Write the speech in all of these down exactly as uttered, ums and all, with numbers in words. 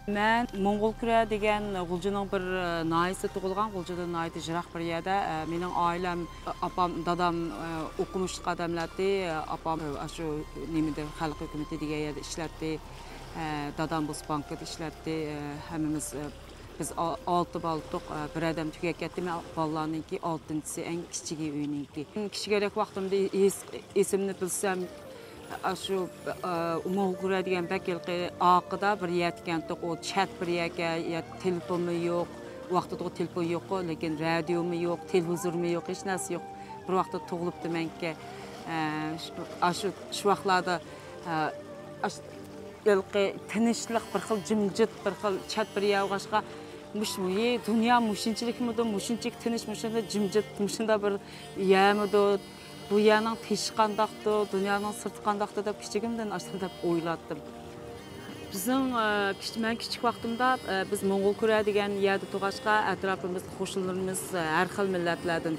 مەن موڭغۇلكۈرە دېگەن غۇلجىنىڭ بىر، ئە، ناھىيىسىدە تۇغۇلغان، غۇلجىدىن ناھايىتى يىراق بىر يەردە. ئە، مېنىڭ ئائىلەم، ئاپام، دادام، ئە، ئوقۇمۇشلۇق ئادەملەردى. ئاپام، ئە، ئاشۇ نېمىدە، خەلق ھۆكۈمىتى دېگەن يەردە ئىشلەتتى. ئە، دادام بولسا بانكىدا ئىشلەتتى. ئە، ھەممىمىز، ئە، بىز ئا-، ئالتە بالا ئىدۇق. ئە، بىر ئادەم تۈگەپ كەتتى. مەن بالىلارنىڭكى ئالتىنچىسى، ئەڭ كىچىكى ئۆينىڭكى. كىچىكرەك ۋاقتىمدا ئېس-، ئېسىمنى بىلسەم، ئاشۇ، ئە، موڭغۇلكۈرە دېگەن بەك ھېلىقى ئارقىدا بىر يەر ئىكەنتۇق، ئۇ چەت بىر يەرگە، يا تېلېفونمۇ يوق، ۋاقتىدا تېلېفون يوققۇ، لېكىن رادىيومۇ يوق، تېلېۋىزورمۇ يوق، ھېچ نەرسە يوق. بىر ۋاقىتتا تۇغۇلۇپتىمەنكى، ئە، شۇ، ئاشۇ، شۇ ۋاقىتلاردا، ئە، ئاش-، ھېلىقى تىنچلىق، بىر خىل جىمجىت، بىر خىل چەت بىر يەر بولغاچقا، مۇش-، مۇ-، دۇنيا مۇشۇنچىلىكمىدۇ، مۇشۇنچىلىك تىنچ، مۇشۇنداق جىمجىت، مۇشۇنداق بىر يەرمىدۇ؟ بۇ يەرنىڭ تېشى قانداقتۇ، دۇنيانىڭ سىرتى قانداقتۇ دەپ كىچىكىمدىن ئاشۇنداق دەپ ئويلايتتىم. بىزنىڭ، ئە، كىچ-، مەن كىچىك ۋاقتىمدا، ئە، بىز موڭغۇلكۈرە دېگەن يەردە تۇرغاچقا، ئەتراپىمىزدا قوشنىلىرىمىز، ئە، ھەر خىل مىللەتلەردىن،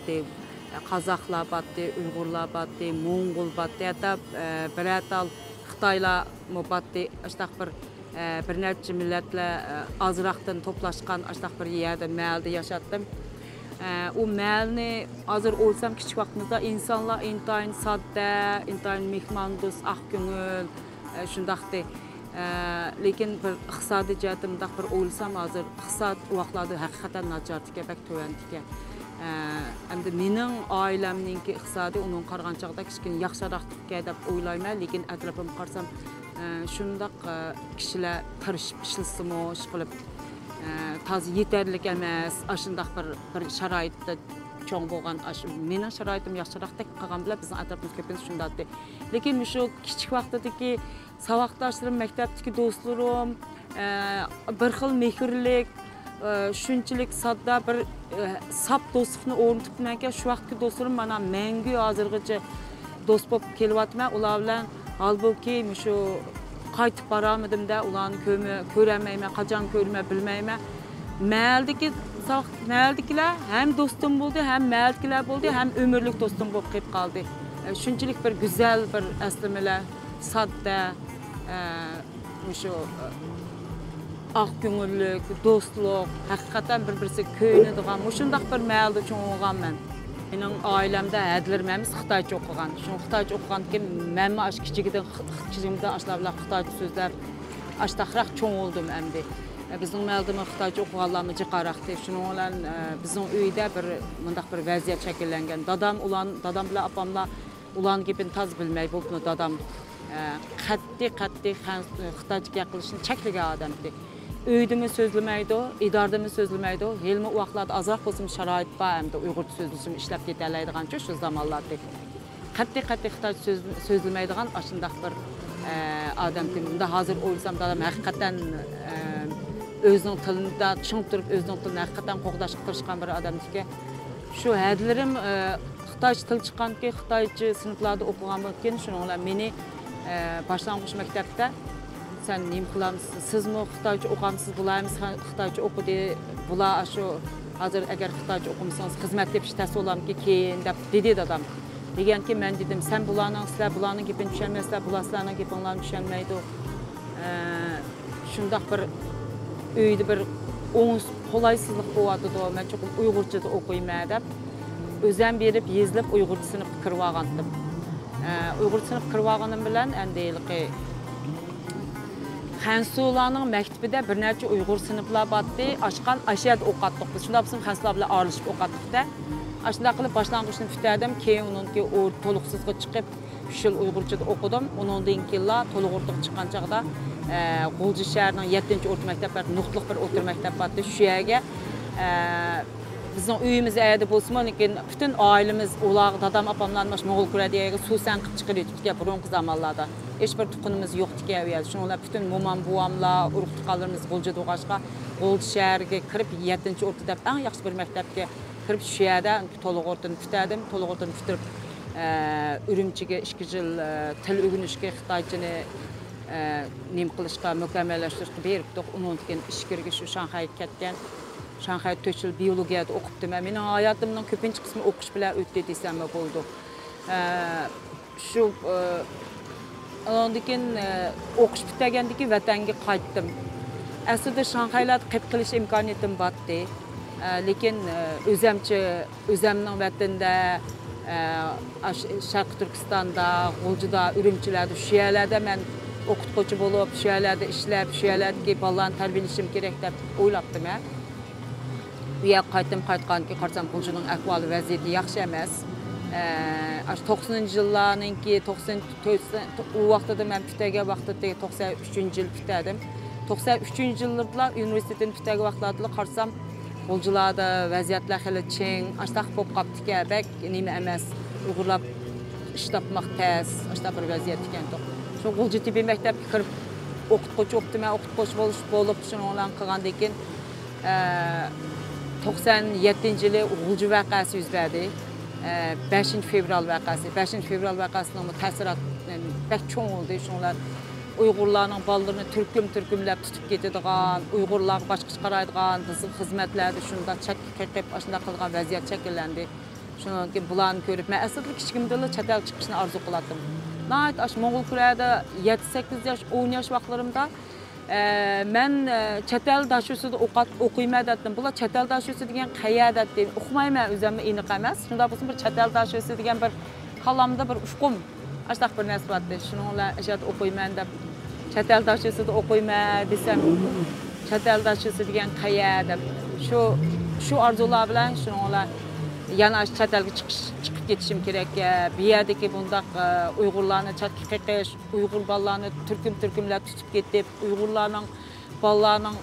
قازاقلار بارتتى، ئۇيغۇرلار بارتتى، موڭغۇل بارتتى، ھەتتا، ئە، بىرەر تال خىتايلارمۇ بارتتى. ئاشۇنداق بىر، ئە، بىر نەچچە مىللەتلەر، ئە، ئازراقتىن توپلاشقان ئاشۇنداق بىر يەردە، مەھەللىدە ياشاتتىم. ئە، ئۇ مەھەللىنى ھازىر ئويلىسام، كىچىك ۋاقتىمىزدا ئىنسانلار ئىنتايىن ساددە، ئىنتايىن مېھماندوست، ئاق كۆڭۈل، ئە، شۇنداقتى. ئە، لېكىن بىر ئىقتىسادىي جەھەتتىن مۇنداق بىر ئويلىسام، ھازىر ئىقتىساد ئۇ ۋاقىتلاردا ھەقىقەتەن ناچارتىكەن، بەك تۆۋەنتىكەن. ئە، ئەمدى مېنىڭ ئائىلەمنىڭكى ئىقتىسادى ئۇنىڭغا قارىغان چاغدا كىچىككىنە ياخشىراقتىكەن دەپ ئويلايمەن، لېكىن ئەتراپىمغا قارىسام، ئە، شۇنداق، ئە، كىشىلەر تىرىشىپ ئىشلىسىمۇ، ئىشقىلىپ، ئە، تازا يېتەرلىك ئەمەس، ئاشۇنداق بىر، بىر شارائىتتا چوڭ بولغان، ئاشۇ مېنىڭ شارائىتىم ياخشىراقتەك قالغان بىلەن بىزنىڭ ئەتراپىمىزدا كۆپىنچە شۇنداقتى. لېكىن مۇشۇ كىچىك ۋاقتىدىكى ساۋاقداشلىرىم، مەكتەپتىكى دوستلىرىم، ئە، بىر خىل مېھىرلىك، ئە، شۇنچىلىك ساددا بىر، ئە، ساپ دوستلۇقنى ئورنىتىپتىمەنكەن، شۇ ۋاقىتتىكى دوستلىرىم مانا مەڭگۈ ھازىرغىچە دوست بولۇپ كېلىۋاتىمەن. ئۇلار بىلەن ھالبۇكى، مۇشۇ قايتىپ بارالمىدىم-دە، ئۇلارنى كۆرمە-، كۆرەلمەيمەن، قاچان كۆرىمەن بىلمەيمەن. مەھەللىدىكى، مەھەللىدىكىلەر ھەم دوستۇم بولدى، ھەم مەھەللىدىكىلەر بولدى، ھەم ئۆمۈرلۈك دوستۇم بولۇپ قېلىپ قالدى. شۇنچىلىك بىر گۈزەل بىر ئەسلىمىلەر، ساددە، ئە، مۇشۇ، ئە، ئاق كۆڭۈللۈك، دوستلۇق، ھەقىقەتەن بىر-بىرسىگە كۆيۈنىدىغان، مۇشۇنداق بىر مەھەللىدە چوڭ بولغان مەن. مېنىڭ ئائىلەمدە ھەدىلىرىم ھەممىسى خىتايچە ئوقۇغان. شۇڭا خىتايچە ئوقۇغاندىكىن مەنمۇ ئاشۇ كىچىكىدىن، كىچىكىمدىن ئاشۇلار بىلەن خىتايچە سۆزلەپ، ئاشۇنداقراق چوڭ بولدۇم ئەمدى. بىزنىڭ مەھەللىدىمۇ خىتايچە ئوقۇغانلارمۇ جىقراقتى. شۇنىڭ بىلەن، بىزنىڭ ئۆيدە بىر مۇنداق بىر ۋەزىيەت شەكىللەنگەن. دادام ئۇلار، دادام بىلەن ئاپاملار ئۇلارنىڭ گېپىنى تازا بىلمەي بولۇپمۇ دادام، ئە، قەتئىي، قەتئىي خەن-، خىتايچە گەپ قىلىشنى چەكلىگەن ئادەمتى. ئۆيدىمۇ سۆزلىمەيدۇ، ئىدارىدىمۇ سۆزلىمەيدۇ. ھېلىمۇ ئۇ ۋاقىتلاردا ئازراق بولسىمۇ شارائىت بار ئەمدى ئۇيغۇرچە سۆزلىشىمۇ ئىشلەپ كېتەلەيدىغانچۇ شۇ زامانلاردى. قەتئىي، قەتئىي خىتايچە سۆز-، سۆزلىمەيدىغان ئاشۇنداق بىر، ئە، ئادەمتى. بۇندا ھازىر ئويلىسام دادام ھەقىقەتەن، ئە، ئۆزىنىڭ تىلىدا چىڭ تۇرۇپ، ئۆزىنىڭ تىلىنى ھەقىقەتەن قوغداشقا تىرىشقان بىر ئادەمتىكەن. شۇ ھەدىلىرىم، ئە، خىتايچە تىل چىققاندىكىن، خىتايچە سىنىپلاردا ئوقۇغاندىكىن، شۇنىڭ بىلەن مېنى، ئە، باشلانغۇچ مەكتەپتە، «سەن نېمە قىلامسىز؟ سىزمۇ خىتايچە ئوقامسىز؟ بۇلار ھەممىسى خىتايچە ئوقۇدى. بۇلار ئاشۇ ھازىر ئەگەر خىتايچە ئوقۇمىسىڭىز، خىزمەت تېپىش تەس بولامكى كېيىن؟» دەپ دېدى دادام. دېگەنكىن مەن دېدىم، «سەن بۇلارنىڭ، سىلەر بۇلارنىڭ گېپىنى چۈشەنمەيسىلەر، بۇلار سىلەرنىڭ گېپىڭلارنى چۈشەنمەيدۇ.» ئە، شۇنداق بىر ئۆيدە بىر ئوڭۇش، قولايسىزلىق بولۇۋاتىدۇ، مەن چوقۇم ئۇيغۇرچىدا ئوقۇيمەن دەپ، ئۆزەم بېرىپ يېزىلىپ ئۇيغۇرچە سىنىپقا كىرىۋالغانتىم. ئە، ئۇيغۇرچە سىنىپقا كىرىۋالغىنىم بىلەن ئەمدى ھېلىقى خەنسۇلارنىڭ مەكتىپىدە بىر نەچچە ئۇيغۇر سىنىپلار بارتتى، ئاچقان ئاشۇ يەردە ئوقۇتاتتۇق بىز. شۇنداق بولسىمۇ خەنسۇلار بىلەن ئارىلىشىپ ئوقۇتاتتۇق-دە. ئاشۇنداق قىلىپ باشلانغۇچنى پۈتتۈردۈم، كېيىن ئۇنىڭكى ئۇ تولۇقسىزغا چىقىپ، ئۈچ يىل ئۇيغۇرچىدا ئوقۇدۇم. ئۇنىڭدىن كېيىنلا تولۇق ئوتتۇرىغا چىققان چاغدا، ئە، غۇلجا شەھىرىنىڭ يەتتىنچى ئوتتۇرا مەكتەپ بار، نۇقتىلىق بىر ئوتتۇرا مەكتەپ بارتتى. شۇ يەرگە، ئە، بىزنىڭ ئۆيىمىز ئەيدە بولسىمۇ، لېكىن پۈتۈن ئائىلىمىز ئۇلارغا، دادام، ئاپاملارنى مانا شۇ موڭغۇلكۈرە دېگەن يەرگە سۇسەن قىلىپ چىقىرىۋېتىپتىكەن بۇرۇنقى زامانلاردا. ھېچبىر تۇغقىنىمىز يوقتىكەن ئۇ يەردە. شۇنىڭ بىلەن پۈتۈن مومام، بوۋاملار، ئۇرۇق-تۇغقانلىرىمىز غۇلجىدا بولغاچقا، غۇلجا شەھىرىگە كىرىپ، يەتتىنچى ئوتتۇرا دەپ ئەڭ ياخشى بىر مەكتەپكە كىرىپ، شۇ يەردە تولۇق ئوتتۇرىنى پۈتتۈردۈم. تولۇق ئوتتۇرىنى پۈتتۈرۈپ، ئە، ئۈرۈمچىگە ئىككى يىل، ئە، تىل ئۆگىنىشكە، خىتايچىنى، ئە، نېمە قىلىشقا، مۇكەممەللەشتۈرۈشكە بېرىپتۇق. ئۇنىڭدىن كېيىن ئىچكىرىگە شۇ شاڭخەيگە كەتكەن. شاڭخەيدە تۆت يىل بىيولوگىيەدە ئوقۇپتىمەن. مېنىڭ ھاياتىمنىڭ كۆپىنچە قىسمى ئوقۇش بىلەن ئۆتتى دېسەممۇ بولىدۇ. ئە، شۇ، ئە، ئۇنىڭدىن كېيىن، ئە، ئوقۇش پۈتتۈرگەندىن كېيىن ۋەتەنگە قايتتىم. ئەسلىدە شاڭخەيلەردە قېلىپ قېلىش ئىمكانىيىتىم بارتى. ئە، لېكىن، ئە، ئۆزەمچە، ئۆزەمنىڭ ۋەتىنىدە، ئە، ئاش-، شەرقىي تۈركىستاندا، غۇلجىدا، ئۈرۈمچىلەردە، شۇ يەرلەردە مەن ئوقۇتقۇچى بولۇپ، شۇ يەرلەردە ئىشلەپ، شۇ يەرلەردىكى بالىلارنى تەربىيەلىشىم كېرەك دەپ ئويلاپتىمەن. بۇ يەرگە قايتتىم، قايتقاندىن كېيىن قارىسام، غۇلجىنىڭ ئەھۋالى، ۋەزىيىتى ياخشى ئەمەس. ئە، ئاشۇ توقسىنىنچى يىللارنىڭكى، توقسان تۆت، ئۇ ۋاقتىدا مەن پۈتتۈرگەن ۋاقتىدا توقسان ئۈچىنچى يىل پۈتتۈردۈم. توقسان ئۈچىنچى يىللىرىدىلا ئۇنىۋېرسىتېتنى پۈتتۈرگەن ۋاقىتلاردىلا قارىسام، غۇلجىلاردا ۋەزىيەتلەر خېلى چىڭ، ئاشتاق بولۇپ قاپتىكەن، بەك نېمە ئەمەس، ئۇيغۇرلار ئىش تاپماق تەس، ئاشتاق بىر ۋەزىيەت ئىكەن. شۇ غۇلجا تېببىي مەكتەپكە كىرىپ ئوقۇتقۇچى بوپتىمەن، ئوقۇتقۇچى بولۇش، بولۇپ شۇنىڭ بىلەن قىلغاندىن كېيىن، ئە، توقسان يەتتىنچى يىلى غۇلجا ۋەقەسى يۈز بەردى. ئە، بەشىنچى فېۋرال ۋەقەسى. بەشىنچى فېۋرال ۋەقەسىنىڭ بۇ تەسىراتى بەك چوڭ بولدى. شۇڭلار ئۇيغۇرلارنىڭ بالىلىرىنى تۈركۈم-تۈركۈملەپ تۇتۇپ كېتىدىغان، ئۇيغۇرلارغا باشقىچە قارايدىغان، بىزنىڭ خىزمەتلەردە شۇنداق چەتكە قېقىپ، ئاشۇنداق قىلىدىغان ۋەزىيەت شەكىللەندى. شۇنىڭدىن كېيىن بۇلارنى كۆرۈپ، مەن ئەسلىدە كىچىكىمدىنلا چەت ئەلگە چىقىشنى ئارزۇ قىلاتتىم. ناھايىتى ئاشۇ موڭغۇل كۈرەدە يەتتە، سەككىز ياش، ئون ياش ۋاقىتلىرىمدا، ئە، مەن، ئە، چەت ئەل داشۆسىدە ئوقۇت-، ئوقۇيمەن دەتتىم. بۇلار چەت ئەل داشۆسى دېگەن قەيەر دەتتى. ئۇقمايمەن، ئۆزۈممۇ ئېنىق ئەمەس. شۇنداق بولسىمۇ بىر چەت ئەل داشۆسى دېگەن بىر كاللامدا بىر ئۇقۇم، ئاشۇنداق بىر نەرسە بارتتى. شۇنىڭ بىلەن ئىشەت ئوقۇيمەن دەپ، چەت ئەل داشۆسىدە ئوقۇيمەن دېسەم، چەت ئەل داشۆسى دېگەن قەيەر دەپ، شۇ، شۇ ئارزۇلار بىلەن شۇنىڭ بىلەن يەنە ئاشۇ چەت ئەلگە چىقىش، چىقىپ كېتىشىم كېرەك. بۇ يەردىكى بۇنداق، ئە، ئۇيغۇرلارنى چەتكە قېقىش، ئۇيغۇر بالىلارنى تۈركۈم-تۈركۈملەپ تۇتۇپ كېتىپ، ئۇيغۇرلارنىڭ، بالىلارنىڭ،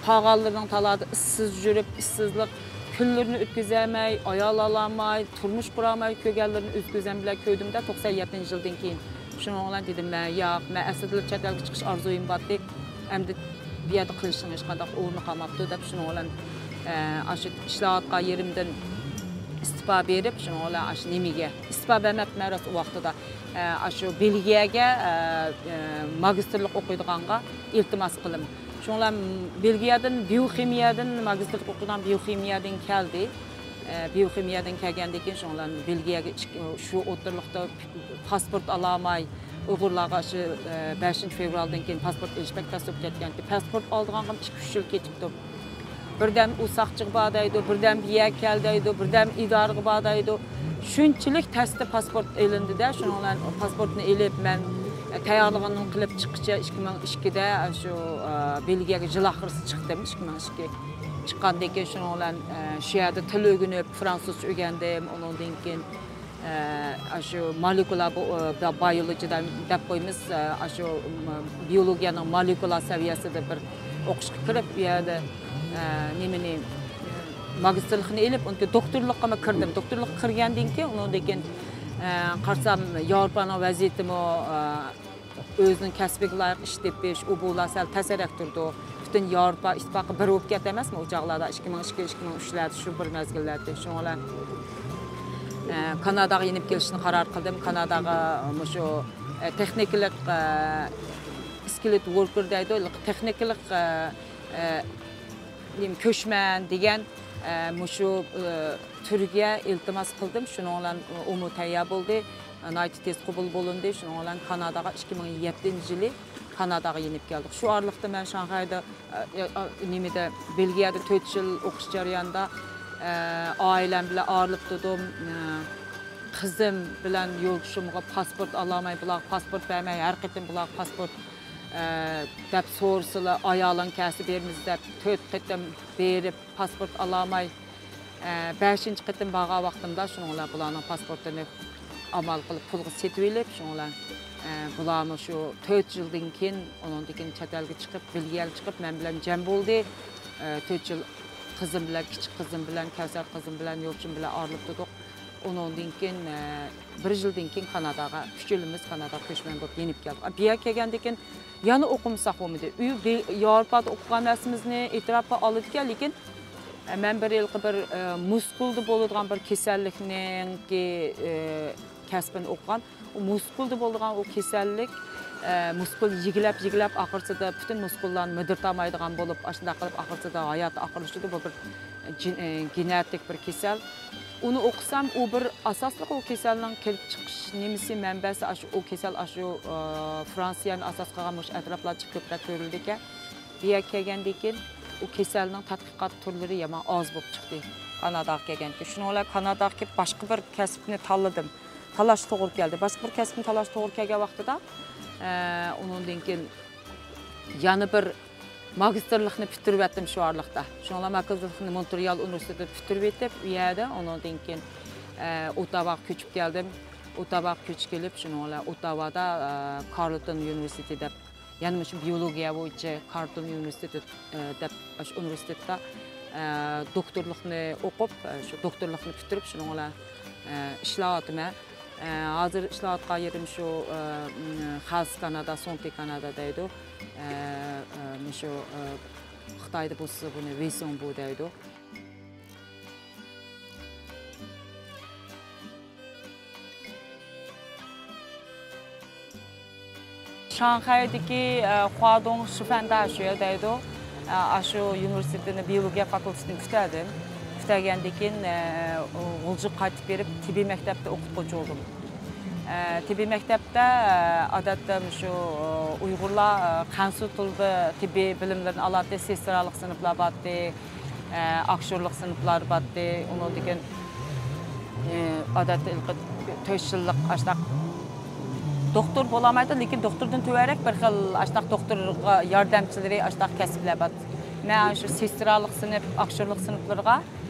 قالغانلىرىنىڭ تالادا ئىشسىز يۈرۈپ، ئىشسىزلىق كۈنلىرىنى ئۆتكۈزەلمەي، ئايال ئالالماي، تۇرمۇش قۇرالماي كۆرگەنلىرىنى ئۆز كۆزۈم بىلەن كۆردۈم-دە، توقسان يەتتىنچى يىلدىن كېيىن. شۇنىڭ بىلەن دېدىم، مەن ياق، مەن ئەسلىدىلا چەت ئەلگە چىقىش ئارزۇيۇم بارتى. ئەمدى بۇ يەردە قىلىشنىڭ ھېچقانداق ئورنى قالماپتۇ دەپ، شۇنىڭ بىلەن، ئە، ئاشۇ ئىشلەۋاتقان يېرىمدىن ئىستېپا بېرىپ، شۇنىڭ بىلەن ئاشۇ نېمىگە، ئىستېپا بەرمەپتىمەن راست ئۇ ۋاقتىدا. ئە، ئاشۇ بېلگىيەگە، ئە، ئە، ماگىستىرلىق ئوقۇيدىغانغا ئىلتىماس قىلدىم. شۇنىڭ بىلەن بېلگىيەدىن، بىيوخىمىيەدىن، ماگىستىرلىق ئوقۇيدىغان بىيوخىمىيەدىن كەلدى. ئە، بىيوخىمىيەدىن كەلگەندىن كېيىن شۇنىڭ بىلەن بېلگىيەگە ئىچ-، شۇ ئوتتۇرىلىقتا پاسپورت ئالالماي، ئۇيغۇرلارغا شۇ، ئە، بەشىنچى فېۋرالدىن كېيىن پاسپورت ئېلىش بەك تەس بولۇپ كەتكەنىكەن. پاسپورت ئالىدىغانغىمۇ ئىككى، ئۈچ يىل كېتىپتۇ. بىردەم ئۇ ساقچىغا بار دەيدۇ، بىردەم بۇ يەرگە كەل دەيدۇ، بىردەم ئىدارىگە بار دەيدۇ. شۇنچىلىك تەستە پاسپورت ئېلىندى-دە، شۇنىڭ بىلەن پاسپورتنى ئېلىپ، مەن تەييارلىقىمنى قىلىپ چىققىچە ئىككى مىڭ ئىككىدە شۇ، ئە، بېلگىيەگە ژىلاخرىسى چىقتىم، ئىككى مىڭ ئىككى. چىققاندىن كېيىن شۇنىڭ بىلەن، ئە، شۇ يەردە تىل ئۆگىنىپ، فرانسۇزچە ئۆگەندىم. ئۇنىڭدىن كېيىن، ئە، ئاشۇ مولېكۇلا بو-، ئە، بىيولوگىيە دەپ قويىمىز، ئە، ئاشۇ، م، بىيولوگىيەنىڭ مولېكۇلا سەۋىيەسىدە بىر ئوقۇشقا كىرىپ، ئۇ يەردە، ئە، نېمىنى، ماگىستىرلىقنى ئېلىپ، ئۇنىڭ كېيىن دوكتورلۇققىمۇ كىردىم. دوكتورلۇققا كىرگەندىن كېيىن، ئۇنىڭدىن كېيىن، ئە، قارىسام، ياۋروپانىڭ ۋەزىيىتىمۇ، ئە، ئۆزىنىڭ كەسپىگە لايىق ئىش تېپىش، ئۇ بۇلار سەل تەسرەك تۇرىدۇ. پۈتۈن ياۋروپا ئىتتىپاقى بىر بولۇپ كەتتى ئەمەسمۇ ئۇ چاغلاردا، ئىككى مىڭ ئىككى، ئىككى مىڭ ئۈچلەردە شۇ بىر مەزگىللەردە. شۇنىڭ بىلەن، ئە، كاناداغا يېنىپ كېلىشنى قارار قىلدىم. كاناداغا مۇشۇ، ئە، تېخنىكىلىق، ئە، سكىلد ۋوركېر دەيدۇ، تېخنىكىلىق، ئە، ئە، نېمە، كۆچمەن دېگەن، ئە، مۇشۇ، ئە، تۈرگە ئىلتىماس قىلدىم. شۇنىڭ بىلەن ئۇمۇ تەييار بولدى. ناھايىتى تېز قوبۇل بولۇندى. شۇنىڭ بىلەن كاناداغا ئىككى مىڭ يەتتىنچى يىلى كاناداغا يېنىپ كەلدۇق. شۇ ئارىلىقتا مەن شاڭخەيدە، ئە، ئە، نېمىدە، بېلگىيەدە تۆت يىل ئوقۇش جەريانىدا، ئە، ئائىلەم بىلەن ئايرىلىپ تۇردۇم. ئە، قىزىم بىلەن يولدىشىمغا پاسپورت ئالالماي، بۇلارغا پاسپورت بەرمەي، ھەر قېتىم بۇلارغا پاسپورت، ئە، دەپ سورىسىلا، ئايالىڭ كەلسە بېرىمىز دەپ تۆت قېتىم بېرىپ، پاسپورت ئالالماي، ئە، بەشىنچى قېتىم بارغان ۋاقتىمدا شۇنىڭ بىلەن بۇلارنىڭ پاسپورتىنى ئامال قىلىپ پۇلغا سېتىۋېلىپ، شۇنىڭ بىلەن، ئە، بۇلارمۇ شۇ تۆت يىلدىن كېيىن، ئۇنىڭدىن كېيىن چەت ئەلگە چىقىپ، بېلگىيەگە چىقىپ، مەن بىلەن جەم بولدى. ئە، تۆت يىل قىزىم بىلەن، كىچىك قىزىم بىلەن، كەۋسەر قىزىم بىلەن، يولدىشىم بىلەن ئايرىلىپ تۇردۇق. ئۇنىڭدىن كېيىن، ئە، بىر يىلدىن كېيىن كاناداغا، ئۈچ يىلىمىز كاناداغا كۆچمەن بولۇپ يېنىپ كەلدۇق. بۇ يەرگە كەلگەندىن كېيىن يەنە ئوقۇمىساق بولمىدى. ئۇ بې-، ياۋروپادا ئوقۇغان نەرسىمىزنى ئېتىراپقا ئالىدىكەن، لېكىن، ئە، مەن بىر ھېلىقى بىر، ئە، مۇسكۇلدا بولىدىغان بىر كېسەللىكنىڭكى، ئە، كەسپىنى ئوقۇغان. ئۇ مۇسكۇلدا بولىدىغان ئۇ كېسەللىك، ئە، مۇسكۇل يېگىلەپ، يېگىلەپ، ئاخىرسىدا پۈتۈن مۇسكۇللارنى مىدىرتالمايدىغان بولۇپ، ئاشۇنداق قىلىپ، ئاخىرسىدا ھاياتى ئاخىرلىشىدۇ. بۇ بىر جېن-، ئە، گېنېتىك بىر كېسەل. ئۇنى ئوقۇسام، ئۇ بىر ئاساسلىق ئۇ كېسەلنىڭ كېلىپ چىقىش نېمىسى، مەنبەسى ئاشۇ، ئۇ كېسەل ئاشۇ، ئە، فرانسىيەنى ئاساس قىلغان مۇشۇ ئەتراپلاردا كۆپرەك كۆرۈلىدىكەن. بۇ يەرگە كەلگەندىن كېيىن ئۇ كېسەلنىڭ تەتقىقات تۈرلىرى يامان ئاز بولۇپ چىقتى، كاناداغا كەلگەندىن كېيىن. شۇنىڭ بىلەن كاناداغا كېلىپ باشقا بىر كەسىپنى تاللىدىم. تاللاشقا توغرا كەلدى. باشقا بىر كەسىپنى تاللاشقا توغرا كەلگەن ۋاقتىدا، ئە، ئۇنىڭدىن كېيىن يەنە بىر ماگىستىرلىقنى پۈتتۈرۈۋەتتىم شۇ ئارىلىقتا. شۇنىڭ بىلەن ماگىستىرلىقنى مونترېئال ئۇنىۋېرسىتېتىدا پۈتتۈرۈۋېتىپ، ئۇ يەردە ئۇنىڭدىن كېيىن، ئە، ئوتاۋاغا كۆچۈپ كەلدىم. ئوتاۋاغا كۆچۈپ كېلىپ، شۇنىڭ بىلەن ئوتاۋادا، ئە، كارلتون ئۇنىۋېرسىتېتى دەپ، يەنە مۇشۇ بىيولوگىيە بويىچە كارلتون ئۇنىۋېرسىتېتى، ئە، دەپ، ئاشۇ ئۇنىۋېرسىتېتتا، ئە، دوكتورلۇقنى ئوقۇپ، ئە، شۇ دوكتورلۇقنى پۈتتۈرۈپ، شۇنىڭ بىلەن، ئە، ئىشلەۋاتىمەن. ئە، ھازىر ئىشلەۋاتقان يېرىم شۇ، ئە، م، خاس كانادا، سونتى كانادا دەيدۇ. ئە، ئە، مۇشۇ، ئە، خىتايدا بولسا بۇنى ۋېسۇڭبۇ دەيدۇ. شاڭخەيدىكى، ئە، خۇادۇڭ شىفەندا شۇ يەر دەيدۇ. ئە، ئاشۇ ئۇنىۋېرسىتېتنى، بىيولوگىيە فاكۇلتېتىنى پۈتتۈردۈم. پۈتتۈرگەندىن كېيىن، ئە، غۇلجىغا قايتىپ بېرىپ، تېببىي مەكتەپتە ئوقۇتقۇچى بولدۇم. ئە، تېببىي مەكتەپتە، ئە، ئادەتتە مۇشۇ، ئۇيغۇرلار، ئە، خەنزۇ تىلىدا تېببىي بىلىملىرىنى ئالاتتى، سېسترالىق سىنىپلار بارتتى، ئە، ئاكشۇرلۇق سىنىپلار بارتتى. ئۇنىڭدىن كېيىن، ئە، ئادەتتە ھېلىقى تۆت يىللىق ئاشتاق دوختۇر بولالمايدۇ، لېكىن دوختۇردىن تۆۋەنرەك بىر خىل ئاشتاق دوختۇرغا ياردەمچىلىرى ئاشتاق كەسىپلەر بارتتى. مەن شۇ سېسترالىق سىنىپ، ئاكشۇرلۇق سىنىپلىرىغا،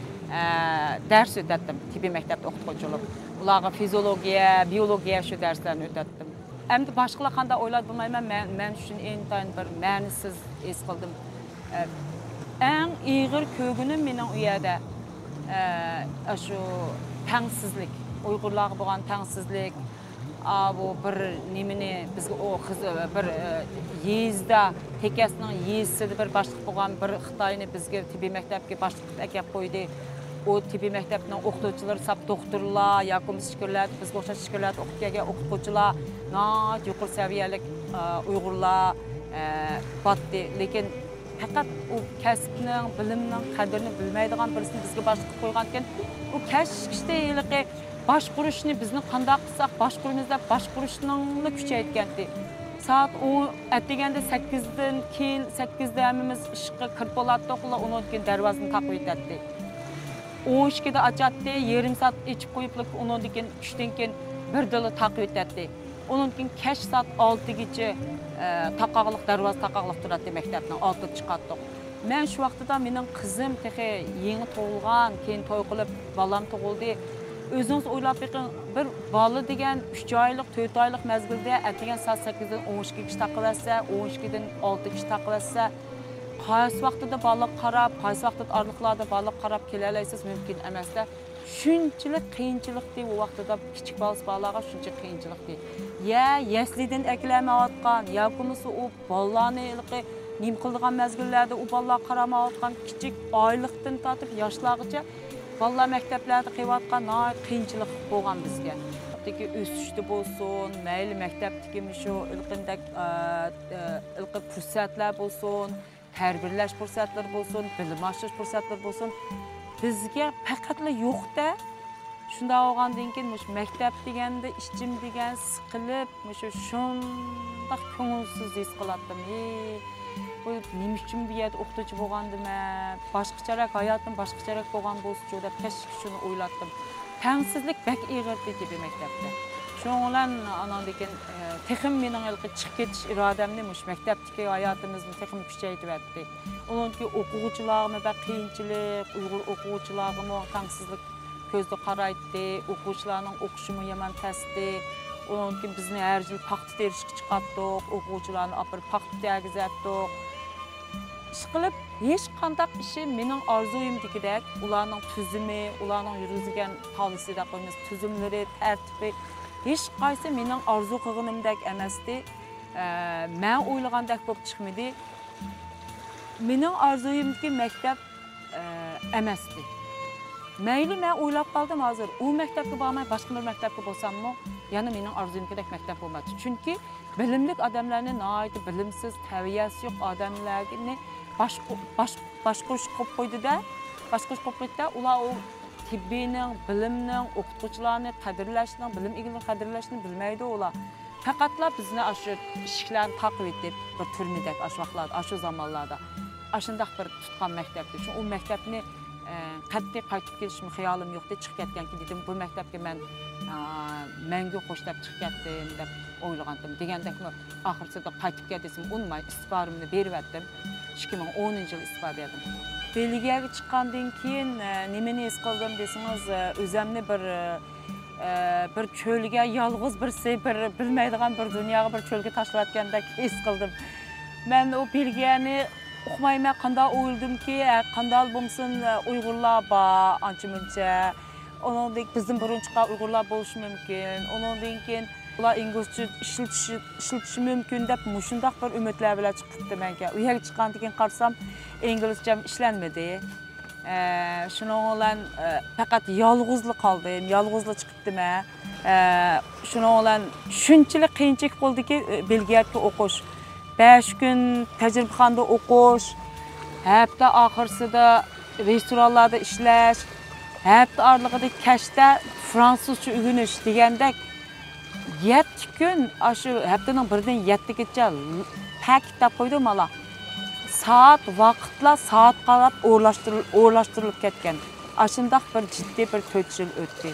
ئە، دەرس ئۆتەتتىم، تېببىي مەكتەپتە ئوقۇتقۇچى بولۇپ. ئۇلارغا فىزىولوگىيە، بىيولوگىيە شۇ دەرسلەرنى ئۆتەتتىم. ئەمدى باشقىلار قانداق ئويلايدۇ بىلمەيمەن، مەن، مەن شۇنى ئىنتايىن بىر مەنىسىز ھېس قىلدىم. ئە، ئەڭ ئېغىر كۆرگىنىم مېنىڭ ئۇ يەردە، ئە، ئاشۇ تەڭسىزلىك، ئۇيغۇرلارغا بولغان تەڭسىزلىك، ئاۋۇ بىر نېمىنى بىزگە ئۇ خىز-، بىر، ئە، يېزىدا، تېكەسنىڭ يېزىسىدا بىر باشلىق بولغان بىر خىتاينى بىزگە تېببىي مەكتەپكە باشلىق قىلىپ ئەكەپ قويدى. ئۇ تېببىي مەكتەپنىڭ ئوقۇتقۇچىلىرى ساپ دوختۇرلار ياكى بولمىسا ئىچكىرىلەردە، بىزگە ئوخشاش ئىچكىرىلەردە ئوقۇپ كەلگەن ئوقۇتقۇچىلار، ناھايىتى يۇقىرى سەۋىيەلىك، ئە، ئۇيغۇرلار، ئە، باتتى. لېكىن پەقەت ئۇ كەسىپنىڭ، بىلىمنىڭ قەدرىنى بىلمەيدىغان بىرسىنى بىزگە باشلىق قىلىپ قويغانىكەن، ئۇ كەچكىچە ھېلىقى باشقۇرۇشنى بىزنى قانداق قىلساق باشقۇرىمىز دەپ باشقۇرۇشنىڭلا كۈچەيتكەنتى. سائەت ئون، ئەتىگەندە سەككىزدىن كېيىن، سەككىزدە ھەممىمىز ئىشقا كىرىپ بولاتتۇق، ئۇلار ئۇنىڭدىن كېيىن دەرۋازىنى تاقىۋېتەتتى. ئون ئىككىدە ئاچاتتى، يېرىم سائەت ئېچىپ قويۇپلا، ئۇنىڭدىن كېيىن چۈشتىن كېيىن بىردىنلا تاقىۋېتەتتى. ئۇنىڭدىن كېيىن كەچ سائەت ئالتىگىچە، ئە، تاقاقلىق، دەرۋازا تاقاقلىق تۇراتتى مەكتەپنىڭ، ئالتىدا چىقاتتۇق. مەن شۇ ۋاقتىدا مېنىڭ قىزىم تېخى يېڭى تۇغۇلغان، كېيىن توي قىلىپ بالام تۇغۇلدى. ئۆزىڭىز ئويلاپ بېقىڭ، بىر بالا دېگەن ئۈچ ئايلىق، تۆت ئايلىق مەزگىلدە ئەتىگەن سائەت سەككىزدىن ئون ئىككىگىچە تاقىۋەتسە، ئون ئىككىدىن ئالتىگىچە تاقىۋەتسە، قايسى ۋاقتىدا بالىغا قاراپ، قايسى ۋاقتىدا ئارىلىقلاردا بالىغا قاراپ كېلەلەيسىز، مۇمكىن ئەمەستە. شۇنچىلىك قىيىنچىلىقتى ئۇ ۋاقتىدا، كىچىك بالىسى بالىلارغا شۇنچە قىيىنچىلىقتى. يا يەسلىدىن ئەكېلەلمەيۋاتقان، ياكى بولمىسا ئۇ بالىلارنى ھېلىقى نېمە قىلىدىغان مەزگىللەردە ئۇ بالىلارغا قارىمايۋاتقان كىچىك ئايلىقتىن تارتىپ ياشلارغىچە بالىلار مەكتەپلەردە قېلىۋاتقان ناھايىتى قىيىنچىلىق بولغان بىزگە. مەكتەپتىكى ئۆسۈشتە بولسۇن، مەيلى مەكتەپتىكى مۇشۇ ھېلىقىندەك، ئە، ئە، ھېلىقى پۇرسەتلەر بولسۇن، تەربىيەلەش پۇرسەتلىرى بولسۇن، بىلىم ئاشۇرۇش پۇرسەتلىرى بولسۇن، بىزگە پەقەتلا يوق-دە. شۇنداق بولغاندىن كېيىن مۇشۇ مەكتەپ دېگەندە ئىچىم دېگەن سىقىلىپ، مۇشۇ شۇنداق كۆڭۈلسىز ھېس قىلاتتىم. ھېي، بۇ نېمە ئۈچۈن بۇ يەردە ئوقۇتقۇچى بولغاندىمەن؟ باشقىچەرەك، ھاياتىم باشقىچەرەك بولغان بولسىچۇ دەپ كەچلىك شۇنى ئويلاتتىم. تەڭسىزلىك بەك ئېغىر تېببىي مەكتەپتە. شۇنىڭ بىلەن ئاناندىن كېيىن، ئە، تېخىمۇ مېنىڭ ھېلىقى چىقىپ كېتىش ئىرادەمنى مۇشۇ مەكتەپتىكى ھاياتىمىزنى تېخىمۇ كۈچەيتىۋەتتى. ئۇنىڭدىن كېيىن ئوقۇغۇچىلارغىمۇ بەك قىيىنچىلىق، ئۇيغۇر ئوقۇغۇچىلارغىمۇ تەڭسىزلىك كۆزدە قارايتتى، ئوقۇغۇچىلارنىڭ ئوقۇشىمۇ يامان تەستى. ئۇنىڭدىن كېيىن بىزنى ھەر يىل پاختا تېرىشقا چىقاتتۇق، ئوقۇغۇچىلارنى ئاپىرىپ پاختا تېرىگۈزەتتۇق. ئىشقىلىپ، ھېچقانداق ئىشى مېنىڭ ئارزۇيۇمدىكىدەك، ئۇلارنىڭ تۈزۈمى، ئۇلارنىڭ يۈرگۈزگەن پالىسى دەپ قويىمىز، تۈزۈملىرى، تەرتىپى، ھېچقايسى مېنىڭ ئارزۇ قىلغىنىمدەك ئەمەستى. ئە، مەن ئويلىغاندەك بولۇپ چىقمىدى. مېنىڭ ئارزۇيۇمدىكى مەكتەپ، ئە، ئەمەستى. مەيلى، مەن ئويلاپ قالدىم ھازىر، ئۇ مەكتەپكە بارماي، باشقا بىر مەكتەپكە بولساممۇ، يەنە مېنىڭ ئارزۇيۇمدىكىدەك مەكتەپ بولمايتتى. چۈنكى بىلىملىك ئادەملەرنى ناھايىتى بىلىمسىز، تەۋىيەسى يوق ئادەملەرنى باشقۇ-، باش-، باشقۇرۇش قىلىپ قويدى-دە، باشقۇرۇش قىلىپ قويدى-دە، ئۇلار ئۇ تېببىينىڭ، بىلىمنىڭ، ئوقۇتقۇچىلارنى قەدىرلەشنىڭ، بىلىم ئىگىلىرىنى قەدىرلەشنى بىلمەيدۇ ئۇلار. پەقەتلا بىزنى ئاشۇ ئىشىكلەرنى تاقىۋېتىپ، بىر تۈرمىدەك ئاشۇ ۋاقىتلاردا، ئاشۇ زامانلاردا ئاشۇنداق بىر تۇتقان مەكتەپتە. شۇ، ئۇ مەكتەپنى، ئە، قەتئىي قايتىپ كېلىشمۇ خىيالىم يوقتى. چىقىپ كەتكەنكىن دېدىم، بۇ مەكتەپكە مەن، ئا، مەڭگۈ خوش دەپ چىقىپ كەتتىم دەپ ئويلىغانتىم. دېگەندەكمۇ ئاخىرسىدا قايتىپ كەل دېسىم ئۇنىماي، ئىستىپارەمنى بېرىۋەتتىم. ئىككى مىڭ ئونىنچى يىل ئىستىپا بەردىم. بېلگىيەگە چىققاندىن كېيىن، ئە، نېمىنى ھېس قىلدىم دېسىڭىز، ئە، ئۆزەمنى بىر، ئە، بىر چۆلگە يالغۇز بىرسى، بىر بىلمەيدىغان بىر دۇنياغا، بىر چۆلگە تاشلىۋەتكەندەك ھېس قىلدىم. مەن ئۇ بېلگىيەنى ئۇقمايمەن، قانداق ئويلىدىمكى، ھە، قانداق بولمىسۇن، ئۇيغۇرلار بار، ئانچە مۇنچە. ئۇنىڭدىن بىزدىن بۇرۇن چىققان ئۇيغۇرلار بولۇشى مۇمكىن. ئۇنىڭدىن كېيىن ئۇلار ئىنگلىزچە ئىشلىتىشى، ئىشلىتىشى مۇمكىن دەپ مۇشۇنداق بىر ئۈمىدلەر بىلەن چىقىپتىمەنكەن. ئۇ يەرگە چىققاندىن كېيىن قارىسام، ئىنگلىزچەم ئىشلەنمىدى. ئە، شۇنىڭ بىلەن، ئە، پەقەت يالغۇزلا قالدىم، يالغۇزلا چىقىپتىمەن. ئە، شۇنىڭ بىلەن شۇنچىلىك قىيىنچىلىق بولدىكى، ئە، بېلگىيەدىكى ئوقۇش. بەش كۈن تەجرىبىخانىدا ئوقۇش، ھەپتە ئاخىرسىدا رېستورانلاردا ئىشلەش، ھەپتە ئارىلىقىدا كەچتە فرانسۇزچە ئۆگىنىش دېگەندەك، يەتتە كۈن، ئاشۇ ھەپتىنىڭ بىرىدىن يەتتىگىچە پەك دەپ قويدۇم، مانا. سائەت، ۋاقىتلار سائەتكە قاراپ ئورۇنلاشتۇرۇل-، ئورۇنلاشتۇرۇلۇپ كەتكەن. ئاشۇنداق بىر جىددىي بىر تۆت يىل ئۆتتى.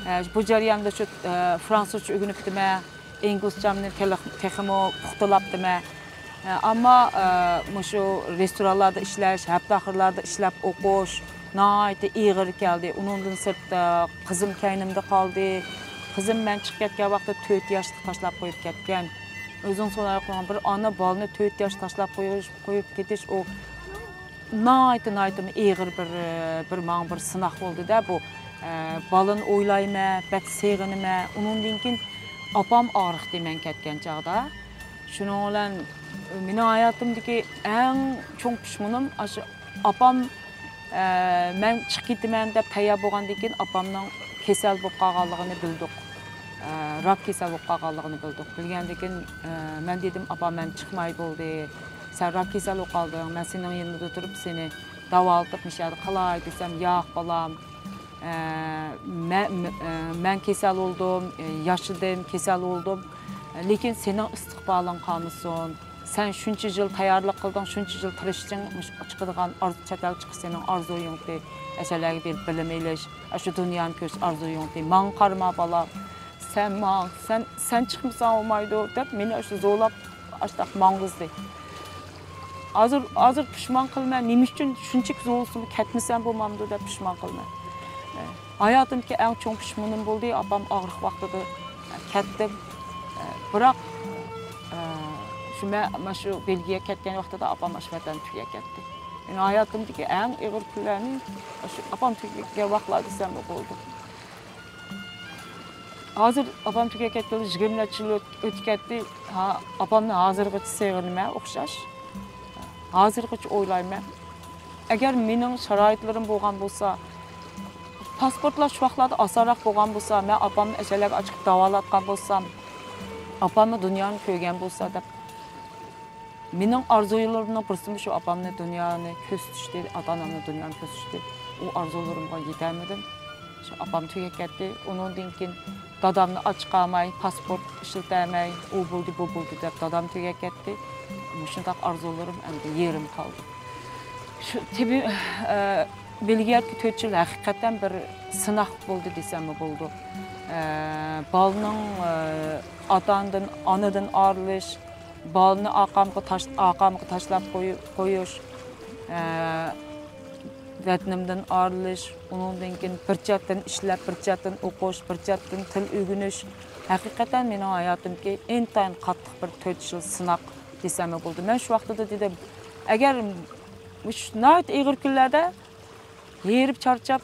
ئە، بۇ جەرياندا شۇ، ئە، فرانسۇزچە ئۆگىنىپتىمەن، ئىنگلىزچەمنى تېلېخ-، تېخىمۇ پۇختىلاپتىمەن. ئە، ئەمما، ئە، مۇشۇ رېستورانلاردا ئىشلەش، ھەپتە ئاخىرلاردا ئىشلەپ ئوقۇش ناھايىتى ئېغىر كەلدى. ئۇنىڭدىن سىرت، ئە، قىزىم كەينىمدە قالدى. قىزىم مەن چىقىپ كەتكەن ۋاقىتتا تۆت ياشتا تاشلاپ قويۇپ كەتكەن. ئۆزىڭىز سوراپ قويۇڭ، بىر ئانا بالىنى تۆت ياشتا تاشلاپ قويۇش، قويۇپ كېتىش، ئۇ ناھايىتى، ناھايىتى ئېغىر بىر، بىر ماڭا بىر سىناق بولدى-دە بۇ. ئە، بالىنى ئويلايمەن، بەك سېغىنىمەن. ئۇنىڭدىن كېيىن ئاپام ئاغرىقتى مەن كەتكەن چاغدا. شۇنىڭ بىلەن مېنىڭ ھاياتىمدىكى ئەڭ چوڭ پۇشمىنىم ئاشۇ ئاپام، ئە، مەن چىقىپ كېتىمەن دەپ تەييار بولغاندىن كېيىن ئاپامنىڭ كېسەل بولۇپ قالغانلىقىنى بىلدۇق. ئە، راك كېسەل بولۇپ قالغانلىقىنى بىلدۇق. بىلگەندىن كېيىن، ئە، مەن دېدىم، «ئاپا، مەن چىقماي بولدى. سەن راك كېسەل بولۇپ قالدىڭ. مەن سېنىڭ يېنىڭدا تۇرۇپ سېنى داۋالىتىپ مۇشۇ يەردە قالاي» دېسەم، «ياق، بالام. ئە، مەن، مە-، ئە، مەن كېسەل بولدۇم، ئە، ياشىدىم، كېسەل بولدۇم. لېكىن سېنىڭ ئىستىقبالىڭ قالمىسۇن. سەن شۇنچە يىل تەييارلىق قىلدىڭ، شۇنچە يىل تىرىشتىڭ، مۇشۇ چىقىدىغان ئارزۇ، چەت ئەلگە چىقىش سېنىڭ ئارزۇيۇڭتى، ئەشەلەرگە بېرىپ بىلىم ئېلىش، ئاشۇ دۇنيانى كۆرۈش ئارزۇيۇڭتى. ماڭا قارىما، بالام. سەن ماڭ، سەن، سەن چىقمىساڭ بولمايدۇ» دەپ مېنى ئاشۇ زورلاپ ئاشۇنداق ماڭغۇزدى. ھازىر، ھازىر پۇشمان قىلىمەن، نېمە ئۈچۈن شۇنچىلىك زورلىسىمۇ كەتمىسەم بولمامدۇ دەپ پۇشمان قىلىمەن. ھاياتىمدىكى ئەڭ چوڭ پۇشمىنىم بولدى، ئاپام ئاغرىق ۋاقتىدا كەتتىم. بىراق، شۇ مەن، مەن شۇ بېلگىيەگە كەتكەن ۋاقتىدا ئاپام ئاشۇ ۋەتەندە تۈگەپ كەتتى. مېنىڭ ھاياتىمدىكى ئەڭ ئېغىر كۈنلەرنى شۇ ئاپام تۈگەپ كەتكەن ۋاقىتلار دېسەممۇ بولىدۇ. ھازىر ئاپام تۈگەپ كەتكىلى يىگىرمە نەچچە يىل ئۆت-، ئۆتۈپ كەتتى. ھا، ئاپامنى ھازىرغىچە سېغىنىمەن ئوخشاش. ھازىرغىچە ئويلايمەن. ئەگەر مېنىڭ شارائىتلىرىم بولغان بولسا، پاسپورتلار شۇ ۋاقىتلاردا ئاسانراق بولغان بولسا، مەن ئاپامنى ئەشەلەرگە ئاچىقىپ داۋالاتقان بولسام، ئاپاممۇ دۇنيانى كۆرگەن بولسا دەپ. مېنىڭ ئارزۇلىرىمنىڭ بىرسىمۇ شۇ ئاپامنى دۇنيانى كۆرسىتىشتى، ئاتا-ئانامنى دۇنيانى كۆرسىتىشتى. ئۇ ئارزۇلىرىمغا يېتەلمىدىم. شۇ ئاپام تۈگەپ كەتتى. ئۇنىڭدىن كېيىن دادامنى ئاچ قالماي، پاسپورت ئىشلىتەلمەي، ئۇ بولدى، بۇ بولدى دەپ دادام تۈگەپ كەتتى. مۇشۇنداق ئارزۇلىرىم ئەمدى يېرىم قالدى. شۇ تېببىي، ئە، بېلگىيەدىكى تۆت يىل ھەقىقەتەن بىر سىناق بولدى دېسەممۇ بولىدۇ. ئە، بالىنىڭ، ئە، ئاتا-ئانىدىن، ئانىدىن ئايرىلىش، بالىنى ئاقامغا تاش-، ئاقامغا تاشلاپ قوي-، قويۇش، ئە، ۋەتىنىمدىن ئايرىلىش، ئۇنىڭدىن كېيىن بىر چەتتىن ئىشلەپ، بىر چەتتىن ئوقۇش، بىر چەتتىن تىل ئۆگىنىش. ھەقىقەتەن مېنىڭ ھاياتىمدىكى ئىنتايىن قاتتىق بىر تۆت يىل سىناق دېسەممۇ بولىدۇ. مەن شۇ ۋاقتىدا دېدىم، ئەگەر مۇشۇ ناھايىتى ئېغىر كۈنلەردە ھېرىپ چارچاپ،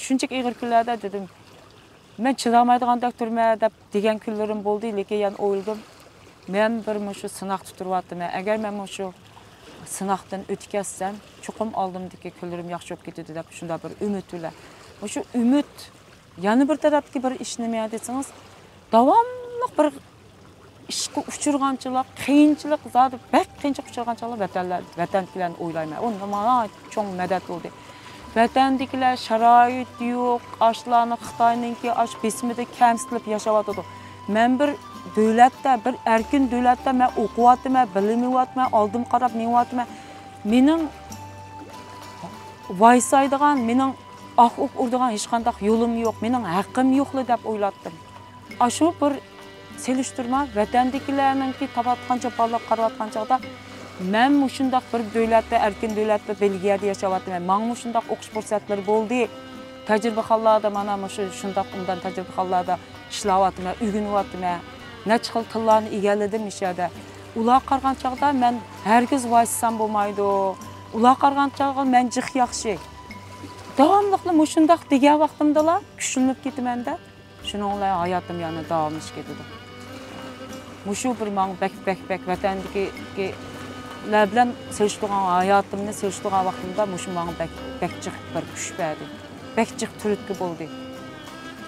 شۇنچىلىك ئېغىر كۈنلەردە دېدىم، مەن چىدالمايدىغاندەك تۇرىمەن دەپ دېگەن كۈنلىرىم بولدى، لېكىن يەنە ئويلىدىم، مەن بىر مۇشۇ سىناقتا تۇرۇۋاتىمەن. ئەگەر مەن مۇشۇ سىناقتىن ئۆتۈپ كەتسەم، چوقۇم ئالدىمدىكى كۈنلىرىم ياخشى بولۇپ كېتىدۇ دەپ شۇنداق بىر ئۈمىد بىلەن. مۇشۇ ئۈمىد يەنە بىر تەرەپتىكى بىر ئىش نېمە دېسىڭىز، داۋاملىق بىر ئىشقا ئۇچرىغانچىلىق، قىيىنچىلىق، زادى بەك قىيىنچىلىق ئۇچرىغانچىلىق ۋەتەنلەر، ۋەتەندىكىلەرنى ئويلايمەن. ئۇ ناھايىتى چوڭ مەدەت بولدى. ۋەتەندىكىلەر شارائىتى يوق، ئاشۇلارنى خىتاينىڭكى ئاشۇ بېسىمىدا كەمسىتىلىپ ياشاۋاتىدۇ. مەن بىر دۆلەتتە، بىر ئەركىن دۆلەتتە مەن ئوقۇۋاتىمەن، بىلىم ئېلىۋاتىمەن، ئالدىمغا قاراپ مېڭىۋاتىمەن. مېنىڭ ۋايسايدىغان، مېنىڭ ئاھ ئۇھ ئۇرىدىغان ھېچقانداق يولۇم يوق، مېنىڭ ھەققىم يوقلا دەپ ئويلاپتىم. ئاشۇ بىر سېلىشتۇرما، ۋەتەندىكىلەرنىڭكى تارتىۋاتقان جاپالارغا قارىۋاتقان چاغدا، مەن مۇشۇنداق بىر دۆلەتتە، ئەركىن دۆلەتتە، بېلگىيەدە ياشاۋاتىمەن. ماڭا مۇشۇنداق ئوقۇش پۇرسەتلىرى بولدى. تەجرىبىخانىلاردا، مانا مۇشۇ شۇنداق ئوبدان تەجرىبىخانىلاردا ئىشلەۋاتىمەن، ئۆگىنىۋاتىمەن. نەچچە خىل تىللارنى ئىگىلىدىم مۇشۇ يەردە. ئۇلارغا قارىغان چاغدا مەن ھەرگىز ۋايسىسام بولمايدۇ. ئۇلارغا قارىغان چاغدا مەن جىق ياخشى. داۋاملىقلا مۇشۇنداق دېگەن ۋاقتىمدىلا كۈچلىنىپ كېتىمەن-دە. شۇنىڭ بىلەن ھاياتىم يەنە داۋاملىشىپ كېتىدۇ. مۇشۇ بىر ماڭا بەك، بەك، بەك ۋەتەندىكىلەر بىلەن سېلىشتۇرغان، ھاياتىمنى سېلىشتۇرغان ۋاقتىمدا مۇشۇ ماڭا بەك، بەك جىق بىر كۈچ بەردى. بەك جىق تۈرتكە بولدى.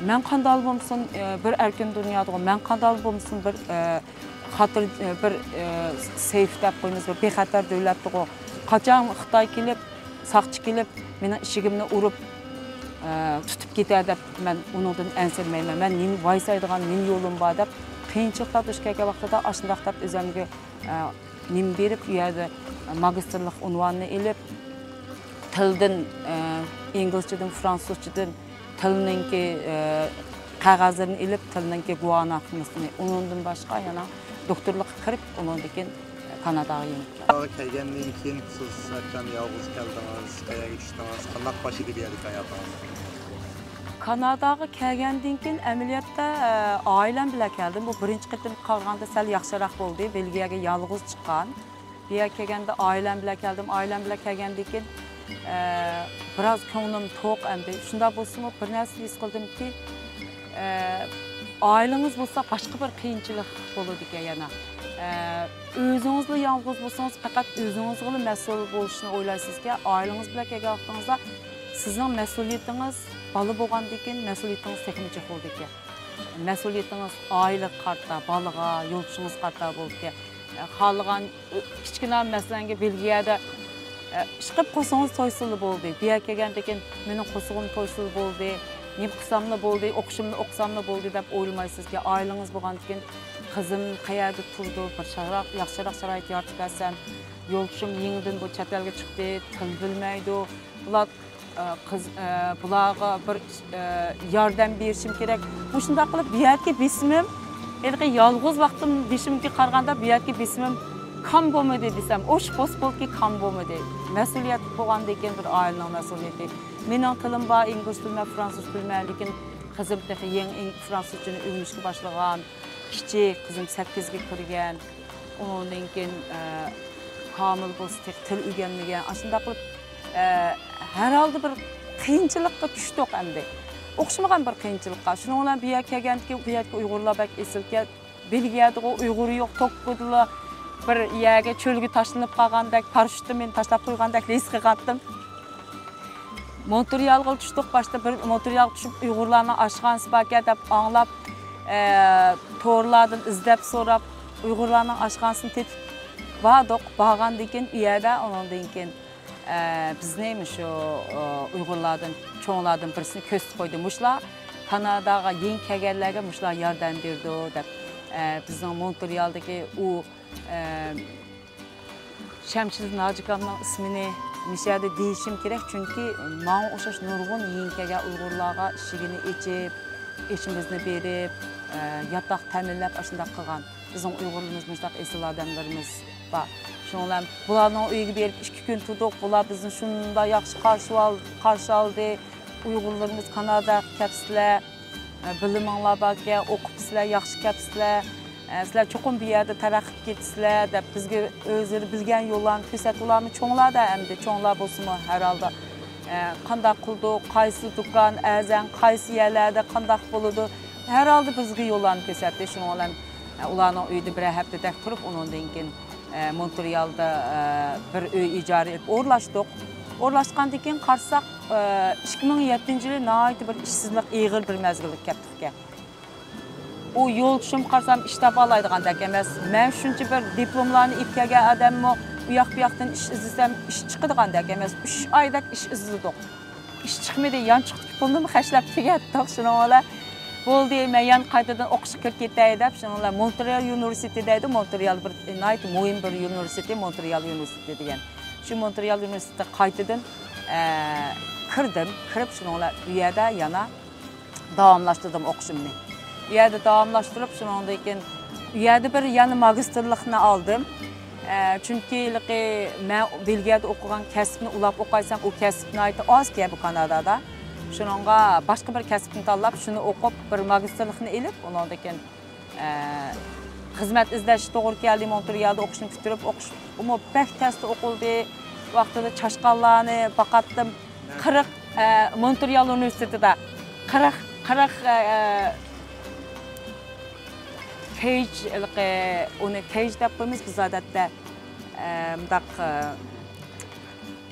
مەن قانداق بولمىسۇن، ئە، بىر ئەركىن دۇنيادا، مەن قانداق بولمىسۇن بىر، ئە، خاتىر، ئە، بىر، ئە، سەيف دەپ قويىمىز، بىر بىخەتەر دۆلەتتىغۇ. قاچان خىتاي كېلىپ، ساقچى كېلىپ، مېنىڭ ئىشىكىمنى ئۇرۇپ، ئە، تۇتۇپ كېتەر دەپ مەن ئۇنىڭدىن ئەنسىرىمەيمەن. مەن نېمە ۋايسايدىغان نېمە يولۇم بار دەپ قىيىنچىلىقلار دۇچ كەلگەن ۋاقتىدا ئاشۇنداق دەپ ئۆزۈمگە، ئە، نېمە بېرىپ، ئۇ يەردە ماگىستىرلىق ئۇنۋانىنى ئېلىپ، تىلدىن، ئە، ئىنگلىزچىدىن، فرانسۇزچىدىن تىلنىڭكى، ئە، قەغەزلىرىنى ئېلىپ، تىلنىڭكى گۇۋاھنامىسىنى، ئۇنىڭدىن باشقا يەنە دوكتورلۇققا كىرىپ، ئۇنىڭدىن كېيىن كاناداغا يېڭىپ كەلدىم. كاناداغا كەلگەندىن كېيىن سىز ھەقىقەتەن يالغۇز كەلدىڭىز، قەيەرگە چىقتىڭىز، قانداق باشلىدى بۇ يەردىكى ھاياتىڭىز؟ كاناداغا كەلگەندىن كېيىن ئەمەلىيەتتە، ئە، ئائىلەم بىلەن كەلدىم. بۇ بىرىنچى قېتىم قارىغاندا سەل ياخشىراق بولدى. بېلگىيەگە يالغۇز چىققان. بۇ يەرگە كەلگەندە ئائىلەم بىلەن كەلدىم. ئائىلەم بىلەن كەلگەندىن كېيىن، ئە، بىراز كۆڭلۈم توق ئەمدى. شۇنداق بولسىمۇ، بىر نەرسىنى ھېس قىلدىمكى، ئە، ئائىلىڭىز بولسا باشقا بىر قىيىنچىلىق بولىدىكەن يەنە. ئە، ئۆزىڭىزلا يالغۇز بولسىڭىز، پەقەت ئۆزىڭىزغىلا مەسئۇل بولۇشنى ئويلايسىزكەن. ئائىلىڭىز بىلەن كەلگەن ۋاقتىڭىزدا سىزنىڭ مەسئۇلىيىتىڭىز، بالا بولغاندىن كېيىن مەسئۇلىيىتىڭىز تېخىمۇ جىق بولىدىكەن. مەسئۇلىيىتىڭىز ئائىلىگە قارىتا، بالىغا، يولدىشىڭىزغا قارىتا بولىدىكەن. خالىغان، كىچىككىنە مەسىلەنگە بېلگىيەدە، ئىشقىلىپ قورسىقىڭىز تويسىلا بولدى. بۇ يەرگە كەلگەندىن كېيىن مېنىڭ قورسىقىم تويسىلا بولدى، نېمە قىلساملا بولدى، ئوقۇشۇمنى ئوقۇساملا بولدى دەپ ئويلىمايسىزكەن. ئائىلىڭىز بولغاندىن كېيىن قىزىم قەيەردە تۇرىدۇ، بىر شاراق-، ياخشىراق شارائىت يارىتىپ بەرسەم، يولدىشىم يېڭىدىن بۇ چەت ئەلگە چىقتى، تىل بىلمەيدۇ. بۇلار ئە، قىز، ئە، بۇلارغا بىر، ئە، ياردەم بېرىشىم كېرەك. مۇشۇنداق قىلىپ، بۇ يەردىكى بېسىمىم، ھېلىقى يالغۇز ۋاقتىم بېشىمدىكى قارىغاندا، بۇ يەردىكى بېسىمىم كام بولمىدى دېسەم، ئوشۇق بولسا بولدىكى، كام بولمىدى. مەسئۇلىيەت بولغاندىن كېيىن، بىر ئائىلىنىڭ مەسئۇلىيىتى. مېنىڭ تىلىم بار، ئىنگلىز تىلى بىلمەن، فرانسۇز تىلى بىلمەن، لېكىن قىزىم تېخى يېڭى ئىن-، فرانسۇزچىنى ئۆگىنىشكە باشلىغان. كىچىك قىزىم سەككىزگە كىرگەن، ئۇنىڭدىن كېيىن، ئە، كامىل بولسا تېخى تىل ئۆگەنمىگەن. ئاشۇنداق قىلىپ، ئە، ھەر ھالدا بىر قىيىنچىلىققا چۈشتۇق ئەمدى. ئوخشىمىغان بىر قىيىنچىلىققا. شۇنىڭ بىلەن بۇ يەرگە كەلگەندىن كېيىن، بۇ يەردىكى ئۇيغۇرلار بەك ئېسىلكەن. بېلگىيەدىغۇ ئۇيغۇر يوق، توككىدىلا بىر يەرگە، چۆلگە تاشلىنىپ قالغاندەك، پاراشوتتا مېنى تاشلاپ قويغاندەكلا ھېس قىلغانتىم. مونترېئالغا چۈشتۇق. باشتا بىر مونترېئالغا چۈشۈپ، ئۇيغۇرلارنىڭ ئاشخانىسى باركەن دەپ ئاڭلاپ، ئە، تورلاردىن ئىزدەپ سوراپ، ئۇيغۇرلارنىڭ ئاشخانىسىنى تېپىپ باردۇق. بارغاندىن كېيىن، ئۇ يەردە ئۇنىڭدىن كېيىن، ئە، بىزنى مۇشۇ، ئە، ئۇيغۇرلاردىن، چوڭلاردىن بىرسىنى كۆرسىتىپ قويدى. مۇشۇلار كاناداغا يېڭى كەلگەنلەرگە مۇشۇلار ياردەم بېرىدۇ دەپ، ئە، بىزنىڭ مونترېئالدىكى ئۇ، ئە، شەمشىدىن ھاجىكامنىڭ ئىسمىنى مىشەدە دېيىشىم كېرەك، چۈنكى ماڭا ئوخشاش نۇرغۇن يېڭى كەلگەن ئۇيغۇرلارغا ئىشىكىنى ئېچىپ، ئېشىمىزنى بېرىپ، ئە، ياتاق تەمىنلەپ، ئاشۇنداق قىلغان. بىزنىڭ ئۇيغۇرلىرىمىز مۇشۇنداق ئېسىل ئادەملىرىمىز بار. شۇنىڭ بىلەن بۇلارنىڭ ئۆيىگە بېرىپ ئىككى كۈن تۇردۇق. بۇلار بىزنى شۇنداق ياخشى قارشى ئال-، قارشى ئالدى. ئۇيغۇرلىرىمىز كاناداغا كەپسىلەر. ئە، بىلىمىڭلار باركەن، ئوقۇپسىلەر، ياخشى كەپسىلەر. ئە، سىلەر چوقۇم بۇ يەردە تەرەققىي قىلىپ كېتىسىلەر دەپ بىزگە ئۆزلىرى بىلگەن يوللارنى كۆرسەتتى. ئۇلارمۇ چوڭلار-دە ئەمدى، چوڭلار بولسىمۇ ھەر ھالدا، ئە، قانداق قىلىدۇ، قايسى دۇكان ئەرزان، قايسى يەرلەردە قانداق بولىدۇ، ھەر ھالدا بىزگە يوللارنى كۆرسەتتى. شۇنىڭ بىلەن، ئە، ئۇلارنىڭ ئۆيىدە بىرەر ھەپتىدەك تۇرۇپ، ئۇنىڭدىن كېيىن ئە، مونترېئالدا، ئە، بىر ئۆي ئىجارە ئېلىپ ئورۇنلاشتۇق. ئورۇنلاشقاندىن كېيىن قارىساق، ئە، ئىككى مىڭ يەتتىنچى يىلى ناھايىتى بىر ئىشسىزلىق، ئېغىر بىر مەزگىلگە كەپتۇقكەن. ئۇ يولدىشىم قارىسام ئىش تاپالايدىغاندەك ئەمەس. مەن شۇنچە بىر دىپلوملارنى ئېلىپ كەلگەن ئادەممۇ ئۇ ياق بۇ ياقتىن ئىش ئىزدىسەم ئىش چىقىدىغاندەك ئەمەس. ئۈچ ئايدەك ئىش ئىزدىدۇق. ئىش چىقمىدى، يانچۇقتىكى پۇلنىمۇ خەجلەپ تۈگەتتۇق. شۇنىڭ بىلەن بولدى، مەن يەنە قايتىدىن ئوقۇشقا كىرىپ كېتەي دەپ، شۇنىڭ بىلەن مونترېئال ئۇنىۋېرسىتېتى دەيدۇ، مونترېئال بىر ناھايىتى مۇھىم بىر ئۇنىۋېرسىتېت، مونترېئال ئۇنىۋېرسىتېتى دېگەن. شۇ مونترېئال ئۇنىۋېرسىتېتىغا قايتىدىن، ئە، كىردىم. كىرىپ، شۇنىڭ بىلەن ئۇ يەردە يەنە داۋاملاشتۇردۇم ئوقۇشۇمنى. ئۇ يەردە داۋاملاشتۇرۇپ، شۇنىڭدىن كېيىن ئۇ يەردە بىر يەنە ماگىستىرلىقنى ئالدىم. ئە، چۈنكى ھېلىقى مەن بېلگىيەدە ئوقۇغان كەسىپنى ئۇلاپ ئوقايسام، ئۇ كەسىپ ناھايىتى ئاز كەن بۇ كانادادا. شۇنىڭغا باشقا بىر كەسىپنى تاللاپ، شۇنى ئوقۇپ، بىر ماگىستىرلىقنى ئېلىپ، ئۇنىڭدىن كېيىن، ئە، خىزمەت ئىزدەش توغرا كەلدى. مونترېئالدا ئوقۇشنى پۈتتۈرۈپ، ئوقۇش ئۇمۇ بەك تەستە ئوقۇلدى. ۋاقتىدا چاشقانلارنى باقاتتىم. قىرىق، ئە، مونترېئال ئۇنىۋېرسىتېتىدا قىرىق، قىرىق، ئە، كېيج، ھېلىقى، ئۇنى كېيج دەپ قويىمىز بىز ئادەتتە. ئە، مۇنداق، ئە،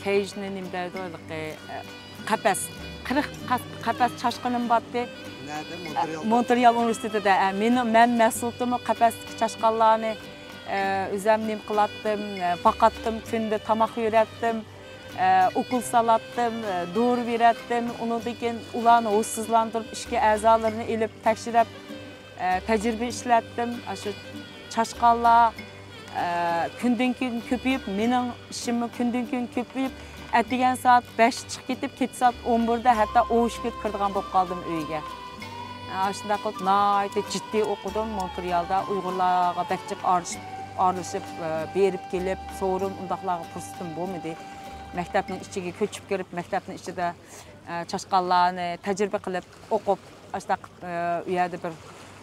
كېيجنى نېمە دەيدۇ، ھېلىقى، ئە، قەپەس. قىرىق قەپ-، قەپەس چاشقىنىم بارتى. نەدە؟ مونترېئالدا؟ مونترېئال ئۇنىۋېرسىتېتىدا. ئە، مېنىڭ، مەن مەسئۇلتۇمۇ قەپەستىكى چاشقانلارنى، ئە، ئۆزەم نېمە قىلاتتىم، ئە، باقاتتىم، كۈندە تاماق بېرەتتىم. ئە، ئوكۇل سالاتتىم، ئە، دورا بېرەتتىم. ئۇنىڭدىن كېيىن ئۇلارنى ھوشسىزلاندۇرۇپ، ئىچكى ئەزالىرىنى ئېلىپ تەكشۈرۈپ، ئە، تەجرىبە ئىشلەتتىم. ئاشۇ چاشقانلار، ئە، كۈندىن كۈن كۆپىيىپ، مېنىڭ ئىشىممۇ كۈندىن كۈن كۆپىيىپ، ئەتىگەن سائەت بەشتە چىقىپ كېتىپ، كېچە سائەت ئون بىردە، ھەتتا ئون ئىككىدە كىرىدىغان بولۇپ قالدىم ئۆيگە. ئە، ئاشۇنداق قىلىپ ناھايىتى جىددىي ئوقۇدۇم. مونترېئالدا ئۇيغۇرلارغا بەك جىق ئارىلىشىپ، ئارىلىشىپ، ئە، بېرىپ كېلىپ، سورۇن ئۇنداقلارغا پۇرسىتىم بولمىدى. مەكتەپنىڭ ئىچىگە كۆچۈپ كىرىپ، مەكتەپنىڭ ئىچىدە، ئە، چاشقانلارنى تەجرىبە قىلىپ ئوقۇپ، ئاشۇنداق، ئە، ئۇ يەردە بىر،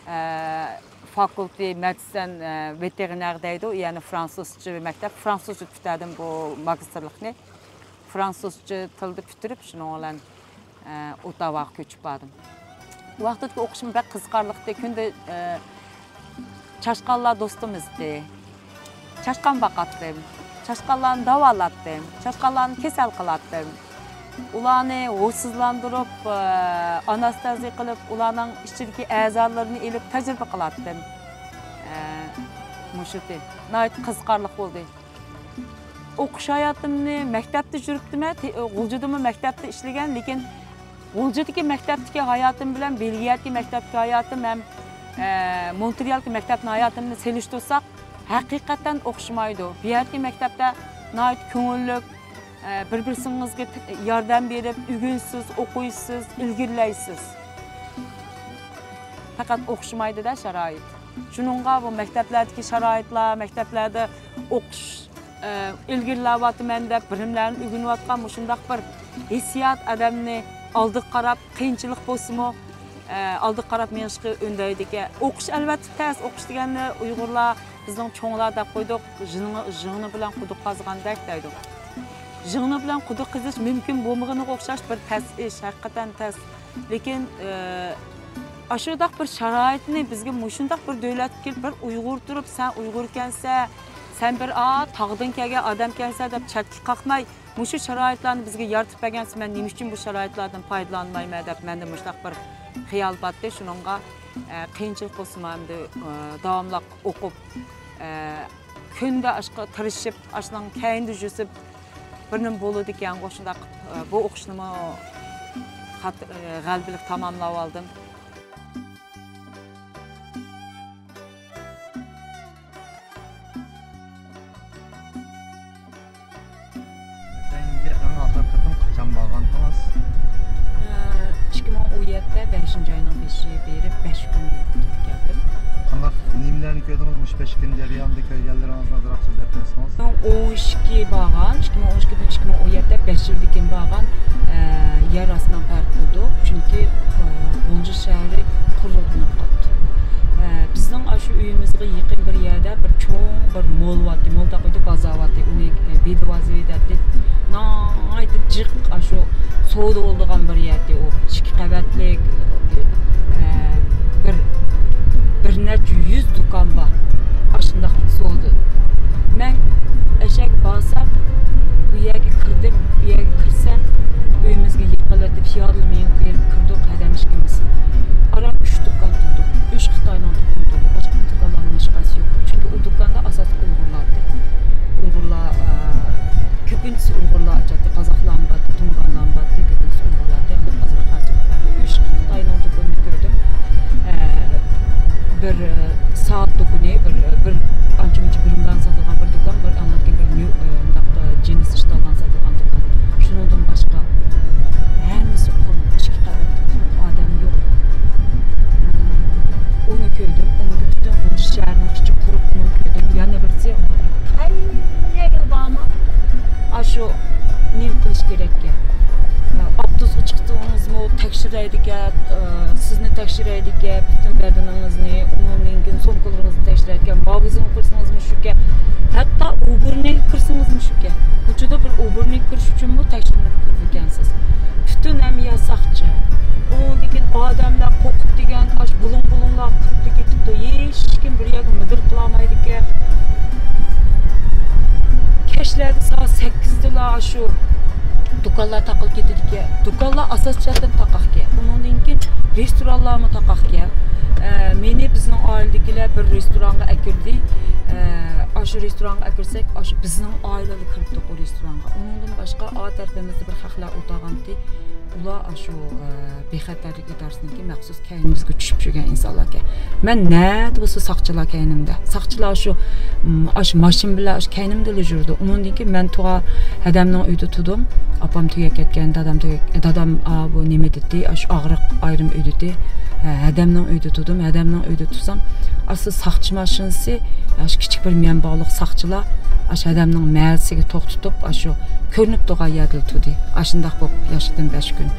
ئە، فاكۇلتېت مېدىسىن، ئە، ۋېتېرىنار دەيدۇ، يەنى فرانسۇزچە مەكتەپ، فرانسۇزچە پۈتتۈردۈم بۇ ماگىستىرلىقنى. فرانسۇزچە تىلدا پۈتتۈرۈپ، شۇنىڭ بىلەن، ئە، ئوتاۋاغا كۆچۈپ باردىم. ئۇ ۋاقىتتىكى ئوقۇشۇم بەك قىزىقارلىقتى. كۈندە، ئە، چاشقانلار دوستۇم ئىدى. چاشقان باقاتتىم. چاشقانلارنى داۋالاتتىم. چاشقانلارنى كېسەل قىلاتتىم. ئۇلارنى ھوشسىزلاندۇرۇپ، ئە، ئاناستېزىيە قىلىپ، ئۇلارنىڭ ئىچىدىكى ئەزالىرىنى ئېلىپ تەجرىبە قىلاتتىم. ئە، مۇشۇتى ناھايىتى قىزىقارلىق بولدى. ئوقۇش ھاياتىمنى مەكتەپتە يۈرۈپتىمەن، تې-، غۇلجىدىمۇ مەكتەپتە ئىشلىگەن، لېكىن غۇلجىدىكى مەكتەپتىكى ھاياتىم بىلەن بېلگىيەدىكى مەكتەپتىكى ھاياتىم ھەم، ئە، مونترېئالدىكى مەكتەپنىڭ ھاياتىمنى سېلىشتۇرساق، ھەقىقەتەن ئوخشىمايدۇ. بۇ يەردىكى مەكتەپتە ناھايىتى كۆڭۈللۈك، ئە، بىر-بىرسىڭىزگە ياردەم بېرىپ، ئۆگىنىسىز، ئوقۇيسىز، ئىلگىرىلەيسىز. پەقەت ئوخشىمايدۇ-دە شارائىت. شۇنىڭغا بۇ مەكتەپلەردىكى شارائىتلار، مەكتەپلەردە ئوقۇش، ئە، ئىلگىرىلەۋاتىمەن دەپ، بىلىملەرنى ئۆگىنىۋاتقان مۇشۇنداق بىر ھېسسىيات ئادەمنى ئالدىغا قاراپ، قىيىنچىلىق بولسىمۇ، ئە، ئالدىغا قاراپ مېڭىشقا ئۈندەيدىكەن. ئوقۇش ئەلۋەتتە تەس، ئوقۇش دېگەننى ئۇيغۇرلار، بىزنىڭ چوڭلار دەپ قويدۇق، «ژىڭنە، ژىڭنە بىلەن قۇدۇق قازغاندەك» دەيدۇ. ژىڭنە بىلەن قۇدۇق قېزىش مۇمكىن بولمىغىنىغا ئوخشاش بىر تەس ئىش، ھەقىقەتەن تەس. لېكىن، ئە، ئاشۇنداق بىر شارائىتنى بىزگە مۇشۇنداق بىر دۆلەتكە كېلىپ، بىر ئۇيغۇر تۇرۇپ، «سەن ئۇيغۇركەنسەن، سەن بىر، ئا، تاغدىن كەلگەن ئادەمكەنسەن» دەپ چەتكە قاقماي، مۇشۇ شارائىتلارنى بىزگە يارىتىپ بەرگەنسە، مەن نېمە ئۈچۈن بۇ شارائىتلاردىن پايدىلانمايمەن دەپ مەندە مۇشۇنداق بىر خىيال بارتى. شۇنىڭغا، ئە، قىيىنچىلىق بولسىمۇ ئەمدى، ئە، داۋاملىق ئوقۇپ، ئە، كۈندە ئاشقا تىرىشىپ، ئاشۇنىڭ كەينىدە يۈرسە بىر نېمە بولىدىكەنغۇ، شۇنداق، ئە، بۇ ئوقۇشنىمۇ خات-، ئە، غەلىبىلىك تاماملاۋالدىم. ۋەتەنگە ئەڭ ئاخىرقى قېتىم قاچان بارغانتىڭىز؟ ئىككى مىڭ ئون يەتتە بەشىنچى ئاينىڭ بېشى بېرىپ، بەش كۈن تۇرۇپ كەلدىم. قانداق، نېمىلەرنى كۆردىڭىز؟ مۇشۇ بەش كۈن جەريانىدا كۆرگەنلىرىڭىزنى ئازراق سۆزلەپ بەرسىڭىز. ئىككى مىڭ ئون ئىككى بارغان، ئىككى مىڭ ئون ئىككىدىن ئىككى مىڭ ئون يەتتە، بەش يىلدىن كېيىن بارغان، ئە، يەر ئاسمان پەرق قىلىدۇ. چۈنكى، ئە، غۇلجا شەھىرى قۇرۇلۇپ قاپتۇ. ئە، بىزنىڭ ئاشۇ ئۆيىمىزگە يېقىن بىر يەردە بىر چوڭ بىر مول بارتى، مول دەپ قويدى، بازار بارتى. ئۇنى، ئە، بېدۋازى دەيتتى. ناھايىتى جىق ئاشۇ سودا بولىدىغان بىر يەردە ئۇ. ئىككى قەۋەتلىك، ئە، بىر، بىر نەچچە يۈز دۇكان بار. ئاشۇنداق سودا. مەن ئەشەگە بارسام، ئۇ يەرگە كىردىم، ئۇ يەرگە كىرسەم، ئۆيىمىزگە يېقىنلىتىپ، پىيادىلا مېڭىپ كىردۇق، ھەدەم ئىككىمىز. ئاران ئۈچ دۇكان تۇردۇق. ئۈچ خىتاينىڭ دۇكىنى تۇردۇق. باشقا دۇكانلارنىڭ ھېچقايسى يوق. چۈنكى ئۇ دۇكاندا ئاساسلىق ئۇيغۇرلار ئىدى. ئۇيغۇرلار، ئە، كۆپىنچىسى ئۇيغۇرلار ئاچاتتى، قازاقلارمۇ بارتى، تۇڭگانلارمۇ بارتى، كۆپىنچىسى ئۇيغۇرلار ئىدى. ئازراق خەنزۇلار بارتى. ئۈچ خىتاينىڭ دۇكىنىنى كۆردۈم. دۇكىنى، بىر، بىر ئانچە-مۇنچە بۇيۇملارنى ساتىدىغان بىر دۇكان، بىر ئاندىن كېيىن بىر نيۇ-، ئى، مۇنداق، ئى، جىنس ئىشتاللارنى ساتىدىغان دۇكان. شۇنىڭدىن باشقا ھەممىسى قۇم، ئىچكى قەۋەت، ئادەم يوق. ئۇنى كۆردۈم، ئۇنى پۈتۈن شەھەرنىڭ ئىچى قۇرۇقنى كۆردۈم. يەنە بىرسى، قەيەرگىلا بارما، ئاشۇ نېمە قىلىش كېرەككەن؟ ئاپتوبۇسقا چىقسىڭىزمۇ تەكشۈرەيدىكەن، سىزنى تەكشۈرەيدىكەن، پۈتۈن بەدىنىڭىزنى، ئۇنىڭدىن كېيىن سومكىلىرىڭىزنى تەكشۈرەيدىكەن، ماگىزىنغا كىرسىڭىزمۇ شۇكەن، ھەتتا ئۇبېرنىگە كىرسىڭىزمۇ شۇكەن. كوچىدا بىر ئۇبېرنىگە كىرىش ئۈچۈنمۇ تەكشۈرۈنۈپ كىرىدىكەنسىز. پۈتۈن ھەممە يەر ساقچى. ئۇنىڭدىن كېيىن ئادەملەر قورقۇپ دېگەن، ئاشۇ بۇلۇڭ-بۇلۇڭلار كىرىپ كېتىپتۇ. ھېچكىم بىر يەرگە مىدىر قىلالمايدىكەن. كەچلەردە سائەت سەككىزدىلا ئاشۇ دۇكانلار تاقىلىپ كېتىدىكەن. دۇكانلار ئاساسىي جەھەتتىن تاقاقكەن. ئۇنىڭدىن كېيىن رېستورانلارمۇ تاقاقكەن. ئە، مېنى بىزنىڭ ئائىلىدىكىلەر بىر رېستورانغا ئەكىردى. ئە، ئاشۇ رېستورانغا ئەكىرسەك، ئاشۇ بىزنىڭ ئائىلىلا كىرىپتۇق ئۇ رېستورانغا. ئۇنىڭدىن باشقا ئا تەرىپىمىزدە بىر خەقلەر ئولتۇرغانتى. ئۇلار ئاشۇ، ئە، بىخەتەرلىك ئىدارىسىنىڭكى مەخسۇس كەينىمىزگە چۈشۈپ يۈرگەن ئىنسانلاركەن. مەن نەدە بولسا ساقچىلار كەينىمدە. ساقچىلار شۇ، ئم، ئاشۇ ماشىنا بىلەن ئاشۇ كەينىمدىلا يۈرىدۇ. ئۇنىڭدىن كېيىن مەن تۇرغان ھەدەمنىڭ ئۆيىدە تۇردۇم. ئاپام تۈگەپ كەتكەن، دادام تۈگەپ، دادام، ئا، بۇ نېمە دېدى، ئاشۇ ئاغرىق ئايرىم ئۆيدىدى. ھە، ھەدەمنىڭ ئۆيىدە تۇردۇم. ھەدەمنىڭ ئۆيىدە تۇرسام، ئاستا ساقچى ماشىنىسى، ئاشۇ كىچىك بىر مەن باغلىق ساقچىلار، ئاشۇ ھەدەمنىڭ مەھەللىسىگە توختىتىپ، ئاشۇ كۆرۈنۈپ تۇرغان يەردىلا تۇردى. ئاشۇنداق بولۇپ ياشىدىم بەش كۈن.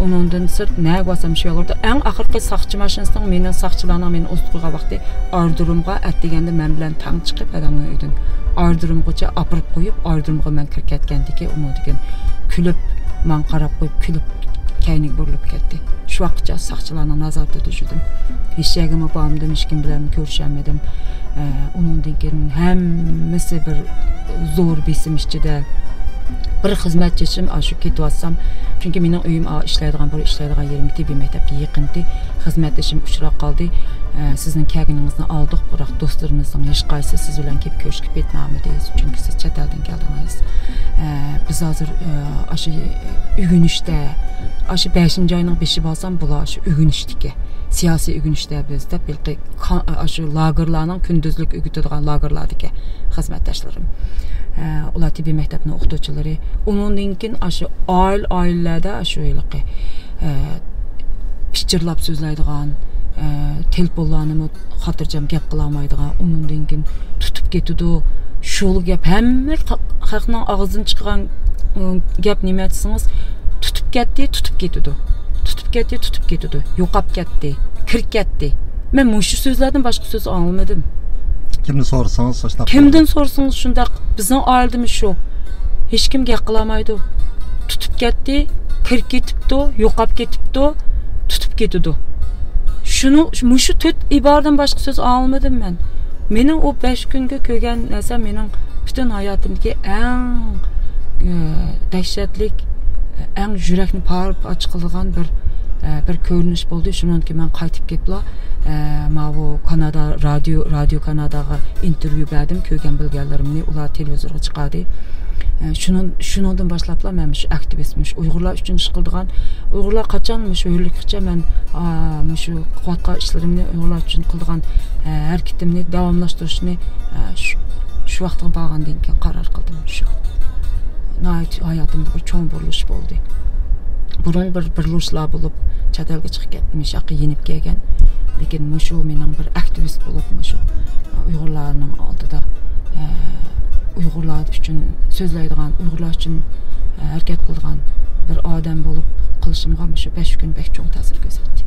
ئۇنىڭدىن سىرت نەگە بارسام شۇ يەرگە بارىدۇ. ئەڭ ئاخىرقى ساقچى ماشىنىسىنىڭ مېنىڭ ساقچىلارنىڭ مېنى ئۇزىتىپ قويغان ۋاقتى ئايرودرومغا ئەتىگەندە مەن بىلەن تەڭ چىقىپ، ھەدەمنىڭ ئۆيىدىن ئايرودرومغىچە ئاپىرىپ قويۇپ، ئايرودرومغا مەن كىرىپ كەتكەندىكىن، ئۇنىڭدىن كېيىن كۈلۈپ، ماڭا قاراپ قويۇپ، كۈلۈپ، كەينىگە بۇرۇلۇپ كەتتى. شۇ ۋاقىتقىچە ساقچىلارنىڭ نازارىتىدە يۈردۈم. ھېچ يەرگىمۇ بارمىدىم، ھېچكىم بىلەن كۆرۈشەلمىدىم. ئە، ئۇنىڭدىن كېيىن ھەممىسى بىر زور بېسىم ئىچىدە. بىر خىزمەتدىشىم ئاشۇ كېتىۋاتسام، چۈنكى مېنىڭ ئۆيۈم ئا، ئىشلەيدىغان، بىر ئىشلەيدىغان يېرىم تېببىي مەكتەپكە يېقىنتى. خىزمەتدىشىم ئۇچراپ قالدى. ئە، سىزنىڭ كەلگىنىڭىزنى ئالدۇق، بىراق دوستلىرىمىزنىڭ ھېچقايسىسى سىز بىلەن كېلىپ كۆرۈشكە پېتىنالمىدى، چۈنكى سىز چەت ئەلدىن كەلدىڭىز. ئە، بىز ھازىر، ئە، ئاشۇ ئۆگىنىشتە، ئاشۇ بەشىنچى ئاينىڭ بېشى بارسام، بۇلار ئاشۇ ئۆگىنىشتىكى، سىياسىي ئۆگىنىشتە بىز دەپ، ھېلىقى كا-، ئاشۇ لاگېرلارنىڭ كۈندۈزلۈك ئۆگىتىدىغان لاگېرلاردىكى خىزمەتداشلىرىم. ئە، ئۇلار تېببىي مەكتەپنىڭ ئوقۇتقۇچىلىرى. ئۇنىڭدىن كېيىن ئاشۇ ئائىلە-، ئائىلىلەردە ئاشۇ ھېلىقى، ئە، پىچىرلاپ سۆزلەيدىغان، ئە، تېلېفونلارنىمۇ خاتىرجەم گەپ قىلالمايدىغان، ئۇنىڭدىن كېيىن تۇتۇپ كېتىدۇ. شۇلا گەپ ھەممە خە-، خەقنىڭ ئاغزىدىن چىقىدىغان، ئۇ، گەپ نېمە دېسىڭىز، تۇتۇپ كەتتى، تۇتۇپ كېتىدۇ. تۇتۇپ كەتتى، تۇتۇپ كېتىدۇ. يوقاپ كەتتى، كىرىپ كەتتى. مەن مۇشۇ سۆزلەردىن باشقا سۆز ئاڭلىمىدىم. كىمدىن سورىسىڭىز، شۇنداق. كىمدىن سورىسىڭىز شۇنداق. بىزنىڭ ئائىلىدىمۇ شۇ. ھېچكىم گەپ قىلالمايدۇ. تۇتۇپ كەتتى، كىرىپ كېتىپتۇ، يوقاپ كېتىپتۇ، تۇتۇپ كېتىدۇ. شۇنىڭ، مۇشۇ تۆت ئىبارىدىن باشقا سۆز ئاڭلىمىدىم مەن. مېنىڭ ئۇ بەش كۈنگە كۆرگەن نەرسەم مېنىڭ پۈتۈن ھاياتىمدىكى ئەڭ، ئە، دەھشەتلىك، ئەڭ يۈرەكنى پارە-پارچە قىلىدىغان بىر، ئە، بىر كۆرۈنۈش بولدى. شۇنىڭدىن كېيىن مەن قايتىپ كېلىپلا، ئە، ماۋۇ كانادا رادىيو، رادىيو كاناداغا ئىنتېرۋيۇ بەردىم. كۆرگەن بىلگەنلىرىمنى ئۇلار تېلېۋىزورغا چىقاردى. ئە، شۇنىڭ-، شۇنىڭدىن باشلاپلا مەن مۇشۇ ئاكتىۋىست، مۇشۇ ئۇيغۇرلار ئۈچۈن ئىش قىلىدىغان، ئۇيغۇرلار قاچان مۇشۇ ھۆرلۈككىچە مەن، ئا، مۇشۇ قىلىۋاتقان ئىشلىرىمنى، ئۇيغۇرلار ئۈچۈن قىلىدىغان، ئە، ھەرىكىتىمنى داۋاملاشتۇرۇشنى، ئە، شۇ، شۇ ۋاقىتقا بارغاندىن كېيىن قارار قىلدىم. شۇ ناھايىتى ھاياتىمدا بىر چوڭ بۇرۇلۇش بولدى. بۇرۇن بىر، بۇرۇلۇشلار بولۇپ، چەت ئەلگە چىقىپ كەتمىش، ياقى يېنىپ كەلگەن. لېكىن مۇشۇ مېنىڭ بىر ئاكتىۋىست بولۇپ، مۇشۇ ئۇيغۇرلارنىڭ ئالدىدا، ئە، ئۇيغۇرلار ئۈچۈن سۆزلەيدىغان، ئۇيغۇرلار ئۈچۈن، ئە، ھەرىكەت قىلىدىغان بىر ئادەم بولۇپ قېلىشىمغا مۇشۇ بەش كۈن بەك چوڭ تەسىر كۆرسەتتى.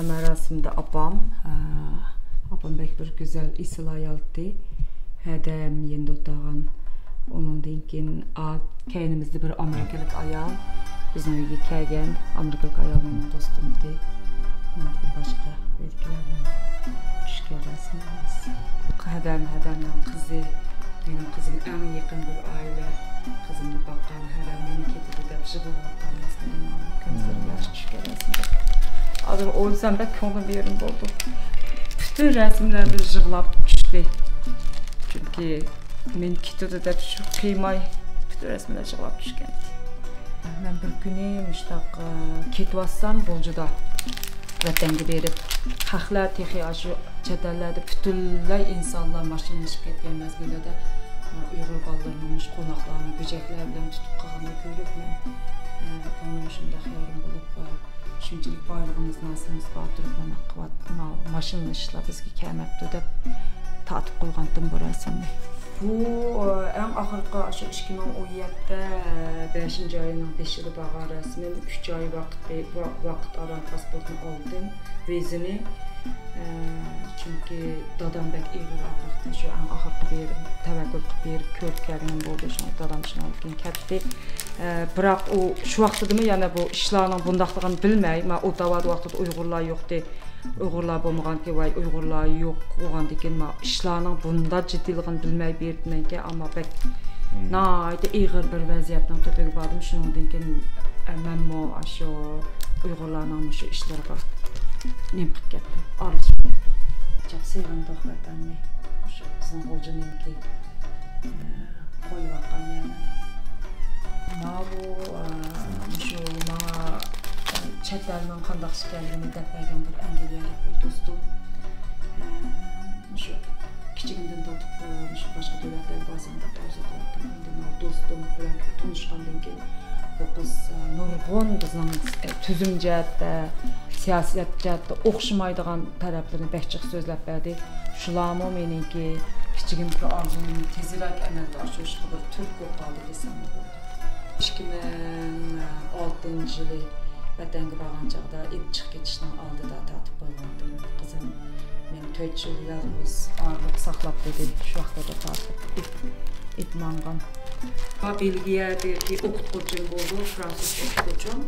مۇراسىمدا ئاپام، ئە، ئاپام بەك بىر گۈزەل، ئېسىل ئايالتى. ھەدەم يېنىدا ئولتۇرغان. ئۇنىڭدىن كېيىن، ئا، كەينىمىزدە بىر ئامېرىكىلىق ئايال بىزنىڭ ئۆيگە كەلگەن. ئامېرىكىلىق ئايال مېنىڭ دوستۇمتى. ئۇنىڭدىن باشقا ئۆيدىكىلەر بىلەن چۈشكەن رەسىملىرىمىز. ھەدەم، ھەدەمنىڭ قىزى، مېنىڭ قىزىم ئەڭ يېقىن بىر ئائىلە. قىزىمنى باققان، ھەدەم مېنى كېتىدۇ دەپ يىغلاۋاتقان. كۆزلىرىم ياش چۈشكەن رەسىملەر. ھازىر ئويلىسام بەك كۆڭلۈم يېرىم بولدى. پۈتۈن رەسىملەردە يىغلاپ چۈشتى. چۈنكى مېنى كېتىدۇ دەپ شۇ قىيماي پۈتۈن رەسىملەر يىغلاپ چۈشكەن. مەن بىر كۈنى مۇشتاق، ئە، كېتىۋاتسام غۇلجىدا. ۋەتەنگە بېرىپ، خەقلەر تېخى ئاشۇ چەت ئەللەردە پۈتۈنلەي ئىنسانلار ماشىنىلىشىپ كەتكەن مەزگىللەردە، ئۇيغۇر بالىلىرىنىڭ مۇشۇ قوناقلارنى بۆجەكلەر بىلەن تۇتۇپ قالغىنىنى كۆرۈپ، مەن، ئە، كۆڭلۈم شۇنداق يېرىم بولۇپ، ئە، شۇنچىلىك بايلىقىمىز، نەرسىمىز بار تۇرۇپ، مانا قىلىۋاتىدۇ، ما-، ماشىنىلىشىشلار بىزگە كەلمەپتۇ دەپ تارتىپ قويغانتىم بۇ رەسىمنى. بۇ، ئە، ئەڭ ئاخىرقى شۇ ئىككى مىڭ ئون يەتتە، ئە، بەشىنچى ئاينىڭ بېشىدا بارغان رەسىمىم. ئۈچ ئاي ۋاقىت بى-، ۋا-، ۋاقىت ئاران پاسپورتنى ئالدىم، ۋىزىنى. ئە، چۈنكى دادام بەك ئېغىر ئاغرىقتى. شۇ ئەڭ ئاخىرقى بېرىپ، تەۋەككۈل قىلىپ بېرىپ كۆرۈپ كەلگىنىم بولدى. شۇڭا دادام شۇنىڭدىن كېيىن كەتتى. ئە، بىراق ئۇ شۇ ۋاقتىدىمۇ يەنە بۇ ئىشلارنىڭ بۇنداقلىقىنى بىلمەي، مەن ئۇ داۋادا ۋاقتىدا ئۇيغۇرلار يوقتى. ئۇيغۇرلار بولمىغانكى، ۋاي، ئۇيغۇرلار يوق بولغاندىكىن، ما، ئىشلارنىڭ بۇنداق جىددىيلىقىنى بىلمەي بېرىپتىمەنكى، ئەمما بەك مم. ناھايىتى ئېغىر بىر ۋەزىيەتنىڭ تۆپىگە باردىم. شۇنىڭدىن كېيىن، ئە، مەنمۇ ئاشۇ ئۇيغۇرلارنىڭ مۇشۇ ئىشلىرىغا نېمە قىلىپ كەتتىم، ئارىلىشىپ كەتتىم. چاپ سېغىندۇق ۋەتەننى، مۇشۇ بىزنىڭ غۇلجىنىڭكى، ئە، قويۇۋاتقان يەرلىرى. ماۋۇ، ئە، مۇشۇ ماڭا، ئە، چەت ئەلنىڭ قانداق ئىكەنلىكىنى دەپ بەرگەن بىر ئەنگلىيەلىك بىر دوستۇم. ئە، مۇشۇ كىچىكىمدىن تارتىپ، ئە، مۇشۇ باشقا دۆلەتلەرگە بارسام دەپ ئارزۇ قىلاتتىم. ئەمدى ماۋۇ دوستۇم بىلەن تونۇشقاندىن كېيىن، بۇ قىز، ئە، نۇرغۇن بىزنىڭ، ئە، تۈزۈم جەھەتتە، سىياسەت جەھەتتە ئوخشىمايدىغان تەرەپلىرىنى بەك جىق سۆزلەپ بەردى. شۇلارمۇ مېنىڭكى كىچىكىمدىكى ئارزۇيۇمنى تېزرەك ئەمەلگە ئاشۇرۇشقا بىر تۈرتكە بولۇپ قالدى دېسەم بولىدۇ. ئىككى مىڭ ئالتىنچى يىلى ۋەتەنگە بارغان چاغدا ئېلىپ چىقىپ كېتىشنىڭ ئالدىدا تارتىپ قويغانتىم. قىزىم مېنى تۆت يىل يالغۇز ئايرىلىپ ساقلاپ تۇردى. شۇ ۋاقىتتا تارتىپ ئېلىپ، ئېلىپ ماڭغان. بېلگىيەدىكى ئوقۇتقۇچىم بولدى، فرانسۇزچە ئوقۇتقۇچىم.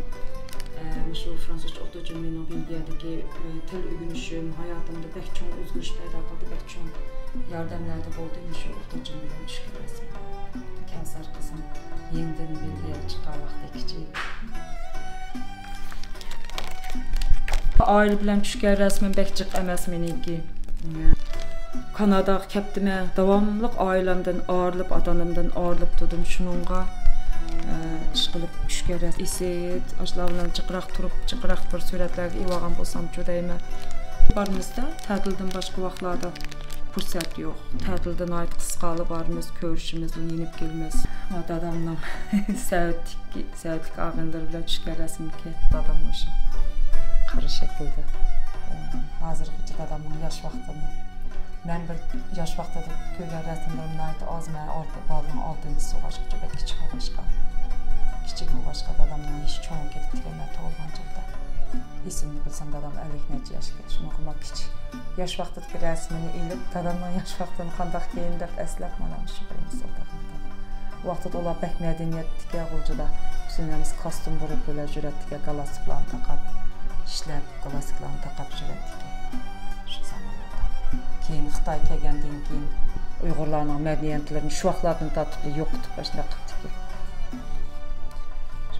ئە، مۇشۇ فرانسۇزچە ئوقۇتقۇچىم مېنىڭ بېلگىيەدىكى، ئە، تىل ئۆگىنىشىم، ھاياتىمدا بەك چوڭ ئۆزگىرىش پەيدا قىلدى، بەك چوڭ ياردەملەردە بولدى. مۇشۇ ئوقۇتقۇچىم بىلەن چۈشكەن رەسىم. كەۋسەر قىزىم يېڭىدىن بېلگىيەگە چىققان ۋاقتى كىچىك. ئائىلە بىلەن چۈشكەن رەسىمىم بەك جىق ئەمەس مېنىڭكى. كاناداغا كەپتىمەن، داۋاملىق ئائىلەمدىن ئايرىلىپ، ئاتا-ئانامدىن ئايرىلىپ تۇردۇم. شۇنىڭغا، ئە، ئىشقىلىپ چۈشكەن رەسىم. ئېسىت، ئاشۇلار بىلەن جىقراق تۇرۇپ، جىقراق بىر سۈرەتلەرگە ئېلىۋالغان بولسامچۇ دەيمەن. بارىمىزدا، تەتىلدىن باشقا ۋاقىتلاردا پۇرسەت يوق. تەتىلدە ناھايىتى قىسقىلا بارىمىز، كۆرۈشىمىز، يېنىپ كېلىمىز. دادامنىڭ سەۋەتلىك، سەۋەتلىك ئاغىنىلىرى بىلەن چۈشكەن رەسىمكەن. دادام مۇشۇ قارا شەكىلدە. ھازىرغىچە دادامنىڭ ياش ۋاقتىنى، مەن بىر ياش ۋاقتىدا كۆرگەن رەسىملىرىم ناھايىتى ئاز. مەن ئالتە، بالىنىڭ ئالتىنچىسى بولغاچقا، بەك كىچىك بولغاچقا، كىچىك بولغاچقا دادامنىڭ يېشى چوڭىيىپ كېتىپتىكەن مەن تۇغۇلغان چاغدا. ئېسىمنى بىلسەم، دادام ئەللىك نەچچە ياشكەن. شۇنىڭغا مانا كىچىك ياش ۋاقتىدىكى رەسىمىنى ئېلىپ، دادامنىڭ ياش ۋاقتىدىن قانداقكەن دەپ ئەسلەپ، مانا مۇشۇ بىر مىسال تېخىمۇ. ۋاقتىدا ئۇلار بەك مەدەنىيەتتىكەن غۇلجىدا. پۈتۈن ھەممىسى كاستيۇم بۇرۇپ، بىلەن يۈرەتتىكەن، گالستۇكلارنى تاقاپ ئىشلەپ، گالستۇكلارنى تاقاپ يۈرەتتىكەن. شۇ زامانلاردا. كېيىن خىتاي كەلگەندىن كېيىن ئۇيغۇرلارنىڭ مەدەنىيەتلىرىنى شۇ ۋاقىتلاردىن تارتىپ يوقىتىپ، ئاشۇنداق قىپتىكەن.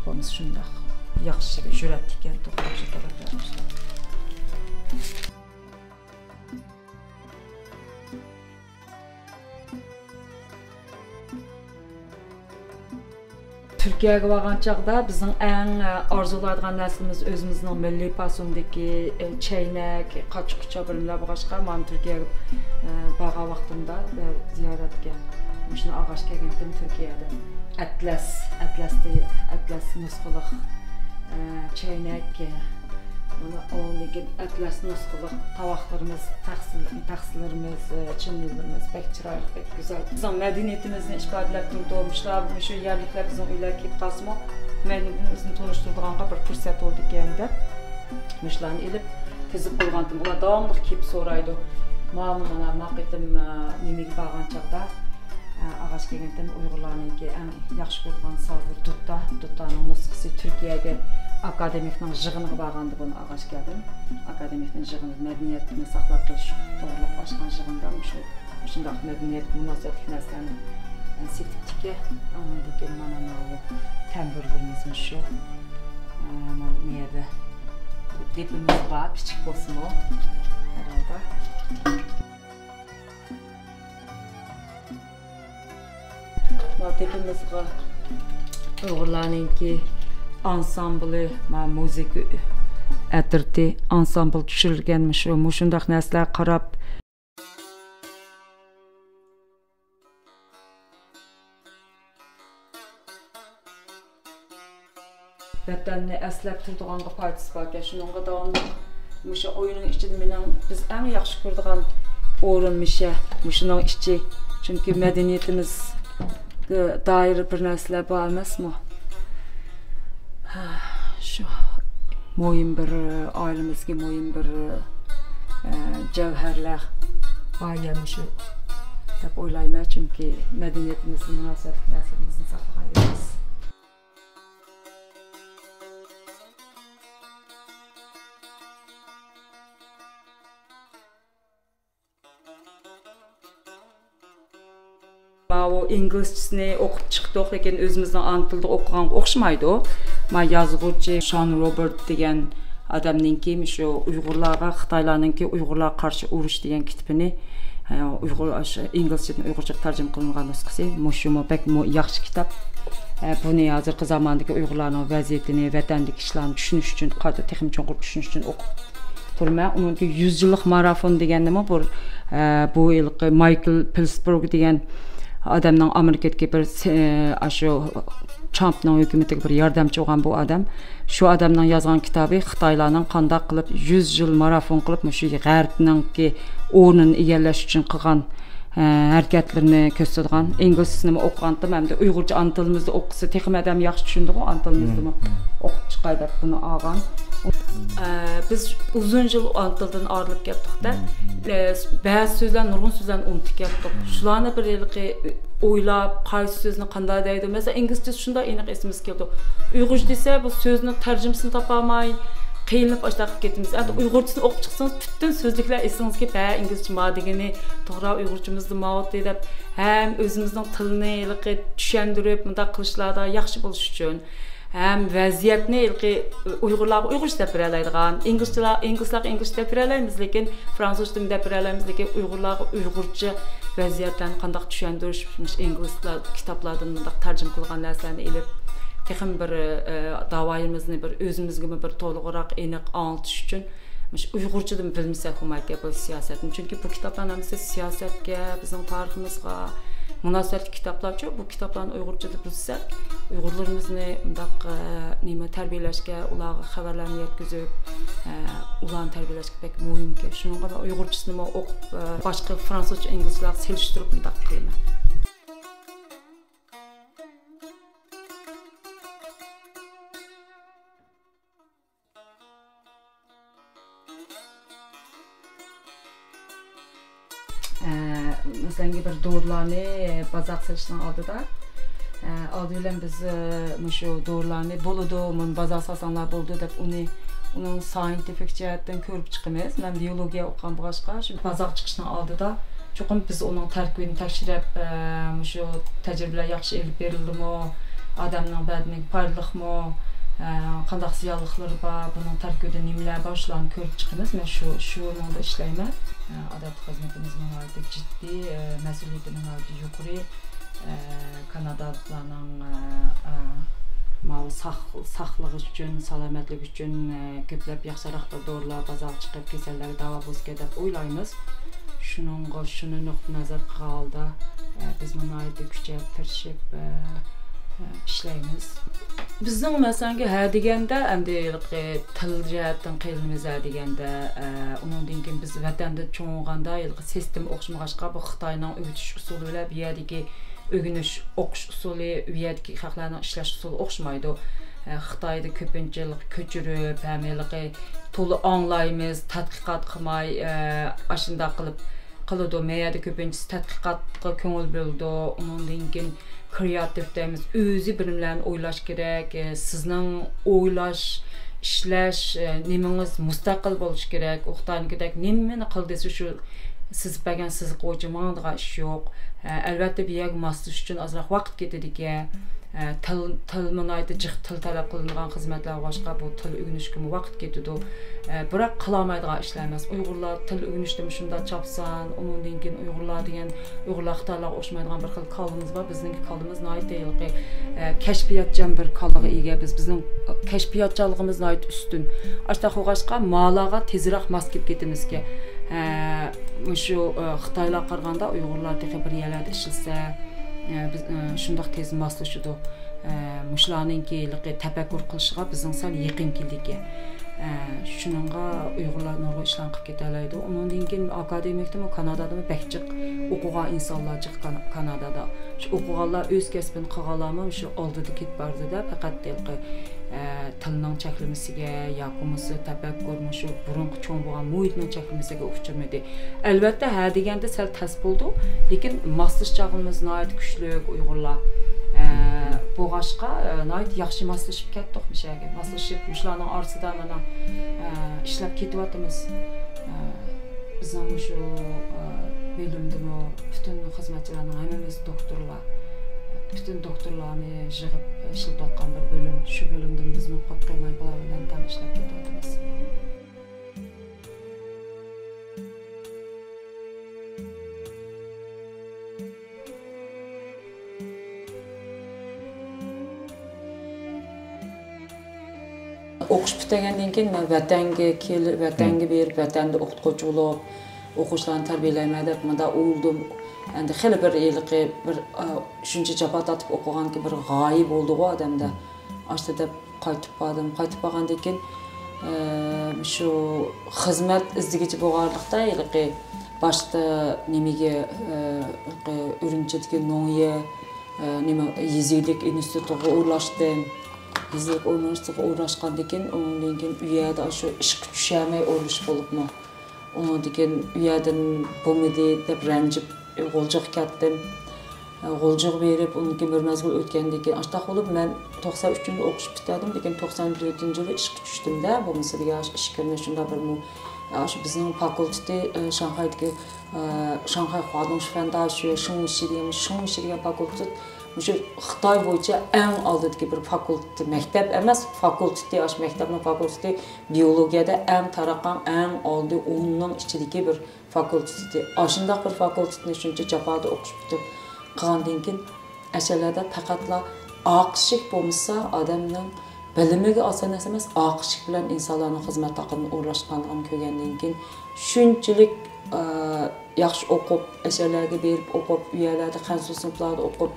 بولمىسا شۇنداق ياخشى يۈرەتتىكەن، توغرا، شۇ تەرەپلەردە. تۈركىيەگە بارغان چاغدا بىزنىڭ ئەڭ، ئە، ئارزۇلايدىغان نەرسىمىز ئۆزىمىزنىڭ مىللىي پاسوندىكى، ئە، چەينەك، قاچا-قۇچا بىر نېمىلەر بولغاچقا، مانا تۈركىيەگە، ئە، بارغان ۋاقتىمدا، ئە، زىيارەتكە مۇشۇنى ئالغاچ كەلگەنتىم تۈركىيەدىن. ئەتلەس، ئەتلەستى، ئەتلەس نۇسخىلىق، ئە، چەينەك، مانا ئۇنىڭدىن كېيىن ئەتلەس نۇسخىلىق تاۋاقلىرىمىز، تەخسە-، تەخسىلىرىمىز، ئە، چىنىلىرىمىز بەك چىرايلىق، بەك گۈزەل. بىزنىڭ مەدەنىيىتىمىزنى ئىپادىلەپ تۇرىدۇ. مۇشۇلار، مۇشۇ يەرلىكلەر بىزنىڭ ئۆيلەرگە كېلىپ قالسىمۇ، مەدەنىيىتىمىزنى تونۇشتۇرىدىغانغا بىر پۇرسەت بولىدىكەن دەپ، مۇشۇلارنى ئېلىپ تىزىپ قويغانتىم. ئۇلار داۋاملىق كېلىپ سورايدۇ. مانا، مانا، ما قېتىم، ئە، نېمىگە بارغان چاغدا، ئە، ئالغاچ كەلگەنتىم ئۇيغۇرلارنىڭكى ئەڭ ياخشى كۆرىدىغان سازى دۇتا. دۇتانىڭ نۇسخىسى تۈركىيەگە ئاكادېمىكنىڭ يىغىنىغا بارغاندا بۇنى ئالغاچ كەلدىم. ئاكادېمىكنىڭ يىغىنى مەدەنىيەتنى ساقلاپ قېلىش توغرۇلۇق ئاچقان يىغىندا مۇشۇ، مۇشۇنداق مەدەنىيەتكە مۇناسىۋەتلىك نەرسىلەرنى، ئە، سېتىپتىكەن. ئاندىن كېيىن مانا ماۋۇ تەمبۇرلىرىمىز مۇشۇ. ئە، مانا بۇ يەردە دېپىمىز بار، كىچىك بولسىمۇ، ھەر ھالدا. ما دېپىمىزغا ئۇيغۇرلارنىڭكى ئانسامبلى، ما مۇزىكا ئۆ-، ئەترىتى، ئانسامبىل چۈشۈرۈلگەن مۇشۇ، مۇشۇنداق نەرسىلەرگە قاراپ، ۋەتەننى ئەسلەپ تۇرىدىغانغا پايدىسى باركەن. شۇنىڭغا داۋاملىق مۇشۇ ئويۇننىڭ ئىچىدە مېنىڭ، بىز ئەڭ ياخشى كۆرىدىغان ئورۇن مىشە، مۇشۇنىڭ ئىچى. چۈنكى مەدەنىيىتىمىزگە دائىر بىر نەرسىلەر بار ئەمەسمۇ؟ ھە، شۇ مۇھىم بىر، ئائىلىمىزگە مۇھىم بىر، ئە، جەۋھەرلەر بار يەر مۇشۇ دەپ ئويلايمەن. چۈنكى مەدەنىيىتىمىزگە مۇناسىۋەتلىك نەرسىلىرىمىزنى ساقلىغان يەرمىز. ماۋۇ ئىنگلىزچىسىنى ئوقۇپ چىقتۇق، لېكىن ئۆزىمىزنىڭ ئانا تىلدا ئوقۇغانغا ئوخشىمايدۇ. ما يازغۇچى شون روبېرت دېگەن ئادەمنىڭكى مۇشۇ ئۇيغۇرلارغا، خىتايلارنىڭكى ئۇيغۇرلارغا قارشى ئۇرۇش دېگەن كىتابىنى، ئە، ئۇيغۇر، ئاشۇ ئىنگلىزچىدىن ئۇيغۇرچىغا تەرجىمە قىلىنغان نۇسخىسى. مۇشۇمۇ بەك مۇ-، ياخشى كىتاب. ئە، بۇنى ھازىرقى زاماندىكى ئۇيغۇرلارنىڭ ۋەزىيىتىنى، ۋەتەندىكى ئىشلارنى چۈشىنىش ئۈچۈن، قايتا تېخىمۇ چوڭقۇر چۈشىنىش ئۈچۈن ئوقۇپ تۇرىمەن. ئۇنىڭدىن يۈز يىللىق مارافون دېگەننىمۇ بۇ، ئە، بۇ ھېلىقى مايكل پىلسبۇرگ دېگەن ئادەمنىڭ، ئامېرىكىدىكى بىر سى-، ئاشۇ ترامپنىڭ ھۆكۈمىتىگە بىر ياردەمچى بولغان بۇ ئادەم. شۇ ئادەمنىڭ يازغان كىتابى خىتايلارنىڭ قانداق قىلىپ يۈز يىل مارافون قىلىپ مۇشۇ غەربنىڭكى ئورنىنى ئىگىلەش ئۈچۈن قىلغان، ئە، ھەرىكەتلىرىنى كۆرسىتىدىغان. ئىنگلىزچىسىنىمۇ ئوقۇغانتىم، ھەمدە ئۇيغۇرچە ئانا تىلىمىزدا ئوقۇسا تېخىمۇ ئادەم ياخشى چۈشىنىدىغۇ، ئانا تىلىمىزدىمۇ ئوقۇپ چىقاي دەپ بۇنى ئالغان. ئە، بىز ئۇزۇن يىل ئانا تىلدىن ئايرىلىپ كەتتۇق-دە. ئە، بەزى سۆزلەر، نۇرغۇن سۆزلەرنى ئۇنتۇپ كەتتۇق. شۇلارنى بىر ھېلىقى ئويلاپ، قايسى سۆزنى قانداق دەيدۇ. مەسىلەن، ئىنگلىزچە شۇنداق ئېنىق ئېسىمىزگە كېلىدۇ. ئۇيغۇرچە دېسە، بۇ سۆزنىڭ تەرجىمىسىنى تاپالماي، قىينىلىپ ئاشۇنداق قىلىپ كېتىمىز. ئەمدى ئۇيغۇرچىسىنى ئوقۇپ چىقسىڭىز، پۈتۈن سۆزلۈكلەر ئېسىڭىزگە كېلىپ، ھە، ئىنگلىزچە ما دېگىنى توغرا، ئۇيغۇرچىمىزدا ماۋۇتى دەپ، ھەم ئۆزىمىزنىڭ تىلىنى ھېلىقى چۈشەندۈرۈپ، مۇنداق قىلىشلاردا ياخشى بولۇش ئۈچۈن، ھەم ۋەزىيەتنى ھېلىقى ئۇيغۇرلارغا ئۇيغۇرچە دەپ بېرەلەيدىغان، ئىنگلىزچىلار، ئىنگلىزلارغا ئىنگلىزچە دەپ بېرەلەيمىز، لېكىن فرانسۇزچىمۇ دەپ بېرەلەيمىز، لېكىن ئۇيغۇرلارغا ئۇيغۇرچە ۋەزىيەتلەرنى قانداق چۈشەندۈرۈش، مۇشۇ ئىنگلىزلار كىتابلاردىن مۇنداق تەرجىمە قىلغان نەرسىلەرنى ئېلىپ، تېخىمۇ بىر، ئە، داۋايىمىزنى بىر ئۆزىمىزگىمۇ بىر تولۇقراق ئېنىق ئاڭلىتىش ئۈچۈن، مۇشۇ ئۇيغۇرچىدىن بىلمىسەك بولمايدىكەن بۇ سىياسەتنى. چۈنكى بۇ كىتابلارنىڭ ھەممىسى سىياسەتكە، بىزنىڭ تارىخىمىزغا مۇناسىۋەتلىك كىتابلارچۇ، بۇ كىتابلارنى ئۇيغۇرچىدا بىلسەك، ئۇيغۇرلىرىمىزنى مۇنداق، ئە، نېمە، تەربىيەلەشكە، ئۇلارغا خەۋەرلەرنى يەتكۈزۈپ، ئە، ئۇلارنى تەربىيەلەشكە بەك مۇھىمكەن. شۇنىڭغا مەن ئۇيغۇرچىسىنىمۇ ئوقۇپ، ئە، باشقا فرانسۇزچە، ئىنگلىزچىلارغا سېلىشتۇرۇپ مۇنداق قىلىمەن. ئە، مەسىلەن، بىر دورىلارنى بازارغا سېلىشنىڭ ئالدىدا، ئە، ئالدى بىلەن بىز، ئە، مۇشۇ دورىلارنى بولىدۇ، مۇنى بازارغا سالساڭلار بولىدۇ دەپ، ئۇنى، ئۇنىڭ سايېنتىفىك جەھەتتىن كۆرۈپ چىقىمىز. مەن بىيولوگىيە ئوقۇغان بولغاچقا، شۇ بازارغا چىقىشنىڭ ئالدىدا چوقۇم بىز ئۇنىڭ تەركىبىنى تەكشۈرۈپ، ئە، مۇشۇ تەجرىبىلەر ياخشى ئېلىپ بېرىلدىمۇ، ئادەمنىڭ بەدىنىگە پايدىلىقمۇ، ئە، قانداق زىيانلىقلىرى بار، بۇنىڭ تەركىبىدە نېمىلەر بار، شۇلارنى كۆرۈپ چىقىمىز. مەن شۇ، شۇنىڭدا ئىشلەيمەن. ئە، ئادالەت خىزمىتىمىز ناھايىتى جىددىي، ئە، مەسئۇلىيىتى ناھايىتى يۇقىرى. ئە، كانادالىقلارنىڭ، ئە، ئە، ماۋۇ ساق-، ساقلىقى ئۈچۈن، سالامەتلىكى ئۈچۈن، ئە، كۆپلەپ ياخشىراق بىر دورىلار بازارغا چىقىپ، كېسەللەرگە داۋا بولسىكەن دەپ ئويلايمىز. شۇنىڭغا، شۇنى نۇقتىئىنەزەر قىلغان ھالدا، ئە، بىزمۇ ناھايىتى كۈچەپ، تىرىشىپ، ئە، ئە، ئىشلەيمىز. بىزنىڭ، مەسىلەنكى، ھە دېگەندە، ئەمدى ھېلىقى تىل جەھەتتىن قىينىلىمىز، ھە دېگەندە، ئە، ئۇنىڭدىن كېيىن بىز ۋەتەندە چوڭ بولغاندا، ھېلىقى سىستېما ئوخشىمىغاچقا، بۇ خىتاينىڭ ئۆگىتىش ئۇسۇلى بىلەن بۇ يەردىكى ئۆگىنىش، ئوقۇش ئۇسۇلى، ئۇ يەردىكى خەقلەرنىڭ ئىشلەش ئۇسۇلى ئوخشىمايدۇ. ئە، خىتايدا كۆپىنچە ھېلىقى كۆچۈرۈپ، ھەم ھېلىقى تولا ئاڭلايمىز، تەتقىقات قىلماي، ئە، ئاشۇنداق قىلىپ قىلىدۇ. مەيەردە كۆپىنچىسى تەتقىقاتقا كۆڭۈل بۆلىدۇ. ئۇنىڭدىن كېيىن كرېئاتىپ دەيمىز، ئۆزى بىر نېمىلەرنى ئويلاش كېرەك. ئە، سىزنىڭ ئويلاش، ئىشلەش، ئە، نېمىڭىز مۇستەقىل بولۇشى كېرەك. ئۇ خىتاينىڭكىدەك نېمىنى قىل دېسە، شۇ سىزىپ بەرگەن سىزىق بويىچە ماڭىدىغان ئىش يوق. ئە، ئەلۋەتتە، بۇ يەرگە ماسلىشىش ئۈچۈن ئازراق ۋاقىت كېتىدىكەن. ئە، تىل، تىلمۇ ناھايىتى جىق تىل تەلەپ قىلىنىدىغان خىزمەتلەرگە باشقا بۇ تىل ئۆگىنىشكىمۇ ۋاقىت كېتىدۇ. ئە، بىراق قىلالمايدىغان ئىشلار ئەمەس. ئۇيغۇرلار تىل ئۆگىنىشتىمۇ شۇنداق چاپسان، ئۇنىڭدىن كېيىن ئۇيغۇرلار دېگەن، ئۇيغۇرلار خىتايلارغا ئوخشىمايدىغان بىر خىل كاللىمىز بار. بىزنىڭكى كاللىمىز ناھايىتى ھېلىقى، ئە، كەشپىياتچان بىر كاللىغا ئىگە. بىز، بىزنىڭ كەشپىياتچانلىقىمىز ناھايىتى ئۈستۈن. ئاشۇنداق بولغاچقا، مالارغا تېزرەك ماس كېلىپ كېتىمىزكى. ئە، مۇشۇ، ئە، خىتايلارغا قارىغاندا ئۇيغۇرلار تېخى بىر يەرلەردە ئىشلىسە، ئە، بىز، ئە، شۇنداق تېز ماسلىشىدۇ. ئە، مۇشۇلارنىڭكى ھېلىقى تەپەككۇر قىلىشىغا بىزنىڭ سەل يېقىن كېلىدىكەن. ئە، شۇنىڭغا ئۇيغۇرلار نۇرغۇن ئىشلارنى قىلىپ كېتەلەيدۇ. ئۇنىڭدىن كېيىن ئاكادېمىكتىمۇ، كانادادىمۇ بەك جىق ئوقۇغان ئىنسانلار جىق كان-، كانادادا. شۇ ئوقۇغانلار ئۆز كەسپىنى قىلغانلارمۇ شۇ ئالدىدا كېتىپ بارىدۇ-دە، پەقەت ھېلىقى، ئە، تىلنىڭ چەكلىمىسىگە ياكى بولمىسا تەپەككۇر، مۇشۇ بۇرۇنقى چوڭ بولغان مۇھىتنىڭ چەكلىمىسىگە ئۇچرىمىدى. ئەلۋەتتە، ھە دېگەندە سەل تەس بولدى، لېكىن ماسلىشىش جەھەتتە ناھايىتى كۈچلۈك ئۇيغۇرلار. ئە، بولغاچقا، ئە، ناھايىتى ياخشى ماسلىشىپ كەتتۇق مۇشۇ يەرگە. ماسلىشىپ، مۇشۇلارنىڭ ئارىسىدا مانا، ئە، ئىشلەپ كېتىۋاتىمىز. ئە، بىزنىڭ مۇشۇ، ئە، بۆلۈمدىمۇ پۈتۈن خىزمەتچىلەرنىڭ ھەممىمىز دوكتورلار. پۈتۈن دوكتورلارنى يىغىپ ئىشلىتىۋاتقان بىر بۆلۈم. شۇ بۆلۈمدىن بىزمۇ قوپۇپ قالماي بۇلار بىلەن تەڭ ئىشلەپ كېتىۋاتىمىز. ئوقۇش پۈتتۈرگەندىن كېيىن مەن ۋەتەنگە كېلىپ، ۋەتەنگە بېرىپ، ۋەتەندە ئوقۇتقۇچى بولۇپ، ئوقۇغۇچىلارنى تەربىيەلەيمەن دەپ مۇنداق ئويلىدىم. ئەمدى خېلى بىر ھېلىقى بىر، ئا، شۇنچە جاپا تارتىپ ئوقۇغانكى بىر غايە بولدىغۇ ئادەمدە. ئاشۇنداق دەپ قايتىپ باردىم. قايتىپ بارغاندىن كېيىن، ئە، شۇ خىزمەت ئىزدىگۈچى بولغانلىقتا، ھېلىقى باشتا نېمىگە، ئە، ئۈرۈمچىدىكى نوڭيې، ئە، نېمە، يېزا ئىگىلىك ئىنستىتۇتىغا ئورۇنلاشتىم. يېزا ئىگىلىك ئۇنىۋېرسىتېتىغا ئورۇنلاشقاندىن كېيىن، ئۇنىڭدىن كېيىن ئۇ يەردە شۇ ئىشقا چۈشەلمەي ئورۇنلىشىپ بولۇپمۇ. ئۇنىڭدىن كېيىن ئۇ يەردىن بولمىدى دەپ رەنجىپ، غۇلجىغا كەتتىم. غۇلجىغا بېرىپ، ئۇنىڭدىن كېيىن بىر مەزگىل ئۆتكەندىن كېيىن، ئاشۇنداق بولۇپ، مەن توقسان ئۈچىنچى يىلى ئوقۇش پۈتتۈردۈم، لېكىن توقسان تۆتىنچى يىلى ئىشقا چۈشتۈم-دە، بولمىسا دېگەن ئىش كىرمەي شۇنداق بىر مۇ-، ئاشۇ بىزنىڭ فاكۇلتېتى، ئە، شاڭخەيدىكى، ئە، شاڭخەي خۇادۇڭشى فەنداشۈ، شېڭشى دېگەن، شېڭشى دېگەن فاكۇلتېت، مۇشۇ خىتاي بويىچە ئەڭ ئالدىدىكى بىر فاكۇلتېتى، مەكتەپ ئەمەس، فاكۇلتېتى، ئاشۇ مەكتەپنىڭ فاكۇلتېتى، بىيولوگىيەدە ئەڭ تارقان، ئەڭ ئالدى ئوننىڭ ئىچىدىكى بىر فاكۇلتېتى. ئاشۇنداق بىر فاكۇلتېتنى شۇنچە جاپادا ئوقۇش پۈتۈپ قىلغاندىن كېيىن، ئەشەلەردە پەقەتلا ئاق ئىشىك بولمىسا، ئادەمنىڭ بىلىمىگە ئاسان نەرسە ئەمەس، ئاق ئىشىك بىلەن ئىنسانلارنىڭ خىزمەت ھەققىدىن ئورۇنلاشقانلىقىنى كۆرگەندىن كېيىن، شۇنچىلىك، ئە، ياخشى ئوقۇپ، ئەشەلەرگە بېرىپ ئوقۇپ، ئۇ يەرلەردە خەنزۇ سىنىپلاردا ئوقۇپ،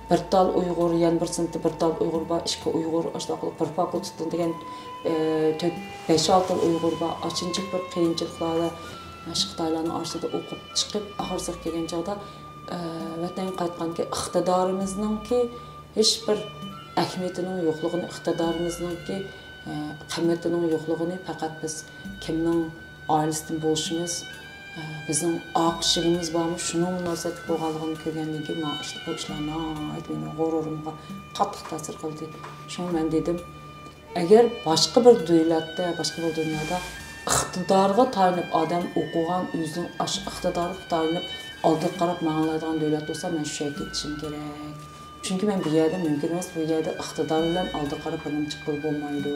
بىر تال ئۇيغۇر، يەنە بىر سىنىپتا بىر تال ئۇيغۇر بار، ئىككى ئۇيغۇر، ئاشۇنداق قىلىپ بىر فاكۇلتېتتا دېگەن، ئە، تۆت، بەش-ئالتە تال ئۇيغۇر بار. ئاشۇنچىلىك بىر قىيىنچىلىقلاردا، شۇ خىتايلارنىڭ ئارىسىدا ئوقۇپ چىقىپ، ئاخىرسىغا كەلگەن چاغدا، ئە، ۋەتەنگە قايتقاندىكىن ئىقتىدارىمىزنىڭكى ھېچ بىر ئەھمىيىتىنىڭ يوقلۇقىنى، ئىقتىدارىمىزنىڭكى، ئە، قىممىتىنىڭ يوقلۇقىنى پەقەت بىز كىمنىڭ ئائىلىسىدىن بولۇشىمىز، ئە، بىزنىڭ ئاق ئىشىكىمىز بارمۇ، شۇنىڭ مۇناسىۋەتلىك بولغانلىقىنى كۆرگەندىن كېيىن، ماڭا ئىشت-، بۇ ئىشلار ناھايىتى مېنىڭ غۇرۇرۇمغا قاتتىق تەسىر قىلدى. شۇڭا مەن دېدىم، ئەگەر باشقا بىر دۆلەتتە، باشقا بىر دۇنيادا ئىقتىدارغا تايىنىپ ئادەم ئوقۇغان، ئۆزىنىڭ ئاشۇ ئىقتىدارىغا تايىنىپ ئالدىغا قاراپ ماڭالايدىغان دۆلەت بولسا، مەن شۇ يەرگە كېتىشىم كېرەك. چۈنكى مەن بۇ يەردە مۇمكىن ئەمەس، بۇ يەردە ئىقتىدار بىلەن ئالدىغا قاراپ بىر نېمە چىققىلى بولمايدۇ.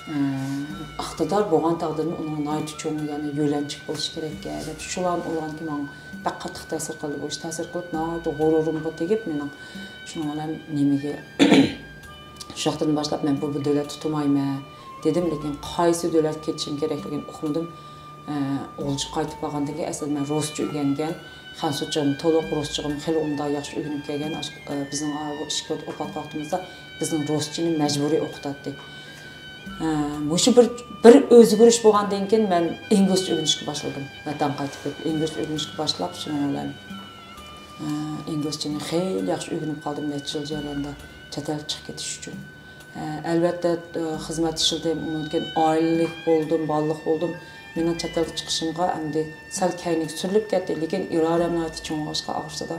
ئە، ئىقتىدار بولغان تەقدىردە ئۇنىڭ ناھايىتى چوڭ، يەنى يۆلەنچۈك بولۇشى كېرەك دەپ، شۇلارنى ئويلىغاندىكىن ماڭا بەك قاتتىق تەسىر قىلدى. بۇ ئىش تەسىر قىلىپ، ناھايىتى غۇرۇرۇمغا تېگىپ مېنىڭ. شۇنىڭ بىلەن نېمىگە، شۇ ۋاقىتتىن باشلاپ مەن بۇ، بۇ دۆلەتتە تۇرمايمەن دېدىم، لېكىن قايسى دۆلەتكە كېتىشىم كېرەكلىكىنى ئۇقمىدىم. ئە، غۇلجىغا قايتىپ بارغاندىن كېيىن، ئەسلىدە مەن رۇسچە ئۆگەنگەن، خەنزۇچىغىمۇ تولۇق، رۇسچىغىمۇ خېلى ئۇنداق ياخشى ئۆگىنىپ كەلگەن. ئاشۇ، ئە، بىزنىڭ، ئا، بۇ ئىككى كوچ ئوقۇۋاتقان ۋاقتىمىزدا بىزنىڭ رۇسچىنى مەجبۇرىي ئوقۇتاتتى. ئە، مۇشۇ بىر، بىر ئۆزگىرىش بولغاندىن كېيىن مەن ئىنگلىزچە ئۆگىنىشكە باشلىدىم. ۋەتەنگە قايتىپ كېلىپ ئىنگلىزچە ئۆگىنىشكە باشلاپ، شۇنىڭ بىلەن، ئە، ئىنگلىزچىنى خېلى ياخشى ئۆگىنىپ قالدىم نەچچە يىل جەريانىدا چەت ئەلگە چىقىپ كېتىش ئۈچۈن. ئەلۋەتتە، خىزمەت ئىشلىدىم، ئۇنىڭدىن كېيىن ئائىلىلىك بولدۇم، بالىلىق بولدۇم. مېنىڭ چەت ئەلگە چىقىشىمغا ئەمدى سەل كەينىگە سۈرۈلۈپ كەتتى، لېكىن ئىرادەم ناھايىتى چوڭ بولغاچقا، ئاخىرسىدا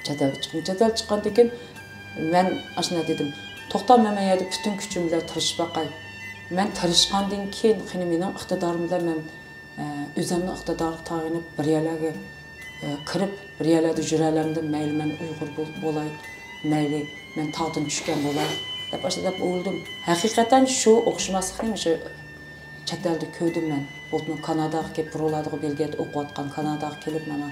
چەت ئەلگە چىقتىم. چەت ئەلگە چىققاندىن كېيىن مەن ئاشۇنداق دېدىم، توختا، مەن مەن يەردە پۈتۈن كۈچۈم بىلەن تىرىشىپ باقاي. مەن تىرىشقاندىن كېيىن، قېنى مېنىڭ ئىقتىدارىم بىلەن مەن ئۆزۈمنىڭ ئىقتىدارىغا تايىنىپ بىر يەرلەرگە، ئە، كىرىپ، بىر يەرلەردە يۈرەلەمدىم. مەيلى مەن ئۇيغۇر بول-، بولاي، مەيلى مەن تاغدىن چۈشكەن بولاي دەپ، ئاشۇ دەپ ئويلىدىم. ھەقىقەتەن شۇ ئوخشىماسلىقنى شۇ چەت ئەلدە كۆردۈم مەن. بولۇپمۇ كاناداغا كېلىپ، بۇرۇنلاردىغۇ بېلگىيەدە ئوقۇۋاتقان كاناداغا كېلىپ، مانا،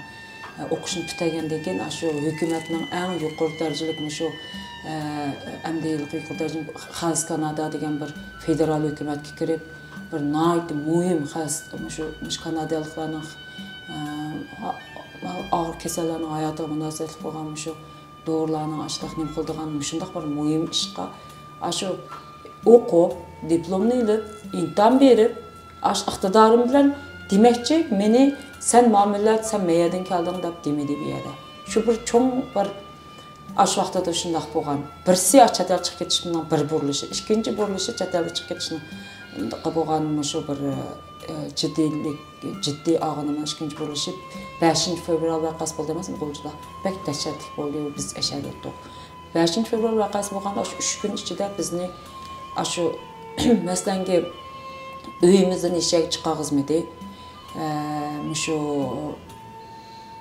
ئە، ئوقۇشنى پۈتتۈرگەندىن كېيىن، ئاشۇ ھۆكۈمەتنىڭ ئەڭ يۇقىرى دەرىجىلىك مۇشۇ، ئە، ئەمدى ھېلىقى يۇقىرى دەرىجىلىك خەلق كانادا دېگەن بىر فېدېرال ھۆكۈمەتكە كىرىپ، بىر ناھايىتى مۇھىم خەس-، مۇشۇ، مۇشۇ كانادالىقلارنىڭ، ئە، ئا-، ئا-، ئاغرىق كېسەللەرنىڭ ھاياتىغا مۇناسىۋەتلىك بولغان مۇشۇ دورىلارنىڭ ئاشۇنداق نېمە قىلىدىغان مۇشۇنداق بىر مۇھىم ئىشقا، ئاشۇ ئوقۇپ، دىپلومنى ئېلىپ، ئىمتىھان بېرىپ، ئاشۇ ئىقتىدارىم بىلەن دېمەكچى، مېنى سەن مامىللەت، سەن مەيەردىن كەلدىڭ دەپ دېمىدى بۇ يەردە. شۇ بىر چوڭ بىر، ئاشۇ ۋاقتىدا شۇنداق بولغان. بىرسى ئاشۇ چەت ئەل چىقىپ كېتىشنىڭ بىر بۇرۇلۇشى، ئىككىنچى بۇرۇلۇشى چەت ئەلگە چىقىپ كېتىشنىڭ بولغان مۇشۇ بىر، ئە، جىددىيلىك، جىددىي ئاغىنىمنىڭ ئىككىنچى بۇرۇلۇشى بەشىنچى فېۋرال ۋەقەسى بولدى ئەمەسمۇ غۇلجىدا؟ بەك دەھشەتلىك بولدى، بىز ئەشەدە ئوتتۇق. بەشىنچى فېۋرال ۋەقەسى بولغاندا، ئاشۇ ئۈچ كۈن ئىچىدە بىزنى ئاشۇ، مەسىلەنكى، ئۆيىمىزدىن ھېچ يەرگە چىقارغۇزمىدى. ئە، مۇشۇ،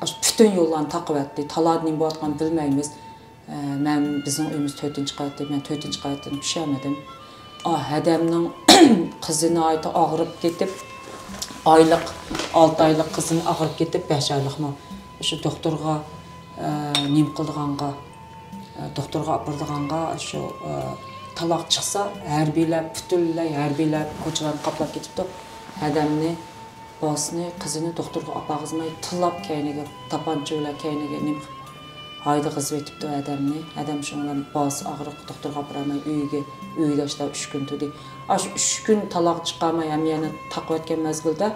ئاشۇ پۈتۈن يوللارنى تاقىۋەتتى. تالادا نېمە بولۇۋاتقانىنى بىلمەيمىز. ئە، مەن، بىزنىڭ ئۆيىمىز تۆتىنچى قەۋەتتە، مەن تۆتىنچى قەۋەتتىن چۈشەلمىدىم. ئا، ھەدەمنىڭ قىزى ناھايىتى ئاغرىپ كېتىپ، ئايلىق، ئالتە ئايلىق قىزىنى ئاغرىپ كېتىپ، بەش ئايلىقمۇ، شۇ دوختۇرغا، ئە، نېمە قىلىدىغانغا، ئە، دوختۇرغا ئاپىرىدىغانغا، شۇ، ئە، تالاق چىقسا، ھەربىيلەر، پۈتۈنلەي ھەربىيلەر كوچىلارنى قاپلاپ كېتىپتۇ. ھەدەمنى، بالىسىنى، قىزىنى دوختۇرغا ئاپارغۇزماي، تىللاپ كەينىگە، تاپانچا بىلەن كەينىگە نېمە قىلىپ، ھايدىغۇزۇۋېتىپتۇ ھەدەمنى. ھەدەم شۇنىڭ بىلەن بالىسى ئاغرىق، دوختۇرغا ئاپىرالماي، ئۆيىگە، ئۆيدە ئاشۇنداق ئۈچ كۈن تۇردى. ئاشۇ ئۈچ كۈن تالاغا چىقارماي، ھەم يەنە تاقىۋەتكەن مەزگىلدە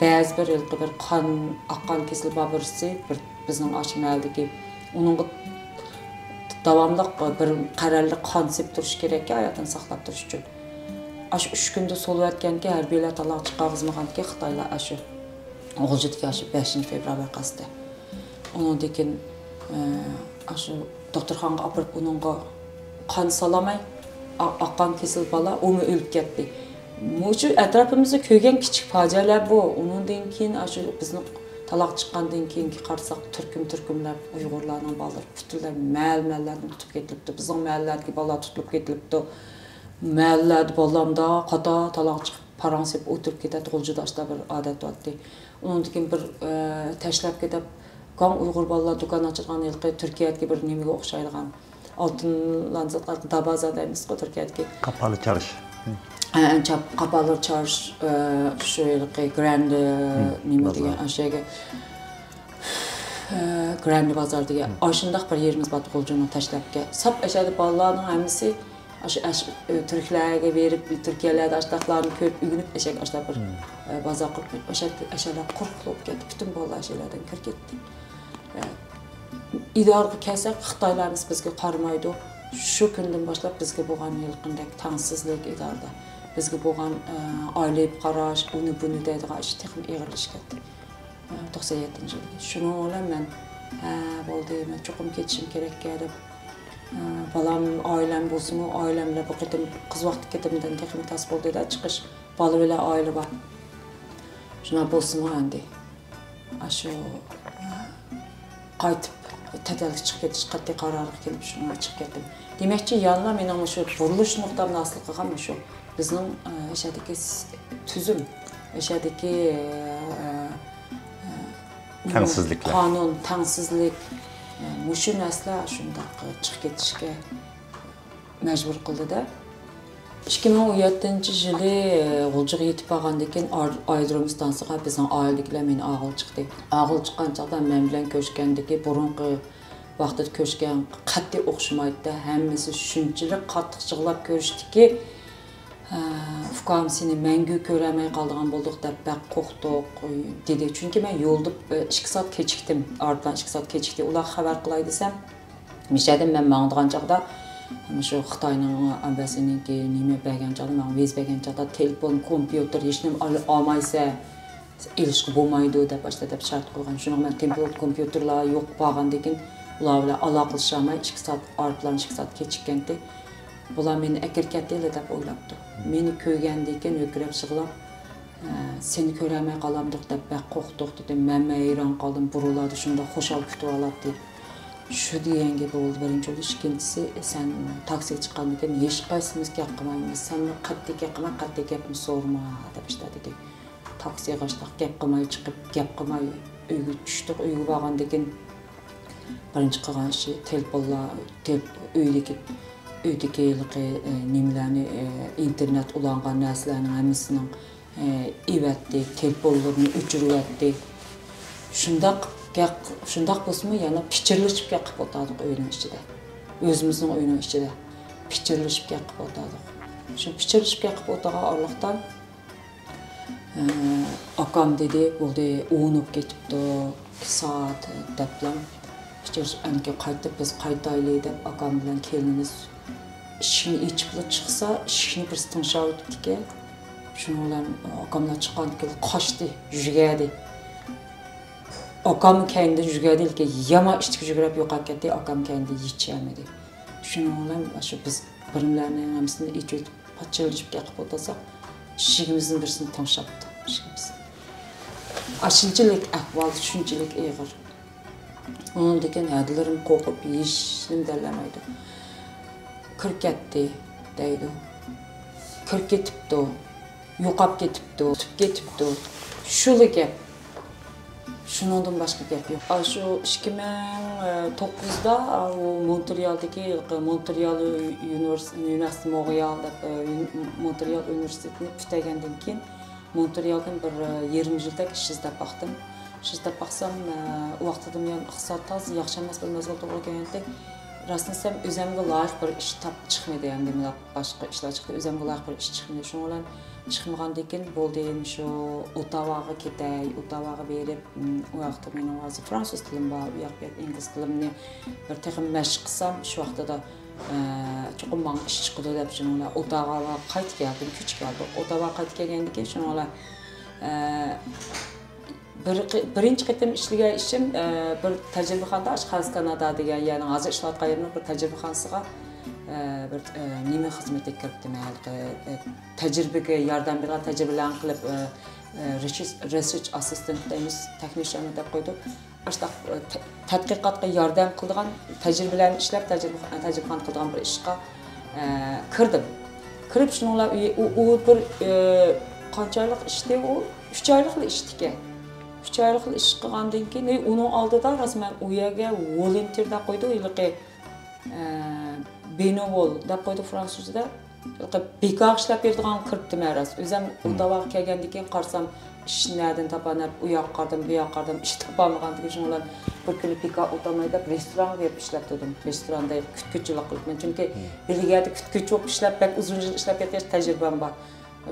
بەزى بىر ھېلىقى بىر قان، ئاق قان كېسىلى بار بىرسى، بىر بىزنىڭ ئاشۇ مەھەللىدىكى، ئۇنىڭغا داۋاملىق بىر قەرەللىك قان سېپىپ تۇرۇش كېرەككەن، ھاياتىنى ساقلاپ تۇرۇش ئۈچۈن. ئاشۇ ئۈچ كۈندە سولىۋەتكەنكەن، ھەربىيلەر تالاغا چىقارغۇزمىغانكەن خىتايلار ئاشۇ غۇلجىدىكى ئاشۇ بەشىنچى فېۋرال ۋەقەسىدە. ئۇنىڭدىن كېيىن، ئە، ئاشۇ دوختۇرخانىغا ئاپىرىپ، ئۇنىڭغا قان سالاماي، ئا-، ئاق قان كېسىلى بالا، ئۇمۇ ئۆلۈپ كەتتى. مۇشۇ ئەتراپىمىزدا كۆرگەن كىچىك پاجىئەلەر بۇ. ئۇنىڭدىن كېيىن، ئاشۇ بىزنىڭ تالاغا چىققاندىن كېيىنكى قارىساق، تۈركۈم-تۈركۈملەپ ئۇيغۇرلارنىڭ بالىلىرى پۈتۈنلەي مەھەللە-مەھەللىلەردىن قۇتۇپ كېتىلىپتۇ. بىزنىڭ مەھەللىلەردىكى بالىلار تۇتۇلۇپ كېتىلىپتۇ. مەھەللىلەردە بالىلار مۇنداق قاتار تالاغا چىقىپ، پاراڭ سېلىپ ئولتۇرۇپ كېتەتتى. غۇلجىدا ئاشۇنداق بىر ئادەت بارتتى. ئۇنىڭدىن كېيىن بىر، ئە، تاشلاپ كېتىپ، گاڭ ئۇيغۇر بالىلار دۇكان ئاچىدىغان ھېلىقى تۈركىيەدىكى بىر نېمىگە ئوخشايدىغان. ئالتۇنلارنى ساتقان دابازا دەيمىزغۇ تۈركىيەدىكى. قاپالى چارش. ھە، چاپ-، قاپالى چارش، ئە، شۇ ھېلىقى گراند، نېمە بازار دېگەن، ئاشۇ يەرگە، ئە، گراند بازار دېگەن. ئاشۇنداق بىر يېرىمىز بارتتى غۇلجىنىڭ تاشلاپكە. ساپ ئەشەدە بالىلارنىڭ ھەممىسى ئاشۇ ئەش-، ئە، تۈركلەرگە بېرىپ، تۈركىيەلەردە ئاشۇنداقلارنى كۆرۈپ ئۆگىنىپ، ئەشەگە ئاشۇنداق بىر، ئە، بازار قۇرۇپ، ئەشە-، ئەشەلەر قۇرۇق بولۇپ كەتتى. پۈتۈن بالىلار ئەشەلەردىن كىرىپ كەتتى. ئە، ئىدارىگە كەلسەك، خىتايلار بىزگە قارىمايدۇ. شۇ كۈندىن باشلاپ بىزگە بولغان ھېلىقىدەك تەڭسىزلىك ئىدارىدە. بىزگە بولغان، ئە، ئايلاپ قاراش، ئۇنى بۇنى دەيدىغان ئىش تېخىمۇ ئېغىرلىشىپ كەتتى. ئە، توقسان يەتتىنچى يىلى. شۇنىڭ بىلەن مەن، ھە، بولدى، مەن چوقۇم كېتىشىم كېرەككەن دەپ، ئە، بالام، ئائىلەم بولسىمۇ، ئائىلەم بىلەن بۇ قېتىم قىز ۋاقتى قېتىمدىن تېخىمۇ تەس بولدى-دە، چىقىش. بالا بىلەن ئائىلە بار. شۇنداق بولسىمۇ ئەمدى ئاشۇ، ئە، قايتىپ چەت ئەلگە چىقىپ كېتىش قەتئىي قارارىغا كېلىپ، شۇڭا چىقىپ كەتتىم. دېمەكچى، يەنىلا مېنىڭ مۇشۇ بۇرۇلۇش نۇقتامنى ھاسىل قىلغان مۇشۇ بىزنىڭ، ئە، ئەشەدىكى س-، تۈزۈم، ئەشەدىكى، ئە، ئە، نېمە، تەڭسىزلىكلەر. قانۇن، تەڭسىزلىك، ئە، مۇشۇ نەرسىلەر شۇنداق چىقىپ كېتىشكە مەجبۇر قىلدى-دە. ئىككى مىڭ ئون يەتتىنچى يىلى غۇلجىغا يېتىپ بارغاندىن كېيىن، ئار-، ئايرودروم ئىستانسىغا بىزنىڭ ئائىلىدىكىلەر مېنى ئالغىلى چىقتى. ئالغىلى چىققان چاغدا مەن بىلەن كۆرۈشكەندىكى، بۇرۇنقى ۋاقتىدا كۆرۈشكەن قەتئىي ئوخشىمايتتى. ھەممىسى شۇنچىلىك قاتتىق يىغلاپ كۆرۈشتىكى، ئۇكام، سېنى مەڭگۈ كۆرەلمەي قالىدىغان بولدۇق دەپ بەك قورقتۇق، دېدى. چۈنكى مەن يولدا ئىككى سائەت كېچىكتىم، ئارىدىن ئىككى سائەت كېچىكتى. ئۇلارغا خەۋەر قىلاي دېسەم، مىشەدىن مەن ماڭىدىغان چاغدا، مۇشۇ خىتاينىڭ ئەمبەسسىنىڭكى نېمە بەرگەن چاغدا، ماڭا ۋىزا بەرگەن چاغدا، تېلېفون، كومپيۇتېر، ھېچنېمە ئال-، ئالمايسەن، ئېلىشقا بولمايدۇ دەپ، ئاشۇنداق دەپ شەرت قويغان. شۇنىڭغا مەن تېلېفون، كومپيۇتېرلار يوق بولغاندىن كېيىن، ئۇلار بىلەن ئالاقىلىشالماي، ئىككى سائەت، ئارتلان ئىككى سائەت كېچىككەنتى. بۇلار مېنى ئەكىرىپ كەتتىلە دەپ ئويلاپتۇ. مېنى كۆرگەندىن كېيىن ھۆركىرەپ يىغلاپ، ئە، سېنى كۆرەلمەي قالامدۇق دەپ بەك قورقتۇق، دېدى. مەنمۇ ھەيران قالدىم، بۇرۇنلاردا شۇنداق خۇشال كۈتۈۋالاتتى. شۇ دېگەن گېپى بولدى بىرىنچى بولۇش. ئىككىنچىسى، سەن تاكسىغا چىققاندىن كېيىن ھېچقايسىمىز گەپ قىلمايمىز. سەنمۇ قەتئىي گەپ قىلما، قەتئىي گەپمۇ سورىما دەپ ئىشتا دېدى. تاكسىغا ئاشتاق گەپ قىلماي چىقىپ، گەپ قىلماي ئۆيگە چۈشتۇق. ئۆيگە بارغاندىن كېيىن بىرىنچى قىلغان ئىشى تېلېفونلار، تېلېف-، ئۆيدىكى، ئۆيدىكى ھېلىقى، ئە، نېمىلەرنى، ئە، ئىنتېرنېت ئۇلانغان نەرسىلەرنىڭ ھەممىسىنىڭ، ئە، ئېۋەتتى، تېلېفونلىرىنى ئۆچۈرۈۋەتتى. شۇنداق گەپ، شۇنداق بولسىمۇ يەنە پىچىرلىشىپ گەپ قىلىپ ئولتۇردۇق ئۆينىڭ ئىچىدە. ئۆزىمىزنىڭ ئۆيىنىڭ ئىچىدە پىچىرلىشىپ گەپ قىلىپ ئولتۇردۇق. شۇ پىچىرلىشىپ گەپ قىلىپ ئولتۇرغان ئارىلىقتا، ئە، ئاكام دېدى، بولدى، ئون بولۇپ كېتىپتۇ، ئىككى سائەت دەپلا. ئىچىرىش ئەنكى قايتىپ بىز قايتايلى دەپ ئاكام بىلەن كېلىنىمىز ئىشىكنى ئېچىپلا چىقسا، ئىشىكنى بىرسى تىڭشاۋېتىپتىكەن. شۇنىڭ بىلەن ئاكاملار چىققاندىكىن قاچتى، يۈگۈردى. ئاكامنىڭ كەينىدىن يۈگۈردى، لېكىن يامان ئىتتىك يۈگۈرۈپ يوقاپ كەتتى، ئاكام كەينىدىن يېتىشەلمىدى. شۇنىڭ بىلەن شۇ بىز بىرىملەرنىڭ ھەممىسىنى ئېچىۋېتىپ، پاچىلىشىپ گەپ قىلىپ ئولتۇرساق، ئىشىكىمىزدىن بىرسىنى تىڭشاپتۇ، ئىشىكىمىز. ئاشۇنچىلىك ئەھۋال، شۇنچىلىك ئېغىر. ئۇنىڭدىن كېيىن ھەدىلىرىم قورقۇپ، ھېچنېمە دېيەلمەيدۇ. كىرىپ كەتتى دەيدۇ. كىرىپ كېتىپتۇ. يوقاپ كېتىپتۇ. ئۇتۇپ كېتىپتۇ. شۇلا گەپ. شۇنىڭدىن باشقا گەپ يوق. ئاشۇ ئىككى مىڭ توققۇزدا ئۇ مونترېئالدىكى، مونترېئال ئۇنىۋېرس-، يۇنېستى مونرېئال دەپ، مونترېئال ئۇنىۋېرسىتېتىنى پۈتتۈرگەندىن كېيىن، مونترېئالدىن بىر يېرىم يىلدەك ئىش ئىزدەپ باقتىم. ئىش ئىزدەپ باقسام، ئۇ ۋاقتىدا مېنىڭ ئىقتىساد تازا ياخشى ئەمەس بىر مەزگىل توغرا كەلگەنىدى. راستىنى دېسەم، ئۆزۈمگە لايىق بىر ئىش تاپ چىقمىدى، ئەمدى مۇنداق باشقا ئىشلار چىقتى، ئۆزۈمگە لايىق بىر ئىش چىقمىدى. شۇنىڭ بىلەن چىقمىغاندىن كېيىن بولدى، شۇ ئوتاۋاغا كېتەي، ئوتاۋاغا بېرىپ، ئۇ ۋاقىتتا مېنىڭ ھازىر فرانسۇز تىلىم بار، ئۇ ياققا بېرىپ ئىنگلىز تىلىمنى بىر تېخىمۇ مەشىق قىلسام، شۇ ۋاقتىدا، ئە، چوقۇم ماڭا ئىش چىقىدۇ دەپ، شۇنىڭ بىلەن ئوتاۋاغا قايتىپ كەلدىم، كۆچۈپ كەلدۇق. ئوتاۋاغا قايتىپ كەلگەندىن كېيىن شۇنىڭ بىلەن، ئە، بىر قى-، بىرىنچى قېتىم ئىشلىگەن ئىشىم، ئە، بىر تەجرىبىخانىدا، ئاشۇ خارس كانادا دېگەن يەرنىڭ ھازىر ئىشلەۋاتقان يېرىنىڭ بىر تەجرىبىخانىسىغا، ئە، بىر، ئە، نېمە خىزمەتكە كىرىپتىمەن، ھېلىقى، ئە، تەجرىبىگە ياردەم بېرىدىغان، تەجرىبىلەرنى قىلىپ، ئە، ئە، رېسېرچ، رېسېرچ ئاسسىستېنت دەيمىز، تېخنىشىيان دەپ قويدۇق. ئاشۇنداق، ئە، تە-، تەتقىقاتقا ياردەم قىلىدىغان، تەجرىبىلەرنى ئىشلەپ، تەجرىبە-، تەجرىبىخانا قىلىدىغان بىر ئىشقا، ئە، كىردىم. كىرىپ شۇنىڭ بىلەن ئۇ، ئۇ، ئۇ بىر، ئە، قانچە ئايلىق ئىشتى ئۇ؟ ئۈچ ئايلىقلا ئىشتىكەن. ئۈچ ئايلىقلا ئىش قىلغاندىن كېيىن، ئۇنىڭ ئالدىدا راست مەن ئۇ يەرگە ۋولونتېر دەپ قويدۇق، ھېلىقى، ئە، بېنېۋول دەپ قويدۇق فرانسۇزچىدا. ھېلىقى بىكار ئىشلەپ بېرىدىغانغا كىرىپتىمەن راست. ئۆزۈم ئوتاۋاغا كەلگەندىن كېيىن قارىسام، ئىش نەدىن تاپاي دەپ، ئۇ ياققا قارىدىم، بۇ ياققا قارىدىم، ئىش تاپالمىغاندىكىن شۇنىڭ بىلەن بىر كۈنى بىكار ئولتۇرماي دەپ رېستورانغا بېرىپ ئىشلەپ تۇردۇم. رېستوراندا كۈتكۈچىلىك قىلىپ. مەن چۈنكى ھېلىقى يەردە كۈتكۈچى بولۇپ ئىشلەپ، بەك ئۇزۇن يىل ئىشلەپ كەتكەچ تەجرىبەم بار.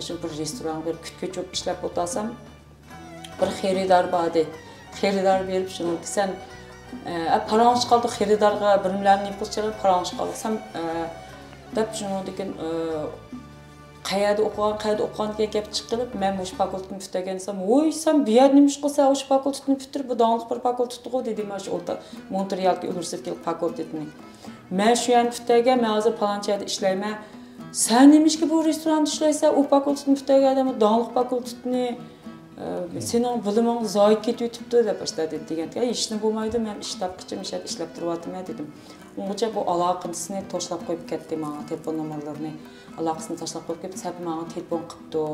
شۇ بىر رېستورانغا بېرىپ كۈتكۈچى بولۇپ ئىشلەپ ئولتۇرسام، بىر خېرىدار بار ئىدى. خېرىدار بېرىپ شۇنىڭ دېسەم، ئە، پاراڭلىشىپ قالدۇق، خېرىدارغا بىر نېمىلەرنى نېمە قىلىش كېرەك، پاراڭلىشىپ قالدۇق دېسەم، ئە، دەپ شۇنىڭدىن كېيىن، ئە، قەيەردە ئوقۇغان، قەيەردە ئوقۇغان دېگەن گەپ چىقىپ قېلىپ، مەن مۇشۇ فاكۇلتېتنى پۈتتۈرگەن دېسەم، ۋوي، سەن بۇ يەردە نېمە ئىش قىلىسەن، ئاشۇ فاكۇلتېتنى پۈتتۈرۈپ، بۇ داڭلىق بىر فاكۇلتېتقۇ دېدى، مانا شۇ ئوتتا-، مونترېئالدىكى ئۇنىۋېرسىتېتتىكى فاكۇلتېتنى. مەن شۇ يەرنى پۈتتۈرگەن، مەن ھازىر پالانچە يەردە ئىشلەيمەن. سەن نېمىشقا بۇ رېستوراندا ئىشلەيسەن؟ ئۇ فاكۇلتېتنى پۈتتۈرگەن ئادەم، داڭلىق فاكۇلتېتنى، ئە، سېنىڭ بىلىمىڭ زايە كېتىۋېتىپتۇ دەپ ئاشۇنداق دېدى دېگەن. ھېچنېمە بولمايدۇ، مەن ئىش تاپقىچە مۇشۇ يەردە ئىشلەپ تۇرۇۋاتىمەن دېدىم. ئۇنىڭغىچە بۇ ئالاقىسىنى توسلاپ قويۇپ كەتتى ماڭا، تېلېفون نومۇرلىرىنى، ئالاقىسىنى تاشلاپ قويۇپ كەتتى. سەپى ماڭا تېلېفون قىپتۇ.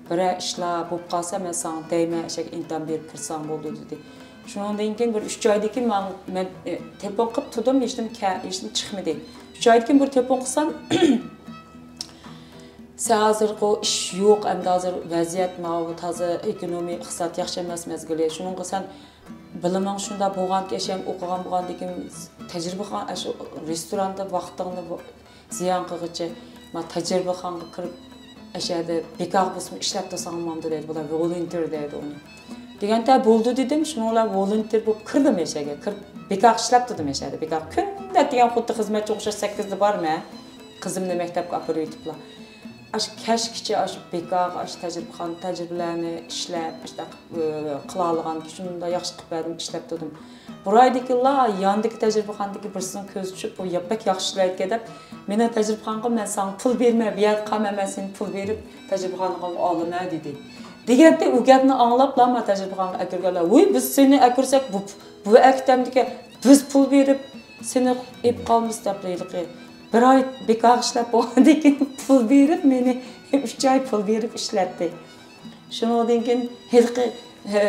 بىرەر ئىشلار بولۇپ قالسا، مەن ساڭا دەيمەن، ئىشەگە ئىنتىم بېرىپ كىرسەڭ بولىدۇ دېدى. شۇنىڭدىن كېيىن بىر ئۈچ ئايدىن كېيىن ماڭا، مەن، ئە، تېلېفون قىلىپ تۇردۇم، ھېچنېمە كە-، ھېچنېمە چىقمىدى. ئۈچ ئايدىن كېيىن بىر تېلېفون قىلسام، سەن ھازىرقۇ ئىش يوق، ئەمدى ھازىر ۋەزىيەت ماۋۇ تازا ئېكونومىيە، ئىقتىساد ياخشى ئەمەس مەزگىلى. شۇنىڭغا سەن بىلىمىڭ شۇنداق بولغانكى، ئەشەم ئوقۇغان بولغاندىكىن تەجرىبىخان، ئاشۇ رېستوراندا ۋاقتىڭنى بۇ-، زىيان قىلغۇچە، ما تەجرىبىخانىغا كىرىپ، ئەشەدە بىكار بولسىمۇ ئىشلەپ تۇرساڭ بولامدۇ دەيدۇ، بۇلار ۋولونتېر دەيدۇ ئۇنى. دېگەندە بولدى دېدىم، شۇنىڭ بىلەن ۋولونتېر بولۇپ كىردىم ئەشەگە. كىرىپ بىكار ئىشلەپ تۇردۇم ئەشەدە، بىكار. كۈندە دېگەن خۇددى خىزمەتچى ئوخشاش سەككىزدە بارىمەن. قىزىمنى مەكتەپكە ئاپىرىۋېتىپلا. ئاشۇ كەچكىچە ئاشۇ بىكارغا، ئاشۇ تەجرىبىخانا تەجرىبىلەرنى ئىشلەپ، ئاشۇنداق، ئى، قىلالىغان، شۇنداق ياخشى قىلىپ بەردىم، ئىشلەپ تۇردۇم. بىر ئايدىكىنلا ياندىكى تەجرىبىخانىدىكى بىرسىنىڭ كۆزى چۈشۈپ، بۇ يا-، بەك ياخشى ئىشلەيدىكەن دەپ، مېنىڭ تەجرىبىخانىغا، مەن ساڭا پۇل بېرىمەن، بۇ يەردە قالمايمەن، سېنى پۇل بېرىپ تەجرىبىخانىغا ئالىمەن دېدى. دېگەنتى ئۇ گەپنى ئاڭلاپلا ما تەجرىبىخانىغا ئەكىرگەنلەر، ۋۇي، بىز سېنى ئەكىرسەك، بۇ، بۇ ئەكىتەمدىكەن، بىز پۇل بېرىپ، سېنى ئېلىپ قالمىسا دەپ ھېلىقى بىر ئاي بىكارغا ئىشلەپ بولغاندىن كېيىن پۇل بېرىپ، مېنى ئۈچ ئاي پۇل بېرىپ ئىشلەتتى. شۇنىڭدىن كېيىن ھېلىقى، ھە،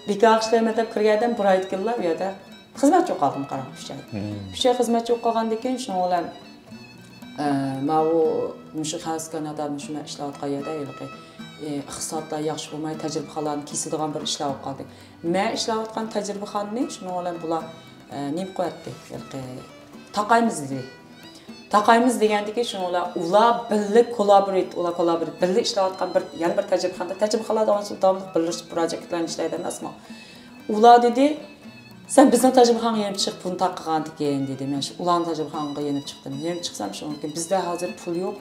بىكارغا ئىشلەيمەن دەپ كىرگەن ئادەم بىر ئايدىن كېيىنلا ئۇ يەردە خىزمەتچى بولۇپ قالدىم، قاراڭ، ئۈچ ئاي. مم. ئۈچ ئاي خىزمەتچى بولۇپ قالغاندىن كېيىن شۇنىڭ بىلەن، ئە، ماۋۇ مۇشۇ خەۋەرسىز كانادا، مۇشۇ مەن ئىشلەۋاتقان يەردە ھېلىقى، ئە، ئىقتىسادلار ياخشى بولماي، تەجرىبىخانىلارنى كېسىدىغان بىر ئىشلار بولۇپ قالدى. مەن ئىشلەۋاتقان تەجرىبىخانىنى شۇنىڭ بىلەن بۇلار، ئە، نېمە قىلىۋەتتى؟ ھېلىقى تاقايمىز دېدى. تاقايمىز دېگەندىكى شۇنىڭ بىلەن ئۇلار بىللە كوللابورېت، ئۇلار كوللابورېت، بىللە ئىشلەۋاتقان بىر، يەنە بىر تەجرىبىخانىدا، تەجرىبىخانىلار داۋاملىق، داۋاملىق بىرلىشىپ پروجېكتلارنى ئىشلەيدۇ ئەمەسمۇ؟ ئۇلار دېدى، سەن بىزنىڭ تەجرىبىخانىغا يېنىپ چىق، بۇنى تاقىغاندىكىن دېدى. مەن شۇ ئۇلارنىڭ تەجرىبىخانىغا يېنىپ چىقتىم. يېنىپ چىقسام شۇنىڭدىن كېيىن بىزدە ھازىر پۇل يوق.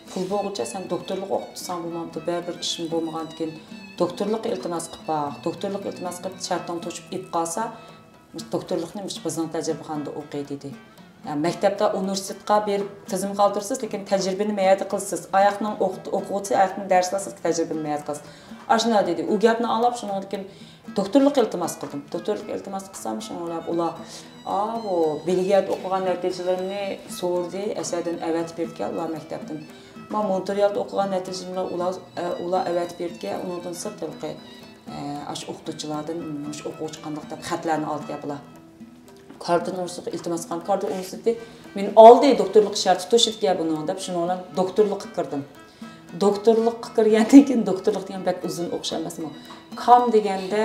پۇل بولغۇچە سەن دوكتورلۇق ئوقۇپ تۇرساڭ بولمامدۇ؟ بەرىبىر ئىشىڭ بولمىغاندىكىن دوكتورلۇققا ئىلتىماس قىلىپ باق. دوكتورلۇققا ئىلتىماس قىلىپ شەرتىڭ توشۇپ ئېلىپ قالسا، دوكتورلۇقنى مۇشۇ بىزنىڭ تەجرىبىخانىدا ئوقۇي دېدى. يا، مەكتەپتە، ئۇنىۋېرسىتېتقا بېرىپ تىزىم قالدۇرىسىز، لېكىن تەجرىبىنى مەيەردە قىلىسىز. ئاياقنىڭ ئوقۇت-، ئوقۇغۇچىسى ئاياقنىڭ دەرس قىلسىز، تەجرىبىنى مەيەردە قىلىسىز. ئاشۇنداق دېدى. ئۇ گەپنى ئاڭلاپ، شۇنىڭدىن كېيىن دوكتورلۇققا ئىلتىماس قىلدىم. دوكتورلۇققا ئىلتىماس قىلسام، شۇنىڭ بىلەن ئۇلار، ئا، بۇ بېلگىيەدە ئوقۇغان نەتىجىلىرىمنى سورىدى، ئەسەردىن ئەۋەتىپ بېرىدىكەن ئۇلار مەكتەپتىن. مەن مونترېئالدا ئوقۇغان نەتىجىلىرىمنى ئۇلار، ئە، ئۇلار ئەۋەتىپ بېرىدىكەن. ئۇنىڭدىن سىرت ھېلىقى، ئە، ئاشۇ ئوقۇتقۇچىلاردىن مۇشۇ ئوقۇغۇچى قانداق دەپ خەتلەرنى ئالىدىكەن بۇلار. كاردىن ئۇنىۋېرسىتېتىغا ئىلتىماس قىلغان، كاردىن ئۇنىۋېرسىتېتى مېنى ئالدى، دوكتورلۇق شەرتى توشىدىكەن بۇنىڭ دەپ، شۇنىڭ بىلەن دوكتورلۇققا كىردىم. دوكتورلۇققا كىرگەندىن كېيىن، دوكتورلۇق دېگەن بەك ئۇزۇن ئوقۇش ئەمەسمۇ؟ كام دېگەندە،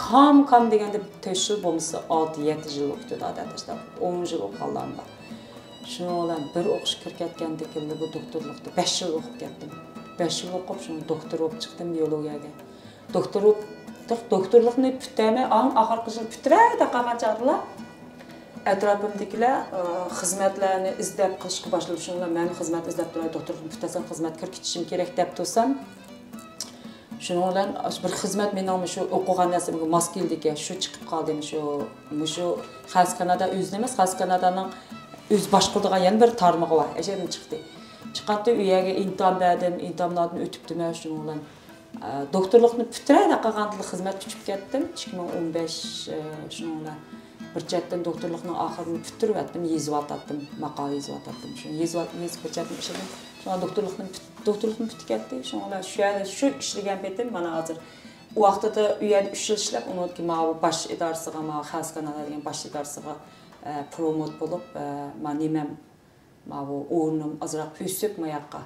كام، كام دېگەندە تۆت يىل بولمىسا ئالتە، يەتتە يىل ئوقۇتىدۇ ئادەتتە، ئون يىل ئوقۇغانلارمۇ بار. شۇنىڭ بىلەن بىر ئوقۇشقا كىرىپ كەتكەندىن كېيىن بۇ دوكتورلۇقتا بەش يىل ئوقۇپ كەتتىم. بەش يىل ئوقۇپ، شۇ دوكتور بولۇپ چىقتىم بىيولوگىيەگە. دوكتور بولۇپ، دوكتورلۇقنى پۈتتۈرمەي، ئەڭ ئاخىرقى يىل پۈتتۈرەي دەپ قالغان چاغدىلا، ئەتراپىمدىكىلەر، ئى، خىزمەتلەرنى ئىزدەپ قىلىشقا باشلىدى. شۇنىڭ بىلەن مەنمۇ خىزمەت ئىزدەپ تۇراي، دوكتورلۇقنى پۈتتۈرسەم خىزمەتكە كىرىپ كېتىشىم كېرەك دەپ تۇرسام، شۇنىڭ بىلەن ئاشۇ بىر خىزمەت مېنىڭ مۇشۇ ئوقۇغان نەرسەمگە ماس كېلىدىكەن، شۇ چىقىپ قالدى. مۇشۇ، مۇشۇ خەۋەرسىز كانادا ئۆزىنى ئەمەس، خەۋەرسىز كانادانىڭ ئۆزى باشقۇرىدىغان يەنە بىر تارمىقى بار. ئەشەدىن چىقتى. چىقاتتى، ئۇ يەرگە ئىمتىھان بەردىم، ئىمتىھانلاردىن ئۆتۈپتىمەن شۇنىڭ بىلەن. ئە، دوكتورلۇقنى پۈتتۈرەي دەپ قالغاندىلا خىزمەتكە چۈشۈپ كەتتىم، ئىككى مىڭ ئون بەش، ئە، شۇنىڭ بىلەن بىر چەتتىن دوكتورلۇقنىڭ ئاخىرىنى پۈتتۈرۈۋەتتىم، يېزىۋاتاتتىم، ماقالە يېزىۋاتاتتىم. شۇ يېزىۋات-، يېزىپ بىر چەتتىن ئىشلىدىم. شۇڭا دوكتورلۇقنى پۈت-، دوكتورلۇقنى پۈتتۈرۈپ كەتتى. شۇنىڭ بىلەن شۇ يەردە شۇ ئىشلىگەن پېتىم مانا ھازىر ئۇ ۋاقتىدا ئۇ يەردە ئۈچ يىل ئىشلەپ، ئۇنىڭدىن كېيىن ماۋۇ باش ئىدارىسىغا، ماۋۇ خەۋەرسىز كانادا دېگەن باش ئىدارىسىغا، ئە، پروموت بولۇپ، ئە، ما نېمەم، ماۋۇ ئورنۇم ئازراق ئۆسۈپ، ماياققا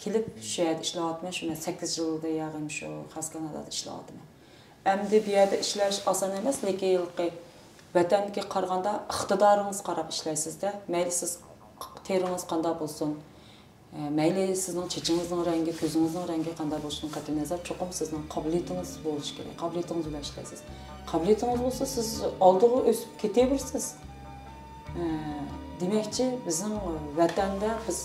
كېلىپ، شۇ يەردە ئىشلەۋاتىمەن. شۇ مەن سەككىز يىلدىن يېقىن شۇ خەۋەرسىز كانادادا ئىشلەۋاتىمەن. ئەمدى بۇ يەردە ئىشلەش ئاسان ئەمەس، لېكىن ھېلىقى ۋەتەنگە قارىغاندا ئىقتىدارىڭىزغا قاراپ ئىشلەيسىز-دە. مەيلى سىز تېرىڭىز قانداق بولسۇن، ئە، مەيلى سىزنىڭ چېچىڭىزنىڭ رەڭگى، كۆزىڭىزنىڭ رەڭگى قانداق بولۇشىدىن قەتئىينەزەر، چوقۇم سىزنىڭ قابىلىيىتىڭىز بولۇشى كېرەك. قابىلىيىتىڭىز بىلەن ئىشلەيسىز. قابىلىيىتىڭىز بولسا، سىز ئالدىغا ئۆسۈپ كېتىۋېرىسىز. ئە، دېمەكچى، بىزنىڭ ۋەتەندە بىز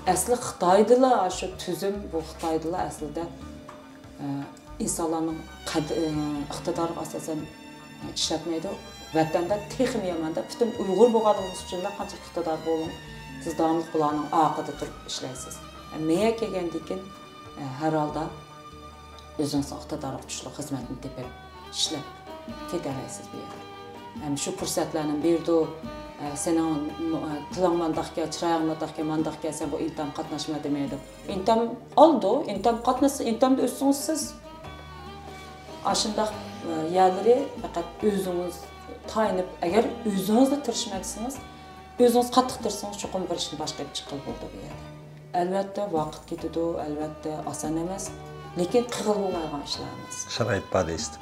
ئەسلى خىتايدىلا شۇ تۈزۈم، بۇ خىتايدىلا ئەسلىدە، ئە، ئىنسانلارنىڭ قەد-، ئە، ئىقتىدارىغا ئاساسەن ئىشلەتمەيدۇ. ۋەتەندە تېخىمۇ ياماندا پۈتۈن ئۇيغۇر بولغانلىقىڭىز ئۈچۈنلا قانچە ئىقتىدار بولۇڭ، سىز داۋاملىق بۇلارنىڭ ئارقىدا تۇرۇپ ئىشلەيسىز. ئە، مېيە كەلگەندىن كېيىن، ئە، ھەر ھالدا ئۆزىڭىزنىڭ ئىقتىدارىغا چۈشلۈك خىزمەتنى تېپىپ، ئىشلەپ كېتەلەيسىز بۇ يەردە. ھەم شۇ پۇرسەتلەرنى بېرىدۇ. ئە، سېنىڭ، ئە، تىلىڭ مانداقكەن، چىرايىڭ مانداقكەن، مانداقكەن، سەن بۇ ئىمتىھانغا قاتناشما دېمەيدۇ. ئىمتىھان ئالىدۇ، ئىمتىھان قاتناشسا، ئىمتىھاندا ئۆتسىڭىز سىز. ئاشۇنداق، ئە، يەرلىرى پەقەت ئۆزىڭىز تايىنىپ، ئەگەر ئۆزىڭىزلا تىرىشماي دېسىڭىز، ئۆزىڭىز قاتتىق تىرىشسىڭىز، چوقۇم بىر ئىشنى باشقا ئېلىپ چىققىلى بولىدۇ بۇ يەردە. ئەلۋەتتە، ۋاقىت كېتىدۇ، ئەلۋەتتە، ئاسان ئەمەس، لېكىن قىلغىلى بولمايدىغان ئىشلار ئەمەس. شارائىت بار دەيسىز.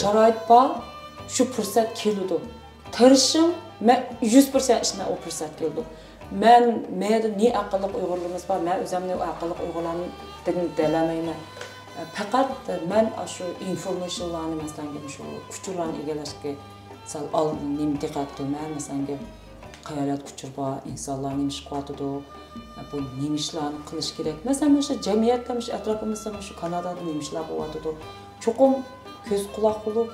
شارائىت بار، شۇ پۇرسەت كېلىدۇ. تىرىشىڭ، مەن يۈز پىرسەنت ئىشىنىمەن، ئۇ پۇرسەت كېلىدۇ. مەن، مەيەردە نى ئەقىللىق ئۇيغۇرلىرىمىز بار، مەن ئۆزۈمنى ئۇ ئەقىللىق ئۇيغۇرلاردىن دەلەلمەيمەن. پەقەت مەن ئاشۇ ئىنفورمېيشنلارنى، مەسىلەن، شۇ ئۇچۇرلارنى ئىگىلەشكە سەل ئال-، نېمە دىققەت قىلىمەن، مەسىلەن، قەيەرلەردە ئۇچۇر بار، ئىنسانلار نېمە ئىش قىلىۋاتىدۇ، بۇ نېمە ئىشلارنى قىلىش كېرەك؟ مەسىلەن، مۇشۇ جەمئىيەتتە، مۇشۇ ئەتراپىمىزدا، مۇشۇ كانادادا نېمە ئىشلار بولۇۋاتىدۇ؟ چوقۇم كۆز قۇلاق بولۇپ،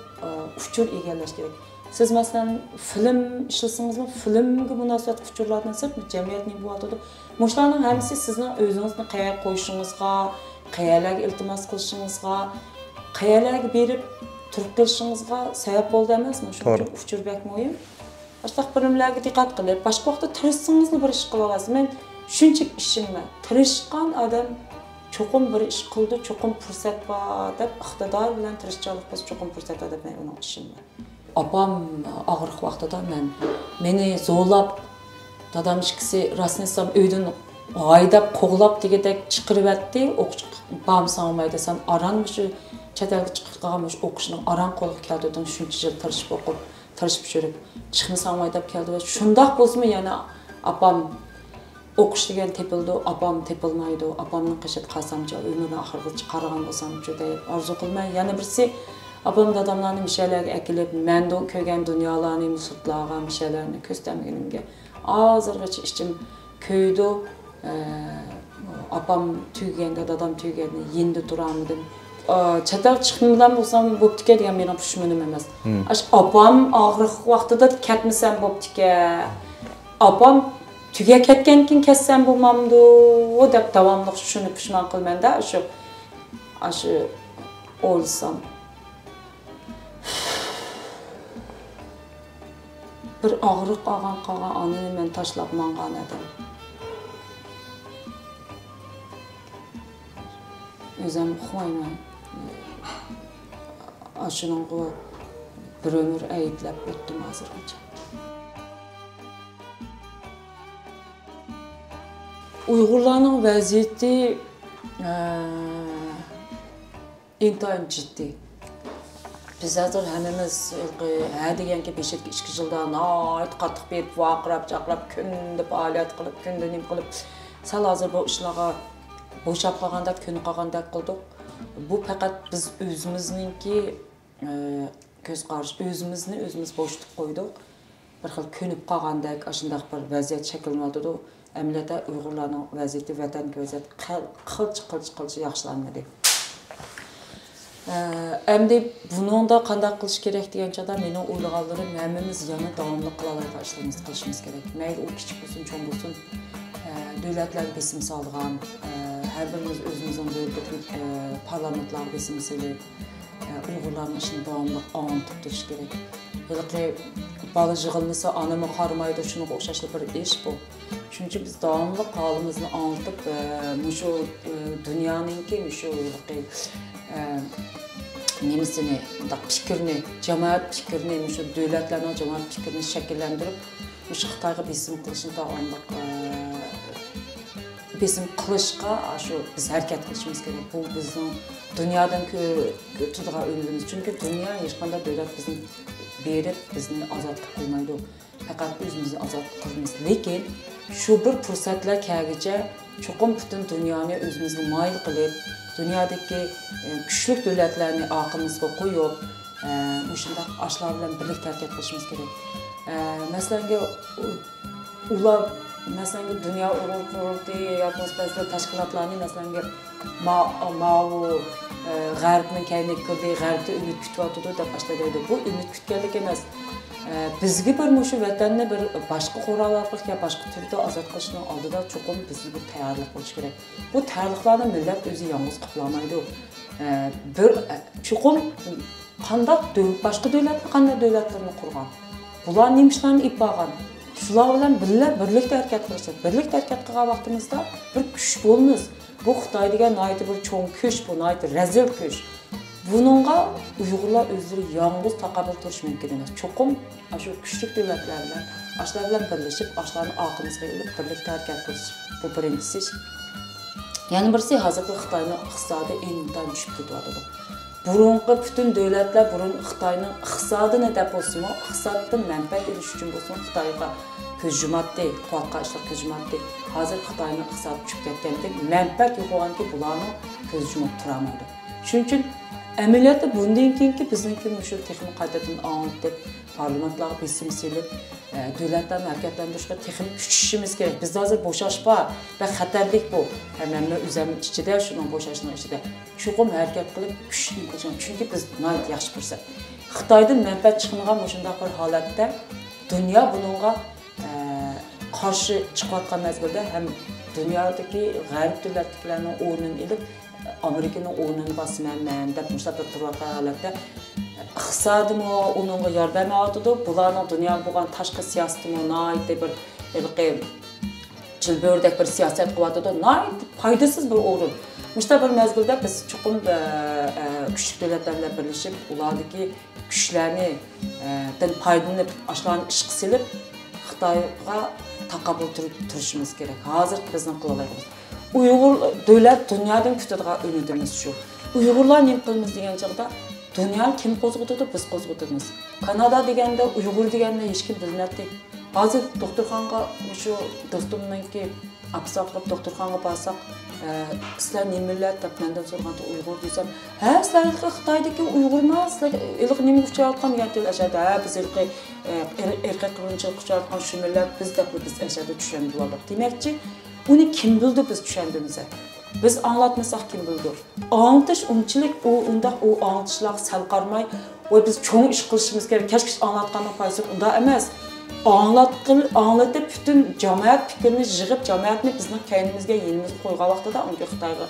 ئۇچۇر ئىگىلەش كېرەك. سىز، مەسىلەن، فىلىم ئىشلىسىڭىزمۇ، فىلىمگە مۇناسىۋەتلىك ئۇچۇرلاردىن سىرت، جەمئىيەت نېمە بولۇۋاتىدۇ؟ مۇشۇلارنىڭ ھەممىسى سىزنىڭ ئۆزىڭىزنى قەيەرگە قويۇشىڭىزغا، قەيەرلەرگە ئىلتىماس قىلىشىڭىزغا، قەيەرلەرگە بېرىپ تۇرۇپ قېلىشىڭىزغا سەۋەب بولىدۇ ئەمەسمۇ؟ شۇنىڭ ئۈچۈن ئۇچۇر بەك مۇھىم. ئاشۇنداق بىر نېمىلەرگە دىققەت قىلىپ، باشقا ۋاقىتتا تىرىشسىڭىزلا بىر ئىش قىلالاسىز. مەن شۇنچىلىك ئىشىنىمەن. تىرىشقان ئادەم چوقۇم بىر ئىش قىلىدۇ، چوقۇم پۇرسەت بار دەپ ئىقتىدار بىلەن تىرىشچانلىق بولسا چوقۇم پۇرسەت بار دەپ مەن ئۇنىڭغا ئىشىنىمەن. ئاپام ئاغرىق ۋاقتىدا مەن، مېنى زورلاپ، دادام ئىككىسى راستىنى ئېيتسام ئۆيدىن ھايداپ، قوغلاپ دېگۈدەك چىقىرىۋەتتى. ئوقۇش بارمىساڭ بولمايدۇ، سەن ئاران مۇشۇ چەت ئەلگە چىقىپ قالغان مۇشۇ ئوقۇشنىڭ ئاران قولغا كەلدى، شۇنچە يىل تىرىشىپ ئوقۇپ، تىرىشىپ يۈرۈپ، چىقمىساڭ بولمايدۇ دەپ كەلدى. شۇنداق بولسىمۇ يەنە ئاپام ئوقۇش دېگەن تېپىلىدۇ، ئاپام تېپىلمايدۇ، ئاپامنىڭ قېشىدا قالسامچۇ، ئۆمرىنىڭ ئاخىرىغىچە قارىغان بولسامچۇ دەپ ئارزۇ قىلىمەن. يەنە بىرسى، ئاپام داداملارنى مۇشۇ يەرلەرگە ئەكېلىپ، مەن دۇ-، كۆرگەن دۇنيالارنى، مۇشۇ سىرتلارغا، مۇشۇ يەرلەرنى كۆرسەتمىگىنىمگە ھازىرغىچە ئىچىم كۆيىدۇ. ئە، ئاپام تۈگىگەندە، دادام تۈگىگەندە يېنىدا تۇرالمىدىم. ئا، چەت ئەلگە چىقمىغان بولسام بوپتىكەن دېگەن مېنىڭ پۇشمىنىم ئەمەس. مم. ئاشۇ ئاپام ئاغرىق ۋاقتىدا كەتمىسەم بوپتىكەن. ئاپام تۈگەپ كەتكەندىن كېيىن كەتسەم بولمامدۇ دەپ داۋاملىق شۇنى پۇشمان قىلىمەن-دە، ئاشۇ، ئاشۇ ئويلىسام. بىر ئاغرىق ئالغان قالغان ئانىنى مەن تاشلاپ ماڭغان ئادەم. ئۆزۈم ئۇقمايمەن. ئاشۇنىڭغا بىر ئۆمۈر ئەيىبلەپ ئۆتتۈم ھازىرغىچە. ئۇيغۇرلارنىڭ ۋەزىيىتى، ئە، ئىنتايىن جىددىي. بىز ھازىر ھەممىمىز ھېلىقى ھە دېگەنكى بېشىدىكى ئىككى يىلدا ناھايىتى قاتتىق بېرىپ ۋارقىراپ، چاقىراپ، كۈندە پائالىيەت قىلىپ، كۈندە نېمە قىلىپ، سەل ھازىر بۇ ئىشلارغا بوشاپ قالغاندەك، كۆنۈپ قالغاندەك قىلدۇق. بۇ پەقەت بىز ئۆزىمىزنىڭكى، ئە، كۆز قارىشى، ئۆزىمىزنى ئۆزىمىز بوشىتىپ قويدۇق. بىر خىل كۆنۈپ قالغاندەك ئاشۇنداق بىر ۋەزىيەت شەكىللىنىۋاتىدۇ. ئەمەلىيەتتە ئۇيغۇرلارنىڭ ۋەزىيىتى، ۋەتەندىكى ۋەزىيەت قىل-، قىلچە، قىلچە، قىلچە ياخشىلانمىدى. ئە، ئەمدى بۇنىڭدا قانداق قىلىش كېرەك دېگەن چاغدا مېنىڭ ئويلىغانلىرىم ھەممىمىز يەنە داۋاملىق قىلالايدىغان ئىشلىرىمىزنى قىلىشىمىز كېرەك. مەيلى ئۇ كىچىك بولسۇن، چوڭ بولسۇن، ئە، دۆلەتلەرگە بېسىم سالىدىغان، ئە، ھەر بىرىمىز ئۆزىمىزنىڭ دۆلىتىدىكى، ئە، پارلامېنتلارغا بېسىم سېلىپ، ئۇيغۇرلارنىڭ ئىشىنى داۋاملىق ئاڭلىتىپ تۇرۇش كېرەك. ھېلىقى بالا يىغلىسا ئانىمۇ قارىمايدۇ، شۇنىڭغا ئوخشاشلا بىر ئىش بۇ. شۇنىڭ ئۈچۈن بىز داۋاملىق ھالىمىزنى ئاڭلىتىپ، ئە، مۇشۇ، ئە، دۇنيانىڭكى مۇشۇ ھېلىقى، ئە، نېمىسىنى، مۇنداق پىكىرنى، جامائەت پىكرىنى، مۇشۇ دۆلەتلەرنىڭ جامائەت پىكرىنى شەكىللەندۈرۈپ، مۇشۇ خىتايغا بېسىم قىلىشنى داۋاملىق، ئە، بېسىم قىلىشقا، شۇ بىز ھەرىكەت قىلىشىمىز كېرەك. بۇ بىزنىڭ دۇنيادىن كۆ-، كۆتۈرىدىغان ئۈنۈمىمىز. چۈنكى دۇنيا ھېچقانداق دۆلەت بىزنى بېرىپ، بىزنى ئازاد قىلىپ قويمايدۇ. پەقەت ئۆزىمىزنى ئازاد قىلىمىز. لېكىن شۇ بىر پۇرسەتلەر كەلگۈچە چوقۇم پۈتۈن دۇنيانى ئۆزىمىزگە مايىل قىلىپ، دۇنيادىكى، ئە، كۈچلۈك دۆلەتلەرنى ئارقىمىزغا قويۇپ، ئە، مۇشۇنداق ئاشۇلار بىلەن بىرلىكتە ھەرىكەت قىلىشىمىز كېرەك. ئە، مەسىلەنگە، ئۇ-، ئۇلار، مەسىلەنگە، دۇنيا ئۇيغۇر قۇرۇلتىيى ياكى بولمىسا بەزى تەشكىلاتلارنى، مەسىلەنگە، ما-، ماۋۇ، ئە، غەربنىڭ كەينىگە كىردى، غەربتە ئۈمىد كۈتۈۋاتىدۇ دەپ ئاشۇنداق دەيدۇ. بۇ ئۈمىد كۈتكەنلىك ئەمەس. ئە، بىزگە بىر مۇشۇ ۋەتەننى بىر باشقا قورال ئارقىلىق يا باشقا تۈردە ئازاد قىلىشنىڭ ئالدىدا چوقۇم بىزدە بىر تەييارلىق بولۇشى كېرەك. بۇ تەييارلىقلارنى مىللەت ئۆزى يالغۇز قىلالمايدۇ. ئە، بىر، ئە، چوقۇم قانداق دۆل-، باشقا دۆلەتلەر قانداق دۆلەتلەرنى قۇرغان؟ بۇلار نېمە ئىشلارنى ئېلىپ بارغان؟ شۇلار بىلەن بىللە بىرلىكتە ھەرىكەت قىلىشى. بىرلىكتە ھەرىكەت قىلغان ۋاقتىمىزدا بىر كۈچ بولىمىز. بۇ خىتاي دېگەن ناھايىتى بىر چوڭ كۈچ، بۇ ناھايىتى رەزىل كۈچ. بۇنىڭغا ئۇيغۇرلار ئۆزلىرى يالغۇز تاقابىل تۇرۇش مۇمكىن ئەمەس. چوقۇم ئاشۇ كۈچلۈك دۆلەتلەر بىلەن، ئاشۇلار بىلەن بىرلىشىپ، ئاشۇلارنى ئارقىمىزغا ئېلىپ، بىرلىكتە ھەرىكەت قىلىش. بۇ بىرىنچىسى. يەنە بىرسى، ھازىرقى خىتاينىڭ ئىقتىسادى ئىنتايىن چۈشۈپ كېتىۋاتىدۇ. بۇرۇنقى پۈتۈن دۆلەتلەر بۇرۇن خىتاينىڭ ئىقتىسادىنى دەپ بولسىمۇ، ئىقتىسادتىن مەنپەئەت ئېلىش ئۈچۈن بولسىمۇ، خىتايغا كۆز يۇماتتى، قۇۋۋەتقا ئىشلار كۆز يۇماتتى. ھازىر خىتاينىڭ ئىقتىسادى چۈشۈپ كەتكەندىن كېيىن، مەنپەئەت يوق بولغاندىن كېيىن بۇلارمۇ كۆز يۇمۇپ تۇرالمايدۇ. شۇنىڭ ئۈچۈن ئەمەلىيەتتە بۇندىن كېيىنكى بىزنىڭكى مۇشۇ تېخىمۇ قايتىدىن ئاڭلىتىپ، پارلامېنتلارغا بېسىم سېلىپ، ئە، دۆلەتلەرنى ھەرىكەتلەندۈرۈشكە تېخىمۇ كۈچىشىمىز كېرەك. بىزدە ھازىر بوشاش بار، بەك خەتەرلىك بۇ. ھەممە ئۆزەم ئىچىدە، شۇنىڭ بوشاشنىڭ ئىچىدە. چوقۇم ھەرىكەت قىلىپ، كۈچنى قىلىشىمىز. چۈنكى بىز ناھايىتى ياخشى پۇرسەت. خىتايدىن مەنپەئەت چىقمىغان مۇشۇنداق بىر ھالەتتە دۇنيا بۇنىڭغا، ئە، قارشى چىقىۋاتقان مەزگىلدە ھەم دۇنيادىكى غەرب دۆلەتلىكلەرنىڭ ئورنىنى ئېلىپ، ئامېرىكىنىڭ ئورنىنى باسىمەن مەن دەپ مۇشۇنداق بىر تۇرۇۋاتقان ھالەتتە ئىقتىسادىمۇ ئۇنىڭغا يار بەرمەيۋاتىدۇ. بۇلارنىڭ دۇنياغا بولغان تاشقى سىياسىتىمۇ ناھايىتى بىر ھېلىقى چىلبۆرىدەك بىر سىياسەت قىلىۋاتىدۇ. ناھايىتى پايدىسىز بىر ئورۇن. مۇشۇنداق بىر مەزگىلدە بىز چوقۇم، ئە، ئە، كۈچلۈك دۆلەتلەر بىلەن بىرلىشىپ، ئۇلاردىكى كۈچلەرنى، ئە، دىن پايدىلىنىپ، ئاشۇلارنى ئىشقا سېلىپ، خىتايغا تاقابىل تۇرۇپ تۇرۇشىمىز كېرەك. ھازىر بىزنىڭ قىلالايدىغىنىمىز. ئۇيغۇر دۆلەت دۇنيادىن كۈتىدىغان ئۈمىدىمىز شۇ. ئۇيغۇرلار نېمە قىلىمىز دېگەن چاغدا، دۇنيانى كىم قوزغىتىدۇ، بىز قوزغىتىمىز. كانادا دېگەندە، ئۇيغۇر دېگەننى ھېچكىم بىلمەتتى. ھازىر دوختۇرخانىغا مۇشۇ دوستۇمنىڭكى ئاپىسى ئاغرىپ دوختۇرخانىغا بارساق، ئە، «سىلەر نېمە مىللەت؟» دەپ مەندىن سورىغاندا، «ئۇيغۇر» دېسەم، «ھە، سىلەر ھېلىقى خىتايدىكى ئۇيغۇرما؟ سىلەر ھېلىقى نېمىگە ئۇچراۋاتقان دېگەن تىل ئەشەدە؟» «ھە، بىز ھېلىقى، ئە، ئىر-، ئىرقىي قىرغىنچىلىققا ئۇچراۋاتقان شۇ مىللەت بىز» دەپلا بىز ئەشەدە چۈشەندۈرۈۋالدۇق. دېمەكچى، ئۇنى كىم بىلدى بىز چۈشەندۈرمىسەك؟ بىز ئاڭلاتمىساق كىم بىلىدۇ؟ ئاڭلىتىش ئۇنچىلىك، ئۇ ئۇنداق، ئۇ ئاڭلىتىشلارغا سەل قارىماي، ۋاي بىز چوڭ ئىش قىلىشىمىز كېرەك، كەچكىچە ئاڭلاتقاندىن پايدىسى يوق، ئۇنداق ئەمەس. ئاڭلاتقىل-، ئاڭلىتىپ پۈتۈن جامائەت پىكرىنى يىغىپ، جامائەتنى بىزنىڭ كەينىمىزگە، يېنىمىزغا قويغان ۋاقتىدا ئۇنىڭكى خىتايغا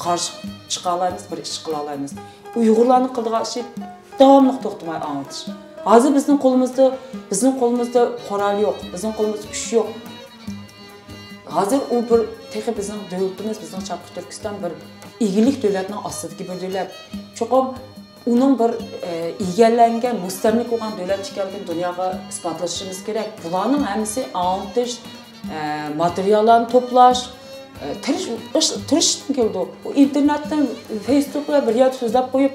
قارشى چىقالايمىز، بىر ئىش قىلالايمىز. ئۇيغۇرلارنىڭ قىلىدىغان ئىشى داۋاملىق توختىماي ئاڭلىتىش. ھازىر بىزنىڭ قولىمىزدا، بىزنىڭ قولىمىزدا قورال يوق، بىزنىڭ قولىمىزدا كۈچ يوق. ھازىر ئۇ بىر تېخى بىزنىڭ دۆلىتىمىز، بىزنىڭ چاپقى تۈركىستان بىر ئىگىلىك دۆلەتنىڭ ئاستىدىكى بىر دۆلەت. چوقۇم ئۇنىڭ بىر، ئە، ئىگىلەنگەن، مۇستەملىكە بولغان دۆلەت ئىكەنلىكىنى دۇنياغا ئىسپاتلىشىمىز كېرەك. بۇلارنىڭ ھەممىسى ئاڭلىتىش، ئە، ماتېرىياللارنى توپلاش، ئە، تىرىش-، ئىش-، تىرىشىشتىن كېلىدۇ. بۇ ئىنتېرنېتتىن، فېيسبۇكتا بىر يەردە سۆزلەپ قويۇپ،